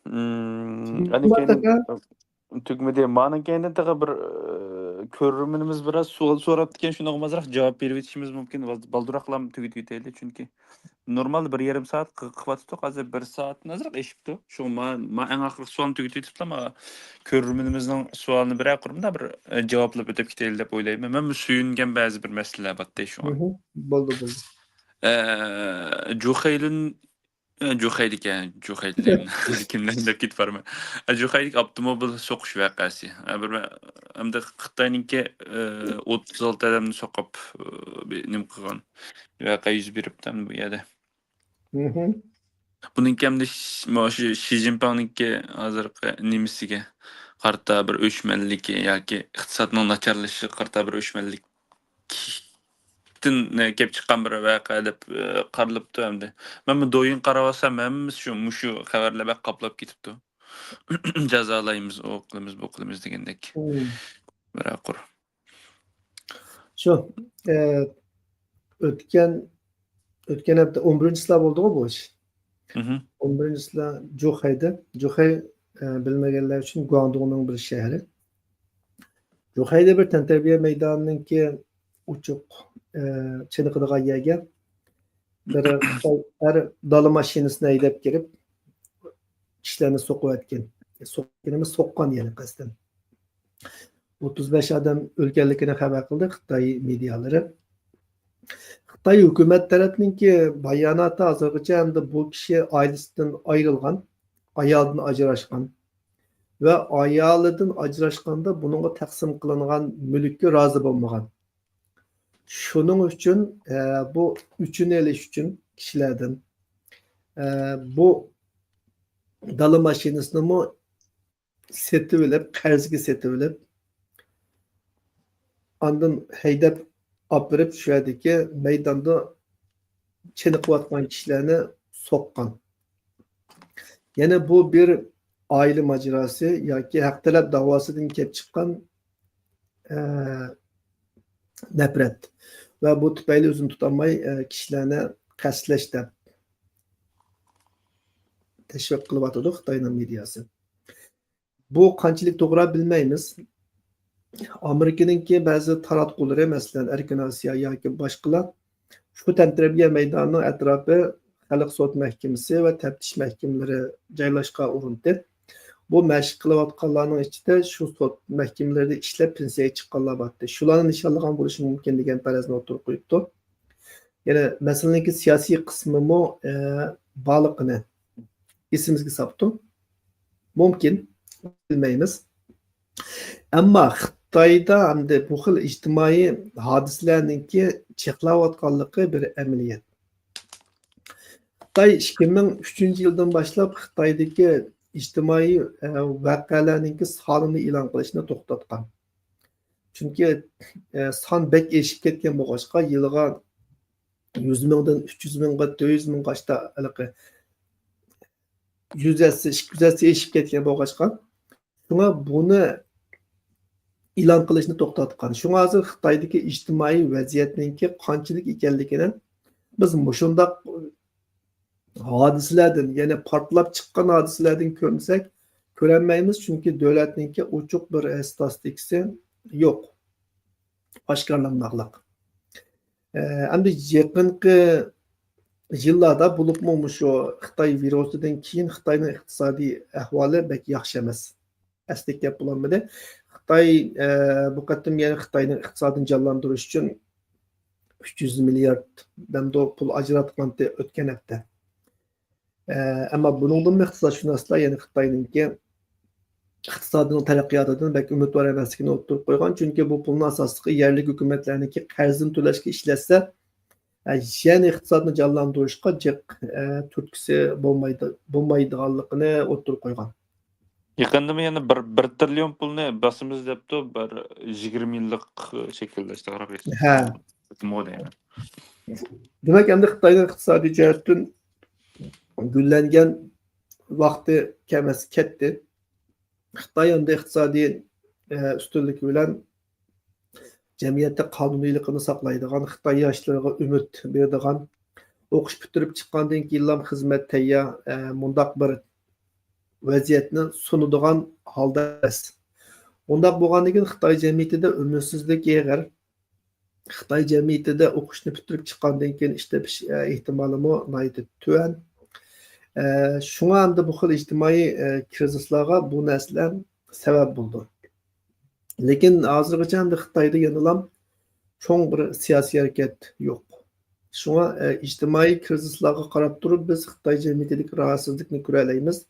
مم، تېما ئەنە كېيىن تېما تۈگىمىدى. مانىڭ كەينىدىن تېخى بىر، ئە، كۆرۈرمىنىمىز بىر ئاز سوئال سوراپتىكەن، شۇنىڭغا ئازراق جاۋاب بېرىۋېتىشىمىز مۇمكىن. بال-، بالدۇراقلا تۈگىتىۋېتەيلى، چۈنكى نورمالدا بىر يېرىم سائەت قى-، قىلىۋاتىدۇق، ھازىر بىر سائەتتىن ئازراق ئېشىپتۇ. شۇڭا ما-، ما ئەڭ ئاخىرقى سوئالنى تۈگىتىۋېتىپلا، ما كۆرۈرمىنىمىزنىڭ سوئالىنى بىرەر قۇر مۇنداق بىر، ئە، جاۋابلاپ ئۆتۈپ كېتەيلى دەپ ئويلايمەن. مەنمۇ سۆيۈنگەن بەزى بىر مەسىلىلەر بارتتى شۇڭا. مھم. بولدى، بولدى. ئە، جۇخەيلىن، ئە، جۇخەيدىكەن، جۇخەيلىن. كىملەر دەپ كېتىپ بارىمەن. ئە، جۇخەيدىكى ئاپتوموبىل سوقۇش ۋەقەسى. ئە، بىر مە-، ئەمدى خىتاينىڭكى، ئە، ئوتتۇز ئالتە ئادەمنى سوقۇپ، ئە، بىر نېمە قىلغان ۋەقە يۈز بېرىپتۇ بۇ يەردە. مھم. بۇنىڭكى ئەمدى ش-، مانا شۇ شى جىنپىڭنىڭكى ھازىرقى نېمىسىگە قارىتا بىر ئۆچمەنلىكى ياكى ئىقتىسادنىڭ ناچارلىشىشىغا قارىتا بىر ئۆچمەنلىكتىن كېلىپ چىققان بىر ۋەقە دەپ، ئە، قارىلىپتۇ ئەمدى. مەنمۇ دويىن قاراۋالسام، ھەممىسى شۇ، مۇشۇ خەۋەرلەر بەك قاپلاپ كېتىپتۇ. جازالايمىز، ئۇ قىلىمىز، بۇ قىلىمىز دېگەندەك. مم. بىرەر قۇر. شۇ، ئە، ئۆتكەن، ئۆتكەن ھەپتە ئون بىرىنچى چىسلا بولدىغۇ بۇ ئىش. مھم. ئون بىرىنچى چىسلا جۇخەيدە. جۇخەي، ئە، بىلمىگەنلەر ئۈچۈن گۇاڭدۇڭنىڭ بىر شەھىرى. جۇخەيدە بىر تەنتەربىيە مەيدانىنىڭكى ئوچۇق، ئە، چېنىقىدىغان يەرگە بىر خىتاي ئەر دالا ماشىنىسىنى ھەيدەپ كىرىپ، كىشىلەرنى سوقۇۋەتكەن. سوققىنىمۇ سوققان، يەنى قەستەن. ئوتتۇز بەش ئادەم ئۆلگەنلىكىنى خەۋەر قىلدى خىتاي مېدىيالىرى. خىتاي ھۆكۈمەت تەرەپنىڭكى باياناتى ھازىرغىچە ئەمدى بۇ كىشى ئائىلىسىدىن ئايرىلغان، ئايالىدىن ئاجراشقان ۋە ئايالىدىن ئاجراشقاندا بۇنىڭغا تەقسىم قىلىنغان مۈلۈككە رازى بولمىغان. شۇنىڭ ئۈچۈن، ئە، بۇ ئۆچىنى ئېلىش ئۈچۈن كىشىلەردىن، ئە، بۇ دالا ماشىنىسىنىمۇ سېتىۋېلىپ، قەرزگە سېتىۋېلىپ، ئاندىن ھەيدەپ ئاپىرىپ، شۇ يەردىكى مەيداندا چېنىقىۋاتقان كىشىلەرنى سوققان. يەنە بۇ بىر ئائىلە ماجىراسى ياكى ھەق تەلەپ داۋاسىدىن كېلىپ چىققان، ئە، نەپرەت ۋە بۇ تۈپەيلى ئۆزىنى تۇتالماي، ئە، كىشىلەرنى قەستلەش دەپ تەشۋىق قىلىۋاتىدۇ خىتاينىڭ مېدىياسى. بۇ قانچىلىك توغرا بىلمەيمىز. ئامېرىكىنىڭكى بەزى تاراتقۇلىرى، مەسىلەن، ئەركىن ئاسىيا ياكى باشقىلار شۇ تەنتەربىيە مەيدانىنىڭ ئەتراپى خەلق سوت مەھكىمىسى ۋە تەپتىش مەھكىمىلىرى جايلاشقان ئورۇنتى. بۇ مەشىق قىلىۋاتقانلارنىڭ ئىچىدە شۇ سوت مەھكىمىلىرىدە ئىشلەپ پېنسىيەگە چىققانلار بارتتى. شۇلارنى نىشانلىغان بولۇشى مۇمكىن دېگەن پەرەزنى ئوتتۇرىغا قويۇپتۇ. يەنى مەسىلىنىڭكى سىياسىي قىسمىمۇ، ئە، بارلىقىنى ئېسىمىزگە ساپتۇ. مۇمكىن، بىلمەيمىز. ئەمما خىتايدا ئەمدى بۇ خىل ئىجتىمائىي ھادىسىلەرنىڭكى چېقىلاۋاتقانلىقى بىر ئەمەلىيەت. خىتاي ئىككى مىڭ ئۈچىنچى يىلدىن باشلاپ خىتايدىكى ئىجتىمائىي، ئە، ۋەقەلەرنىڭكى سانىنى ئېلان قىلىشنى توختاتقان. چۈنكى، ئە، سان بەك ئېشىپ كەتكەن بولغاچقا، يىلىغا يۈز مىڭدىن ئۈچ يۈز مىڭغا، تۆت يۈز مىڭغا ئاشتا ھېلىقى يۈز ھەسسە، ئىككى يۈز ھەسسە ئېشىپ كەتكەن بولغاچقا، شۇڭا بۇنى ئېلان قىلىشنى توختاتقان. شۇڭا ھازىر خىتايدىكى ئىجتىمائىي ۋەزىيەتنىڭكى قانچىلىك ئىكەنلىكىنى بىز مۇشۇنداق ھادىسىلەردىن، يەنى پارتلاپ چىققان ھادىسىلەردىن كۆرمىسەك، كۆرەلمەيمىز، چۈنكى دۆلەتنىڭكى ئوچۇق بىر، ئە، ستاتىستىكىسى يوق، ئاشكارىلانماقلىق. ئە، ئەمدى يېقىنقى يىللاردا، بولۇپمۇ مۇشۇ خىتاي ۋىرۇسىدىن كېيىن خىتاينىڭ ئىقتىسادىي ئەھۋالى بەك ياخشى ئەمەس. ئەسلىگە كەپ بولالمىدى. خىتاي، ئە، بۇ قېتىم يەنە خىتاينىڭ ئىقتىسادىنى جانلاندۇرۇش ئۈچۈن ئۈچ يۈز مىليارد دەمدۇ پۇل ئاجراتقانتى ئۆتكەن ھەپتە. ئە، ئەمما بۇنىڭدىنمۇ ئىقتىسادشۇناسلار يەنە خىتاينىڭكى ئىقتىسادىنىڭ تەرەققىياتىدىن بەك ئۈمىدۋار ئەمەسلىكىنى ئوتتۇرىغا قويغان، چۈنكى بۇ پۇلنىڭ ئاساسلىقى يەرلىك ھۆكۈمەتلەرنىڭكى قەرزىنى تۆلەشكە ئىشلەتسە، ئە، يەنە ئىقتىسادنى جانلاندۇرۇشقا جىق، ئە، تۈرتكىسى بولمايدۇ-، بولمايدىغانلىقىنى ئوتتۇرىغا قويغان. يېقىندىمۇ يەنە بىر، بىر تىرىليون پۇلنى باسىمىز دەپتۇ، بىر يىگىرمە يىللىق شەكىللەشتە قاراپ. ھە. دېمەك، ئەمدى خىتاينىڭ ئىقتىسادىي جەھەتتىن گۈللەنگەن ۋاقتى كەم ئەمەس، كەتتى. خىتاي ئەمدى ئىقتىسادىي، ئە، ئۈستۈنلۈكى بىلەن جەمئىيەتتە قانۇنىيلىقىنى ساقلايدىغان، خىتاي ياشلىرىغا ئۈمىد بېرىدىغان، ئوقۇش پۈتتۈرۈپ چىققاندىن كېيىنلا خىزمەت تەييار، ئە، مۇنداق بىر ۋەزىيەتنى سۇنىدىغان ھالدا ئەمەس. ئۇنداق بولغاندىن كېيىن خىتاي جەمئىيىتىدە ئۈمىدسىزلىك ئېغىر. خىتاي جەمئىيىتىدە ئوقۇشنى پۈتتۈرۈپ چىققاندىن كېيىن ئىش تېپىش، ئە، ئېھتىمالىمۇ ناھايىتى تۆۋەن. ئە، شۇڭا ئەمدى بۇ خىل ئىجتىمائىي، ئە، كىرىزىسلارغا بۇ نەرسىلەر سەۋەب بولىدۇ. لېكىن ھازىرغىچە ئەمدى خىتايدا يەنىلا چوڭ بىر سىياسىي ھەرىكەت يوق. شۇڭا، ئە، ئىجتىمائىي كىرىزىسلارغا قاراپ تۇرۇپ بىز خىتاي جەمئىيىتىدىكى راھەتسىزلىكنى كۆرەلەيمىز.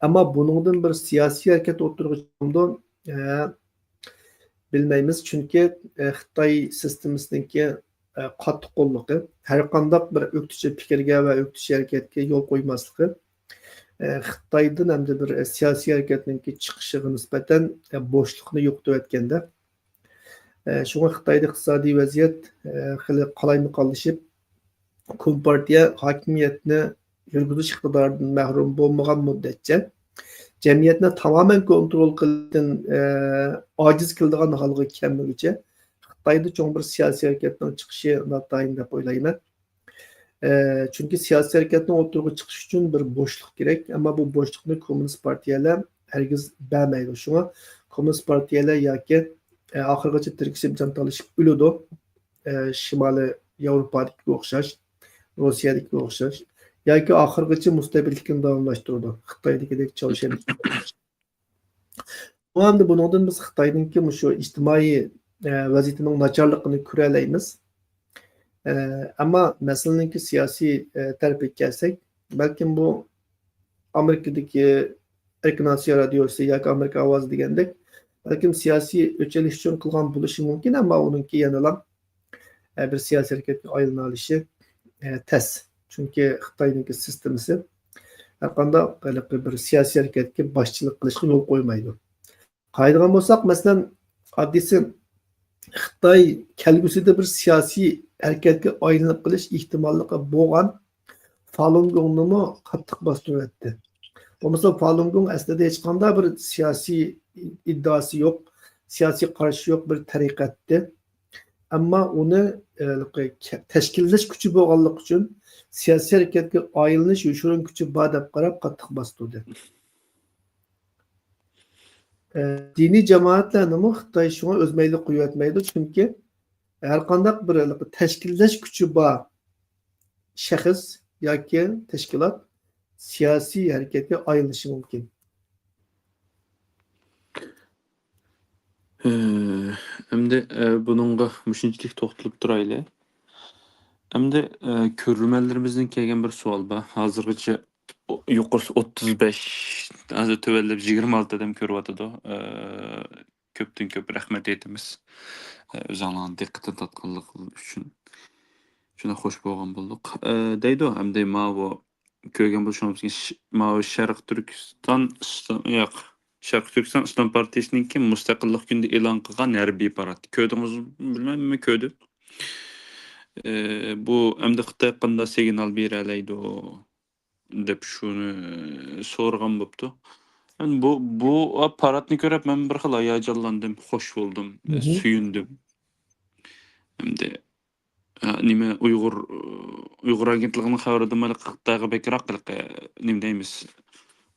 ئەمما بۇنىڭدىن بىر سىياسىي ھەرىكەت ئوتتۇرىغا چىقامدۇ؟ ئە، بىلمەيمىز. چۈنكى، ئە، خىتاي سىستېمىسىنىڭكى، ئە، قاتتىق قوللۇقى، ھەر قانداق بىر ئۆكتىچى پىكىرگە ۋە ئۆكتىچى ھەرىكەتكە يول قويماسلىقى، ئە، خىتايدىن ئەمدى بىر سىياسىي ھەرىكەتنىڭكى چىقىشىغا نىسبەتەن، ئە، بوشلۇقنى يوقىتىۋەتكەندە، ئە، شۇڭا خىتايدا ئىقتىسادىي ۋەزىيەت، ئە، خېلى قالايمىقانلىشىپ، كومپارتىيە ھاكىمىيەتنى يۈرگۈزۈش ئىقتىدارىدىن مەھرۇم بولمىغان مۇددەتچە، جەمئىيەتنى تامامەن كونترول قىلىشتىن، ئە، ئاجىز كېلىدىغان ھالغا كەلمىگۈچە، خىتايدا چوڭ بىر سىياسىي ھەرىكەتنىڭ چىقىشى ناتايىن دەپ ئويلايمەن. ئە، چۈنكى سىياسىي ھەرىكەتنىڭ ئوتتۇرىغا چىقىشى ئۈچۈن بىر بوشلۇق كېرەك، ئەمما بۇ بوشلۇقنى كوممۇنىست پارتىيەلەر ھەرگىز بەرمەيدۇ. شۇڭا كوممۇنىست پارتىيەلەر ياكى، ئە، ئاخىرغىچە تىركىشىپ جان تالىشىپ ئۆلىدۇ. ئە، شىمالىي ياۋروپادىكىگە ئوخشاش، روسىيەدىكىگە ئوخشاش ياكى ئاخىرغىچە مۇستەبىتلىكىنى داۋاملاشتۇرىدۇ. خىتايدىكىدەك، چاۋشيەندىكىگە ئوخشاش. شۇڭا ئەمدى بۇنىڭدىن بىز خىتاينىڭكى مۇشۇ ئىجتىمائىي، ئە، ۋەزىيىتىنىڭ ناچارلىقىنى كۆرەلەيمىز. ئە، ئەمما مەسىلىنىڭكى سىياسىي، ئە، تەرىپىگە كەلسەك، بەلكىم بۇ ئامېرىكىدىكى ئېركىن ئاسىيا رادىيوسى ياكى ئامېرىكا ئاۋازى دېگەندەك، بەلكىم سىياسىي ئۆچ ئېلىش ئۈچۈن قىلغان بولۇشى مۇمكىن، ئەمما ئۇنىڭكى يەنىلا، ئە، بىر سىياسىي ھەرىكەتكە ئايلىنالىشى، ئە، تەس. چۈنكى خىتاينىڭكى سىستېمىسى ھەرقانداق ھېلىقى بىر سىياسىي ھەرىكەتكە باشچىلىق قىلىشقا يول قويمايدۇ. قارايدىغان بولساق، مەسىلەن، ئاددىيسى خىتاي كەلگۈسىدە بىر سىياسىي ھەرىكەتكە ئايلىنىپ قېلىش ئېھتىماللىقى بولغان فالۇنگوڭنىمۇ قاتتىق باستۇرۇۋەتتى. بولمىسا فالۇنگوڭ ئەسلىدە ھېچقانداق بىر سىياسىي ئىددىئاسى يوق، سىياسىي قارىشى يوق بىر تەرىقەتتى. ئەمما ئۇنى، ئە، تەشكىللەش كۈچى بولغانلىقى ئۈچۈن سىياسىي ھەرىكەتكە ئايلىنىش يوشۇرۇن كۈچى بار دەپ قاراپ قاتتىق باستۇردى. ئە، دىنىي جامائەتلەرنىمۇ خىتاي شۇڭا ئۆز مەيلىگە قويۇۋەتمەيدۇ، چۈنكى ھەرقانداق بىر تەشكىللەش كۈچى بار شەخس ياكى تەشكىلات سىياسىي ھەرىكەتكە ئايلىنىشى مۇمكىن. ئە، ئەمدى، ئە، بۇنىڭغا مۇشۇنچىلىك توختىلىپ تۇرايلى. ئەمدى، ئە، كۆرۈرمەنلىرىمىزدىن كەلگەن بىر سوئال بار. ھازىرغىچە ئو-، يۇقىرىسى ئوتتۇز بەش، ھازىر تۆۋەنلەپ يىگىرمە ئالتە ئادەم كۆرۈۋاتىدۇ. ئە، كۆپتىن كۆپ رەھمەت ئېيتىمىز. ئە، ئۆزۈڭلارنىڭ دىققىتىنى تارتقانلىقىڭ ئۈچۈن. شۇنداق خوش بولغان بولدۇق. ئە، دەيدۇ، ئەمدى ماۋۇ كۆرگەن بولۇشىڭىز مۇمكىن، ش-، ماۋۇ شەرقىي تۈركىستان ئىسلام، ياق، شەرقىي تۈركىستان ئىسلام پارتىيىسىنىڭكى مۇستەقىللىق كۈنىدە ئېلان قىلغان ھەربىي پارات. كۆردىڭىزمۇ بىلمەيمەن، مەن كۆردۈم. ئە، بۇ ئەمدى خىتاي قانداق سىگنال بېرەلەيدۇ دەپ شۇنى سورىغان بوپتۇ. يەنى بۇ، بۇ پاراتنى كۆرۈپ مەن بىر خىل ھاياجانلاندىم، خوش بولدۇم، مھم. سۆيۈندۈم. ئەمدى، ئە، نېمە، ئۇيغۇر، ئۇيغۇر ئاگېنتلىقىنىڭ خەۋىرىدىمۇ خىتايغا بەكرەك، نېمە دەيمىز،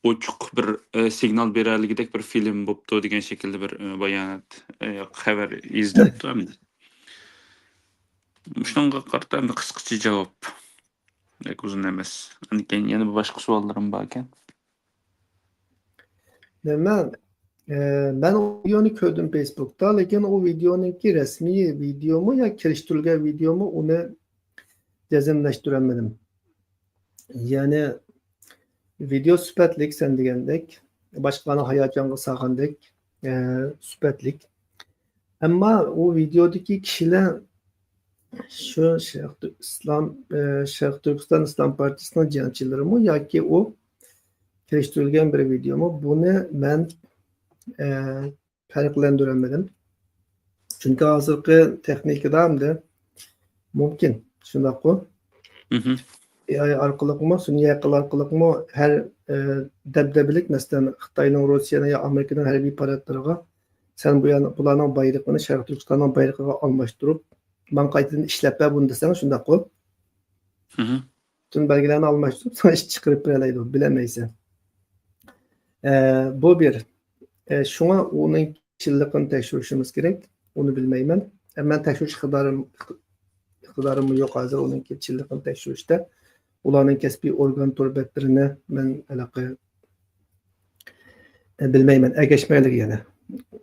ئوچۇق بىر، ئە، سىگنال بېرەلىگۈدەك بىر فىلىم بوپتۇ دېگەن شەكىلدە بىر، ئە، بايانات، ئە، خەۋەر يېزىلىپتۇ ئەمدى. مۇشۇنىڭغا قارىتا ئەمدى قىسقىچە جاۋاب. بەك ئۇزۇن ئەمەس. ئاندىن كېيىن يەنە باشقا سوئاللىرىم باركەن. نېمە؟ ئە، مەن ئۇ ۋىدېئونى كۆردۈم فېيسبۇكتا، لېكىن ئۇ ۋىدېئونىڭكى رەسمىي ۋىدېئومۇ يا كىرىشتۈرۈلگەن ۋىدېئومۇ، ئۇنى جەزملەشتۈرەلمىدىم. يەنى ۋىدېئو سۈپەتلىك، سەن دېگەندەك، باشقىلارنى ھاياجانغا سالغاندەك، ئە، سۈپەتلىك. ئەمما ئۇ ۋىدېئودىكى كىشىلەر شۇ شەرقىي ئىسلام، ئە، شەرقىي تۈركىستان ئىسلام پارتىيىسىنىڭ جەڭچىلىرىمۇ ياكى ئۇ كىرىشتۈرۈلگەن بىر ۋىدېئومۇ. بۇنى مەن، ئە، پەرقلەندۈرەلمىدىم. چۈنكى ھازىرقى تېخنىكىدا ئەمدى مۇمكىن، شۇنداققۇ؟ مھم. ئېئاي ئارقىلىقمۇ، سۈنئىي ئەقىل ئارقىلىقمۇ ھەر، ئە، دەبدەبىلىك، مەسىلەن، خىتاينىڭ، روسىيەنىڭ يا ئامېرىكىنىڭ ھەربىي پاراتلىرىغا سەن بۇ يان-، بۇلارنىڭ بايرىقىنى شەرقىي تۈركىستاننىڭ بايرىقىغا ئالماشتۇرۇپ، ماڭا قايتىدىن ئىشلەپ بەر بۇنى دېسەڭ، شۇنداققۇ؟ مھم. پۈتۈن بەلگىلەرنى ئالماشتۇرۇپ، ساڭا ئىش چىقىرىپ بېرەلەيدۇ، بىلەلمەيسەن. ئە، بۇ بىر. ئە، شۇڭا ئۇنىڭ چىنلىقىنى تەكشۈرۈشىمىز كېرەك. ئۇنى بىلمەيمەن. ئە، مەن تەكشۈرۈش ئىقتىدارىم، ئىقتىدارىممۇ يوق ھازىر ئۇنىڭكى چىنلىقىنى تەكشۈرۈشتە. ئۇلارنىڭ كەسپىي ئورگان تور بەتلىرىنى مەن ھېلىقى، ئە، بىلمەيمەن. ئەگەشمەيلى يەنە.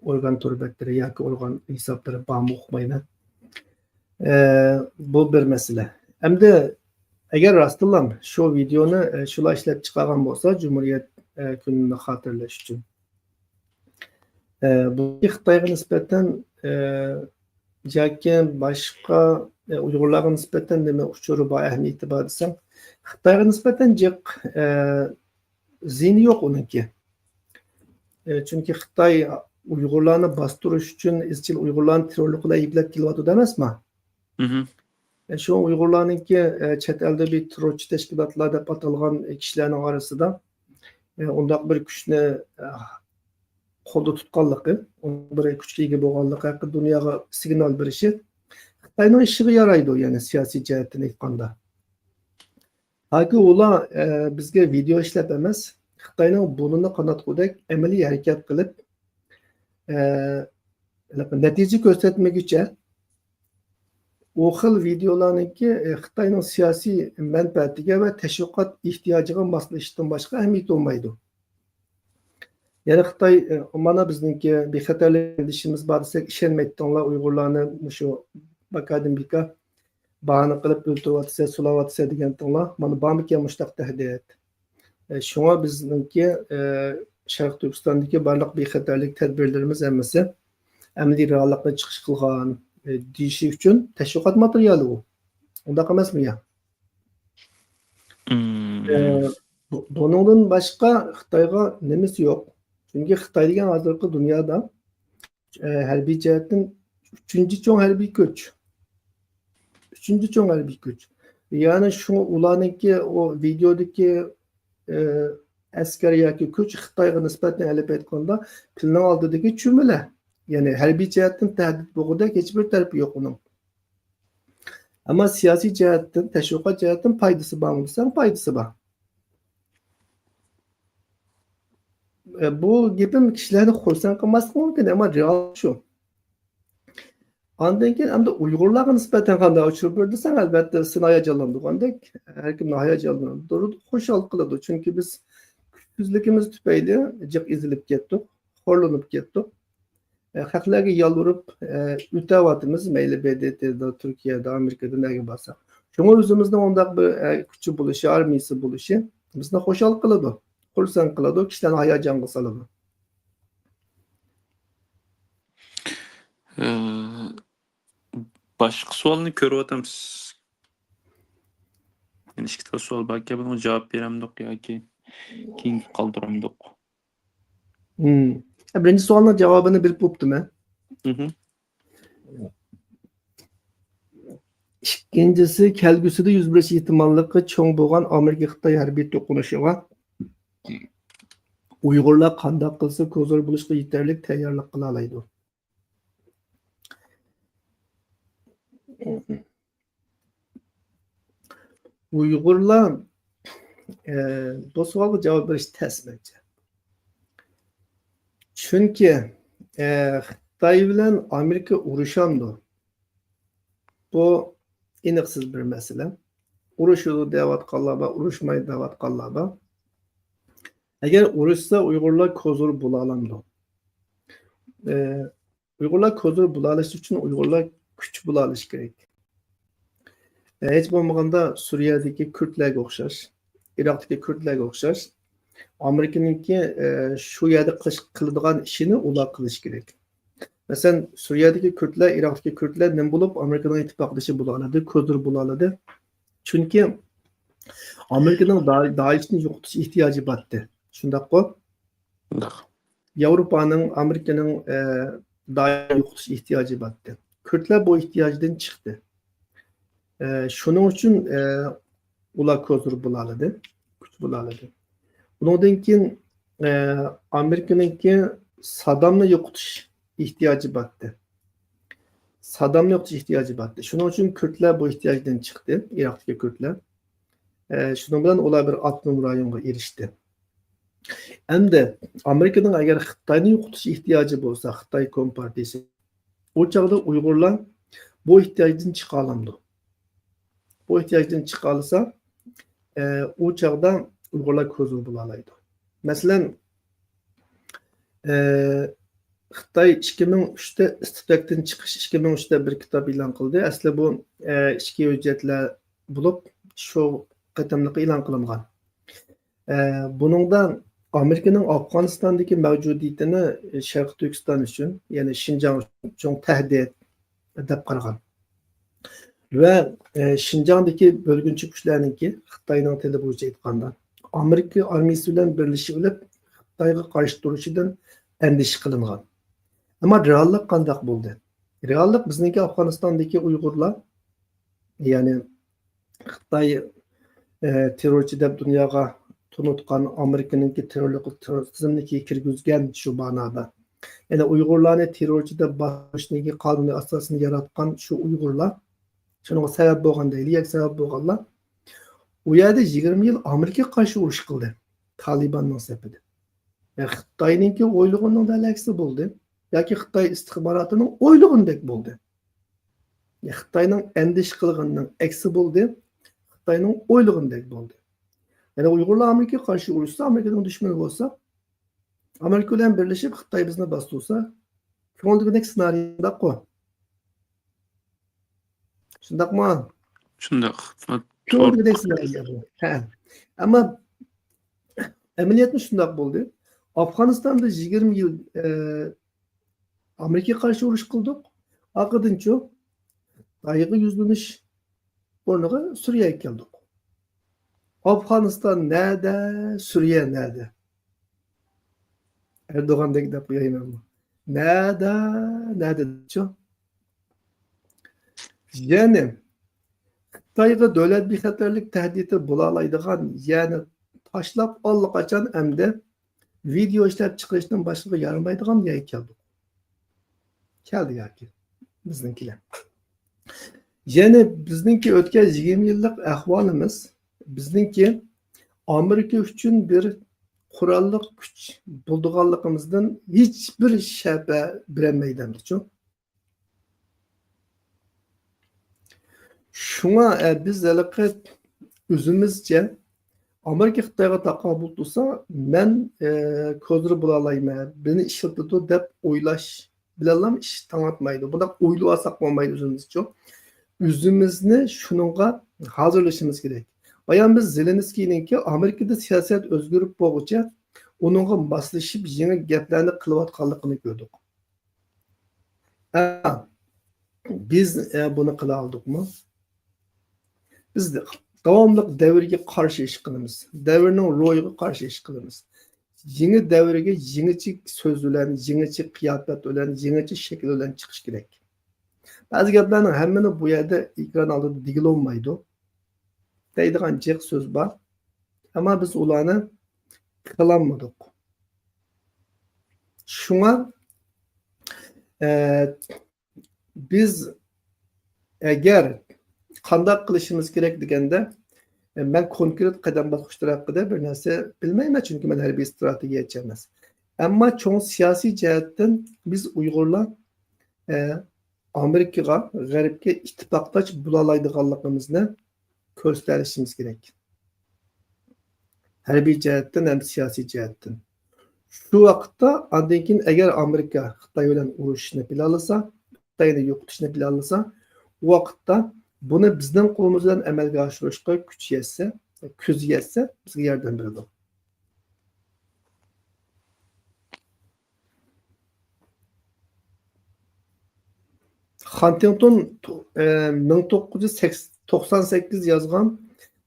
ئورگان تور بەتلىرى ياكى ئورگان ھېسابلىرى بارمۇ ئۇقمايمەن. ئە، بۇ بىر مەسىلە. ئەمدى ئەگەر راستتىنلا شۇ ۋىدېئونى، ئە، شۇلار ئىشلەپ چىقارغان بولسا، جۇمھۇرىيەت، ئە، كۈنىنى خاتىرىلەش ئۈچۈن، ئە، بۇ خىتايغا نىسبەتەن، ئە، ياكى باشقا، ئە، ئۇيغۇرلارغا نىسبەتەن نېمە ئۇچۇرى بار، ئەھمىيىتى بار دېسەڭ، خىتايغا نىسبەتەن جىق، ئە، زىيىنى يوق ئۇنىڭكى. ئە، چۈنكى خىتاي ئۇيغۇرلارنى باستۇرۇش ئۈچۈن ئىزچىل ئۇيغۇرلارنى تېررورلۇق بىلەن ئەيىبلەپ كېلىۋاتىدۇ ئەمەسما؟ مھم. ئە، شۇ ئۇيغۇرلارنىڭكى، ئە، چەت ئەلدە بىر تېررورچى تەشكىلاتلار دەپ ئاتالغان كىشىلەرنىڭ ئارىسىدا، ئە، ئۇنداق بىر كۈچنى، ئە، قولدا تۇتقانلىقى، ئۇنىڭ بىر كۈچكە ئىگە بولغانلىقى ھەققىدە دۇنياغا سىگنال بېرىشى خىتاينىڭ ئىشىغا يارايدۇ، يەنى سىياسىي جەھەتتىن ئېيتقاندا. ھاكى ئۇلار، ئە، بىزگە ۋىدېئو ئىشلەپ ئەمەس، خىتاينىڭ بۇرنىنى قاناتقۇدەك ئەمەلىي ھەرىكەت قىلىپ، ئە، نەتىجە كۆرسەتمىگۈچە، ئۇ خىل ۋىدېئولارنىڭكى، ئە، خىتاينىڭ سىياسىي مەنپەئەتىگە ۋە تەشۋىقات ئېھتىياجىغا ماسلىشىشتىن باشقا ئەھمىيىتى بولمايدۇ. يەنى خىتاي، ئە، مانا بىزنىڭكى بىخەتەرلىك ئەندىشىمىز بار دېسەك، ئىشەنمەيتتىڭلار، ئۇيغۇرلارنى مۇشۇ بىكاردىن بىكار باھانە قىلىپ ئۆلتۈرۈۋاتىسەن، سولاۋاتىسەن دېگەنتىڭلار. مانا بارمىكەن مۇشۇنداق تەھدىت؟ ئە، شۇڭا بىزنىڭكى، ئە، شەرقىي تۈركىستاندىكى بارلىق بىخەتەرلىك تەدبىرلىرىمىز ھەممىسى ئەمەلىي رېئاللىقنى چىقىش قىلغان، ئە، دېيىشى ئۈچۈن تەشۋىقات ماتېرىيالى ئۇ. ئۇنداق ئەمەسمۇ يا؟ مم. ئە، بۇ-، بۇنىڭدىن باشقا خىتايغا نېمىسى يوق؟ چۈنكى خىتاي دېگەن ھازىرقى دۇنيادا، ئە، ھەربىي جەھەتتىن ئۈچىنچى چوڭ ھەربىي كۈچ. ئۈچىنچى چوڭ ھەربىي كۈچ. يەنى شۇڭا ئۇلارنىڭكى ئۇ ۋىدېئودىكى، ئە، ئەسكەر ياكى كۈچ خىتايغا نىسبەتەن ئېلىپ ئېيتقاندا پىلنىڭ ئالدىدىكى چۈمۈلە. يەنى ھەربىي جەھەتتىن تەھدىت بولغۇدەك ھېچبىر تەرىپى يوق ئۇنىڭ. ئەمما سىياسىي جەھەتتىن، تەشۋىقات جەھەتتىن پايدىسى بارمۇ دېسەڭ، پايدىسى بار. ئە، بۇ گېپىم كىشىلەرنى خۇرسەن قىلماسلىقى مۇمكىن، ئەمما رېئال شۇ. ئاندىن كېيىن ئەمدى ئۇيغۇرلارغا نىسبەتەن قانداق ئۇچۇر بار دېسەڭ، ئەلۋەتتە، سېنى ھاياجانلاندۇرغاندەك، ھەر كىمنى ھاياجانلاندۇرىدۇ، خۇشال قىلىدۇ. چۈنكى بىز كۈچسىزلىكىمىز تۈپەيلى جىق ئېزىلىپ كەتتۇق، خورلىنىپ كەتتۇق. ئە، خەقلەرگە يالۋۇرۇپ، ئە، ئۆتەۋاتىمىز، مەيلى ب د ت دا، تۈركىيەدە، ئامېرىكىدا نەگە بارساق. شۇڭا ئۆزىمىزنىڭ ئۇنداق بىر، ئە، كۈچى بولۇشى، ئارمىيىسى بولۇشى بىزنى خۇشال قىلىدۇ، خۇرسەن قىلىدۇ، كىشىلەرنى ھاياجانغا سالىدۇ. ئە، باشقا سوئالنى كۆرۈۋاتامسىز؟ يەنە ئىككى تال سوئال باركەن، بۇنىڭغا جاۋاب بېرەمدۇق ياكى كېيىنگە قالدۇرامدۇق؟ مم. بىرىنچى سوئالنىڭ جاۋابىنى بىلىپ بوپتۇ مەن. مھم. ئىككىنچىسى، كەلگۈسىدە يۈز بېرىش ئېھتىماللىقى چوڭ بولغان ئامېرىكا-خىتاي ھەربىي توقۇنۇشىغا ئۇيغۇرلار قانداق قىلسا كوزىر بولۇشقا يېتەرلىك تەييارلىق قىلالايدۇ؟ ئۇيغۇرلار، ئە، بۇ سوئالغا جاۋاب بېرىش تەس مەنچە. چۈنكى، ئە، خىتاي بىلەن ئامېرىكا ئۇرۇشامدۇ؟ بۇ ئېنىقسىز بىر مەسىلە. ئۇرۇشىدۇ دەۋاتقانلار بار، ئۇرۇشمايدۇ دەۋاتقانلار بار. ئەگەر ئۇرۇشسا، ئۇيغۇرلار كوزىر بولالامدۇ؟ ئە، ئۇيغۇرلار كوزىر بولالىشى ئۈچۈن ئۇيغۇرلار كۈچ بولالىشى كېرەك. ھېچ بولمىغاندا سۈرىيەدىكى كۈردلەرگە ئوخشاش، ئىراقتىكى كۈردلەرگە ئوخشاش، ئامېرىكىنىڭكى، ئە، شۇ يەردە قىلىش، قىلىدىغان ئىشىنى ئۇلار قىلىشى كېرەك. مەسىلەن، سۈرىيەدىكى كۈردلەر، ئىراقتىكى كۈردلەر نېمە بولۇپ ئامېرىكىنىڭ ئىتتىپاقدىشى بولالىدى، كوزىر بولالىدى؟ چۈنكى ئامېرىكىنىڭ دا-، دائىشنى يوقىتىش ئېھتىياجى بارتتى. شۇنداققۇ؟ ياۋروپانىڭ، ئامېرىكىنىڭ، ئە، دائىم يوقىتىش ئېھتىياجى بارتتى. كۈردلەر بۇ ئېھتىياجدىن چىقتى. ئە، شۇنىڭ ئۈچۈن، ئە، ئۇلار كوزىر بولالىدى، كۈچ بولالىدى. ئۇنىڭدىن كېيىن، ئە، ئامېرىكىنىڭكى سادامنى يوقىتىش ئېھتىياجى بارتتى. سادامنى يوقىتىش ئېھتىياجى بارتتى. شۇنىڭ ئۈچۈن كۈردلەر بۇ ئېھتىياجدىن چىقتى، ئىراقتىكى كۈردلەر. ئە، شۇنىڭ بىلەن ئۇلار بىر ئاپتونوم رايونغا ئېرىشتى. ئەمدى ئامېرىكىنىڭ ئەگەر خىتاينى يوقىتىش ئېھتىياجى بولسا، خىتاي كومپارتىيىسى، ئۇ چاغدا ئۇيغۇرلار بۇ ئېھتىياجدىن چىقالامدۇ؟ بۇ ئېھتىياجدىن چىقالىسا، ئە، ئۇ چاغدا ئۇيغۇرلار كوزىر بولالايدۇ. مەسىلەن، ئە، خىتاي ئىككى مىڭ ئۈچتە ئىستىپەكتىن چىقىش، ئىككى مىڭ ئۈچتە بىر كىتاب ئېلان قىلدى. ئەسلى بۇ، ئە، ئىچكى ھۆججەتلەر بولۇپ، شۇ قېتىملىقى ئېلان قىلىنغان. ئە، بۇنىڭدا ئامېرىكىنىڭ ئافغانىستاندىكى مەۋجۇدىيىتىنى شەرقىي تۈركىستان ئۈچۈن، يەنى شىنجاڭ ئۈچۈن چوڭ تەھدىت دەپ قارىغان. ۋە، ئە، شىنجاڭدىكى بۆلگۈنچى كۈچلەرنىڭكى، خىتاينىڭ تىلى بويىچە ئېيتقاندا، ئامېرىكا ئارمىيىسى بىلەن بىرلىشىۋېلىپ، خىتايغا قارشى تۇرۇشىدىن ئەندىشە قىلىنغان. ئەمما رېئاللىق قانداق بولدى؟ رېئاللىق بىزنىڭكى ئافغانىستاندىكى ئۇيغۇرلار، يەنى خىتاي، ئە، تېررورچى دەپ دۇنياغا تونۇتقان، ئامېرىكىنىڭكى تېررورلۇق، تېررورىزمنىڭكى كىرگۈزگەن شۇ مانادا. يەنى ئۇيغۇرلارنى تېررورچى دەپ باھالاشنىڭكى قانۇنىي ئاساسىنى ياراتقان شۇ ئۇيغۇرلار، شۇنىڭغا سەۋەب بولغان دەيلى، ياكى سەۋەب بولغانلار ئۇ يەردە يىگىرمە يىل ئامېرىكىغا قارشى ئۇرۇش قىلدى، تالىباننىڭ سېپىدە. يا خىتاينىڭكى ئويلىغىنىنىڭ دەل ئەكسى بولدى، ياكى خىتاي ئىستىخباراتىنىڭ ئويلىغىنىدەك بولدى. يا خىتاينىڭ ئەندىشە قىلغىنىنىڭ ئەكسى بولدى، خىتاينىڭ ئويلىغىنىدەك بولدى. يەنى ئۇيغۇرلار ئامېرىكىغا قارشى ئۇرۇشسا، ئامېرىكىنىڭ دۈشمىنى بولسا، ئامېرىكا بىلەن بىرلىشىپ خىتاي بىزنى باستۇرسا، كۆڭۈلدىكىدەك سېنارىي شۇنداققۇ؟ شۇنداقمۇ؟ شۇنداق. كۆڭۈلدىكىدەك سېنارىي بۇ. ھە. ئەمما ئەمەلىيەتمۇ شۇنداق بولدى. ئافغانىستاندا يىگىرمە يىل، ئە، ئامېرىكىغا قارشى ئۇرۇش قىلدۇق. ئارقىدىنچۇ خىتايغا يۈزلىنىش ئورنىغا سۈرىيەگە كەلدۇق. ئافغانىستان نەدە، سۈرىيە نەدە؟ ئەردوغاندەك دەپ قويايمەنمۇ؟ نەدە، نەدە دەپچۇ؟ يەنى خىتايغا دۆلەت بىخەتەرلىك تەھدىتى بولالايدىغان يەرنى تاشلاپ، ئاللىقاچان ئەمدى ۋىدېئو ئىشلەپ چىقىرىشتىن باشقىغا يارىمايدىغان يەرگە كەلدۇق. كەلدى ياكى بىزنىڭكىلەر. يەنى بىزنىڭكى ئۆتكەن يىگىرمە يىللىق ئەھۋالىمىز، بىزنىڭكى ئامېرىكا ئۈچۈن بىر قوراللىق كۈچ بولىدىغانلىقىمىزدىن ھېچبىر شەپە بېرەلمەيدۇ ئەمدىچۇ. شۇڭا، ئە، بىز ھېلىقى ئۆزىمىزچە ئامېرىكا خىتايغا تاقابىل تۇرسا، مەن، ئە، كوزىر بولالايمەن، بىزنى ئىشلىتىدۇ دەپ ئويلاش بىلەنلا ئىش تاڭاتمايدۇ. بۇنداق ئويلىۋالساق بولمايدۇ ئۆزىمىزچۇ. ئۆزىمىزنى شۇنىڭغا ھازىرلىشىمىز كېرەك. بايام بىز زېلېنسكىينىڭكى ئامېرىكىدا سىياسەت ئۆزگىرىپ بولغۇچە ئۇنىڭغا ماسلىشىپ يېڭى گەپلەرنى قىلىۋاتقانلىقىنى كۆردۇق. ئە، بىز، ئە، بۇنى قىلالىدۇقمۇ؟ بىز داۋاملىق دەۋرگە قارشى ئىش قىلىمىز. دەۋرنىڭ روھىغا قارشى ئىش قىلىمىز. يېڭى دەۋرگە يېڭىچە سۆز بىلەن، يېڭىچە قىياپەت بىلەن، يېڭىچە شەكىل بىلەن چىقىش كېرەك. بەزى گەپلەرنىڭ ھەممىنى بۇ يەردە ئېكران ئالدىدا دېگىلى بولمايدۇ. دەيدىغان جىق سۆز بار. ئەمما بىز ئۇلارنى قىلالمىدۇق. شۇڭا، ئە، بىز ئەگەر قانداق قىلىشىمىز كېرەك دېگەندە، مەن كونكرېت قەدەم باسقۇچلار ھەققىدە بىر نەرسە بىلمەيمەن، چۈنكى مەن ھەربىي ئىستراتېگىيەچى ئەمەس. ئەمما چوڭ سىياسىي جەھەتتىن بىز ئۇيغۇرلار، ئە، ئامېرىكىغا، غەربكە ئىتتىپاقداش بولالايدىغانلىقىمىزنى كۆرسىتەلىشىمىز كېرەك. ھەربىي جەھەتتىن ھەم سىياسىي جەھەتتىن. شۇ ۋاقىتتا ئاندىن كېيىن ئەگەر ئامېرىكا خىتاي بىلەن ئۇرۇشۇشنى پىلانلىسا، خىتاينى يوقىتىشنى پىلانلىسا، ئۇ ۋاقىتتا بۇنى بىزنىڭ قولىمىز بىلەن ئەمەلگە ئاشۇرۇشقا كۈچ يەتسە، كۆزى يەتسە، بىزگە ياردەم بېرىدۇ. خانتىڭتون، ئە، مىڭ توققۇز يۈز توقسان سەككىز يازغان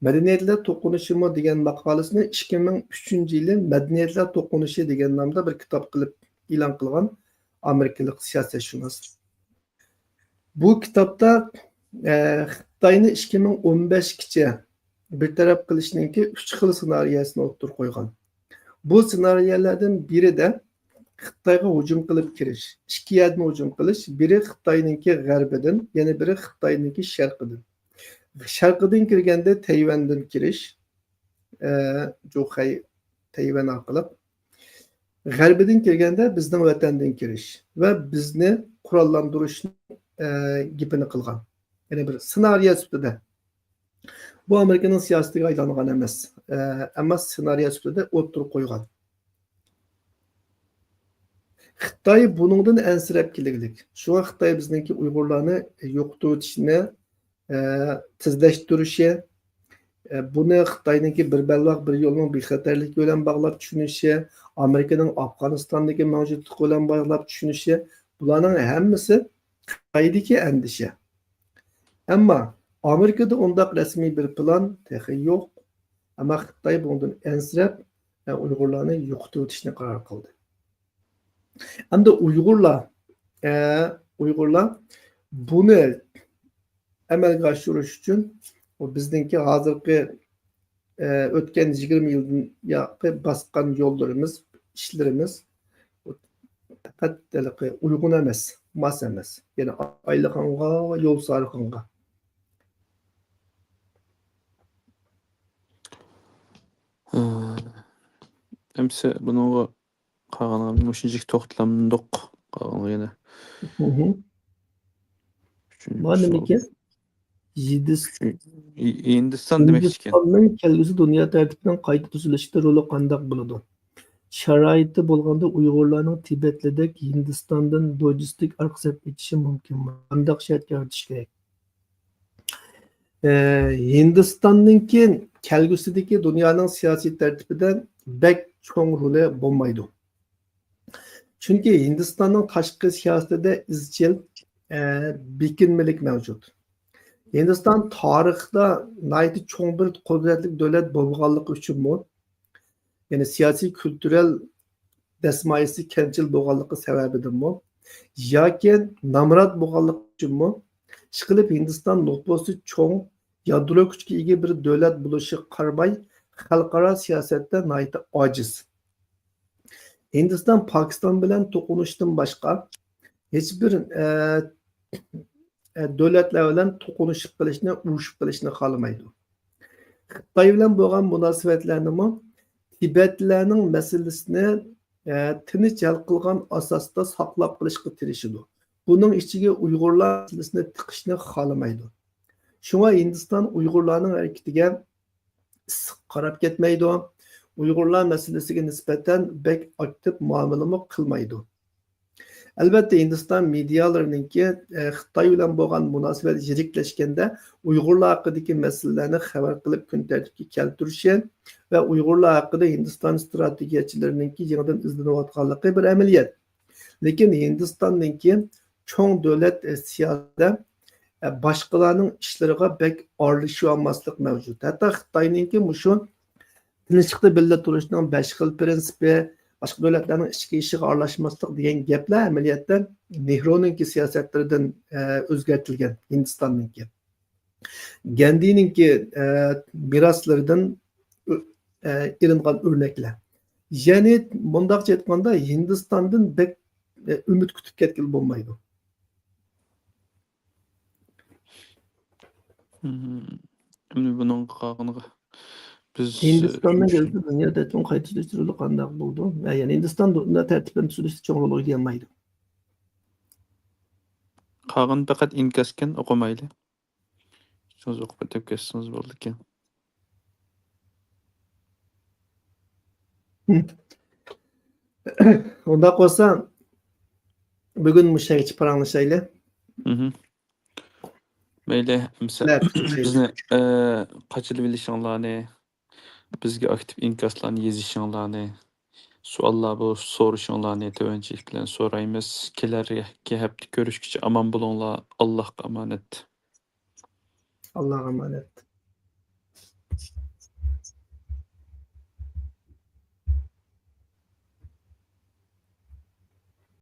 مەدەنىيەتلەر توقۇنۇشىمۇ دېگەن ماقالىسىنى ئىككى مىڭ ئۈچىنچى يىلى مەدەنىيەتلەر توقۇنۇشى دېگەن نامدا بىر كىتاب قىلىپ ئېلان قىلغان ئامېرىكىلىق سىياسەتشۇناس. بۇ كىتابتا، ئە، خىتاينى ئىككى مىڭ ئون بەشكىچە بىر تەرەپ قىلىشنىڭكى ئۈچ خىل سېنارىيەسىنى ئوتتۇرىغا قويغان. بۇ سېنارىيەلەردىن بىرىدە خىتايغا ھۇجۇم قىلىپ كىرىش، ئىككى يەردىن ھۇجۇم قىلىش، بىرى خىتاينىڭكى غەربىدىن، يەنە بىرى خىتاينىڭكى شەرقىدىن. شەرقىدىن كىرگەندە تەيۋەندىن كىرىش، ئە، جۇخەي، تەيۋەن ئارقىلىق. غەربىدىن كىرگەندە بىزنىڭ ۋەتەندىن كىرىش ۋە بىزنى قوراللاندۇرۇشنىڭ، ئە، گېپىنى قىلغان. يەنى بىر سېنارىيە سۈپىتىدە. بۇ ئامېرىكىنىڭ سىياسىتىگە ئايلانغان ئەمەس، ئە، ئەمما سېنارىيە سۈپىتىدە ئوتتۇرىغا قويغان. خىتاي بۇنىڭدىن ئەنسىرەپ كېلىگلىك. شۇڭا خىتاي بىزنىڭكى ئۇيغۇرلارنى يوقىتىۋېتىشنى، ئە، تېزلەشتۈرۈشى، ئە، بۇنى خىتاينىڭكى بىر بەلباغ، بىر يولنىڭ بىخەتەرلىكى بىلەن باغلاپ چۈشىنىشى، ئامېرىكىنىڭ ئافغانىستاندىكى مەۋجۇتلۇقى بىلەن باغلاپ چۈشىنىشى، بۇلارنىڭ ھەممىسى خىتايدىكى ئەندىشە. ئەمما ئامېرىكىدا ئۇنداق رەسمىي بىر پىلان تېخى يوق. ئەمما خىتاي بۇنىڭدىن ئەنسىرەپ، ئە، ئۇيغۇرلارنى يوقىتىۋېتىشنى قارار قىلدى. ئەمدى ئۇيغۇرلار، ئە، ئۇيغۇرلار بۇنى ئەمەلگە ئاشۇرۇش ئۈچۈن، بۇ بىزنىڭكى ھازىرقى، ئە، ئۆتكەن يىگىرمە يىلدىن ياقى باسقان يوللىرىمىز، ئىشلىرىمىز پەقەت ھېلىقى ئۇيغۇن ئەمەس، ماس ئەمەس. يەنى ئايلىغانغا، يول سارىغانغا. ئەمسە بۇنىڭغا قالغانغا مۇشۇنچىلىك توختىلامدۇق. قالغانغا يەنە. مھم. ئۈچىنچى بۇ نېمىكەن؟ سوئال. يىدىس-، شۇ، ھىي-، ھىندىستان دېمەكچىكەن. ھىندىستاننىڭ كەلگۈسى دۇنيا تەرتىپىنىڭ قايتا تۈزۈلۈشىدە رولى قانداق بولىدۇ؟ شارائىتى بولغاندا ئۇيغۇرلارنىڭ تىبەتلىدەك ھىندىستاندىن لوجىستىك ئارقا سەپ ئېچىشى مۇمكىنمۇ؟ قانداق شارائىت يارىتىش كېرەك؟ ئە، ھىندىستاننىڭكى كەلگۈسىدىكى دۇنيانىڭ سىياسىي تەرتىپىدە بەك چوڭ رولى بولمايدۇ. چۈنكى ھىندىستاننىڭ تاشقى سىياسىتىدە ئىزچىل، ئە، بېكىنمىلىك مەۋجۇت. ھىندىستان تارىختا ناھايىتى چوڭ بىر قۇدرەتلىك دۆلەت بولغانلىقى ئۈچۈنمۇ، يەنى سىياسىي، كۈلتۈرەل دەسمايىسى كەمچىل بولغانلىقى سەۋەبىدىنمۇ ياكى نامرات بولغانلىقى ئۈچۈنمۇ، ئىشقىلىپ ھىندىستان نوپۇسى چوڭ، يادرو كۈچكە ئىگە بىر دۆلەت بولۇشىغا قارىماي، خەلقئارا سىياسەتتە ناھايىتى ئاجىز. ھىندىستان پاكىستان بىلەن توقۇنۇشتىن باشقا ھېچبىر، ئە، ئە، دۆلەتلەر بىلەن توقۇنۇشۇپ قېلىشنى، ئۇرۇشۇپ قېلىشنى خالىمايدۇ. خىتاي بىلەن بولغان مۇناسىۋەتلەرنىمۇ تىبەتلەرنىڭ مەسىلىسىنى، ئە، تىنچ ھەل قىلغان ئاساستا ساقلاپ قېلىشقا تىرىشىدۇ. بۇنىڭ ئىچىگە ئۇيغۇرلار مەسىلىسىنى تىقىشنى خالىمايدۇ. شۇڭا ھىندىستان ئۇيغۇرلارنىڭ ھەرىكىتىگە ئىسسىق قاراپ كەتمەيدۇ. ئۇيغۇرلار مەسىلىسىگە نىسبەتەن بەك ئاكتىپ مۇئامىلىمۇ قىلمايدۇ. ئەلۋەتتە، ھىندىستان مېدىيالىرىنىڭكى، ئە، خىتاي بىلەن بولغان مۇناسىۋەت يىرىكلەشكەندە، ئۇيغۇرلار ھەققىدىكى مەسىلىلەرنى خەۋەر قىلىپ كۈن تەرتىپكە كەلتۈرۈشى ۋە ئۇيغۇرلار ھەققىدە ھىندىستان ئىستراتېگىيەچىلىرىنىڭكى يېڭىدىن ئىزدىنىۋاتقانلىقى بىر ئەمەلىيەت. لېكىن ھىندىستاننىڭكى چوڭ دۆلەت، ئە، سىياسىتىدە، ئە، باشقىلارنىڭ ئىشلىرىغا بەك ئارىلىشىۋالماسلىق مەۋجۇت. ھەتتا خىتاينىڭكى مۇشۇ تىنچلىقتا بىللە تۇرۇشنىڭ بەش خىل پىرىنسىپى، باشقا دۆلەتلەرنىڭ ئىچكى ئىشىغا ئارىلاشماسلىق دېگەن گەپلەر ئەمەلىيەتتە نېھرۇنىڭكى سىياسەتلىرىدىن، ئە، ئۆزگەرتىلگەن، ھىندىستاننىڭكى. گەندىنىڭكى، ئە، مىراسلىرىدىن ئۆ-، ئە، ئېلىنغان ئۆرنەكلەر. يەنى مۇنداقچە ئېيتقاندا، ھىندىستاندىن بەك، ئە، ئۈمىد كۈتۈپ كەتكىلى بولمايدۇ. مم. ئەمدى بۇنىڭغا قالغىنىغا بىز، ھىندىستاننىڭ ئە، كەلگۈسى دۇنيا تەرتىپىنى قايتا تۈزۈشتۈرۈلۈپ قانداق بولىدۇ؟ ھە، يەنى ھىندىستان دۇنيا تەرتىپىنى تۈزۈشتە چوڭ رول ئوينىيالمايدۇ. قالغىنى پەقەت ئىنكاسكەن، ئوقۇمايلى. ئىككىڭىز ئوقۇپ ئۆتۈپ كەتسىڭىز بولىدىكەن. ھىم. ئۇنداق بولسا، بۈگۈن مۇشۇ يەرگىچە پاراڭلىشايلى. مھم. مەيلى، ئەمسە بىزنى، ئە، قاچىلىۋېلىشىڭلارنى، بىزگە ئاكتىپ ئىنكاسلارنى يېزىشىڭلارنى، سوئاللار بولسا سورىشىڭلارنى تۆۋەنچىلىك بىلەن سورايمىز. كېلەركى ھەپتە كۆرۈشكىچە ئامان بولۇڭلار. ئاللاھقا ئامانەت. ئاللاھقا ئامانەت.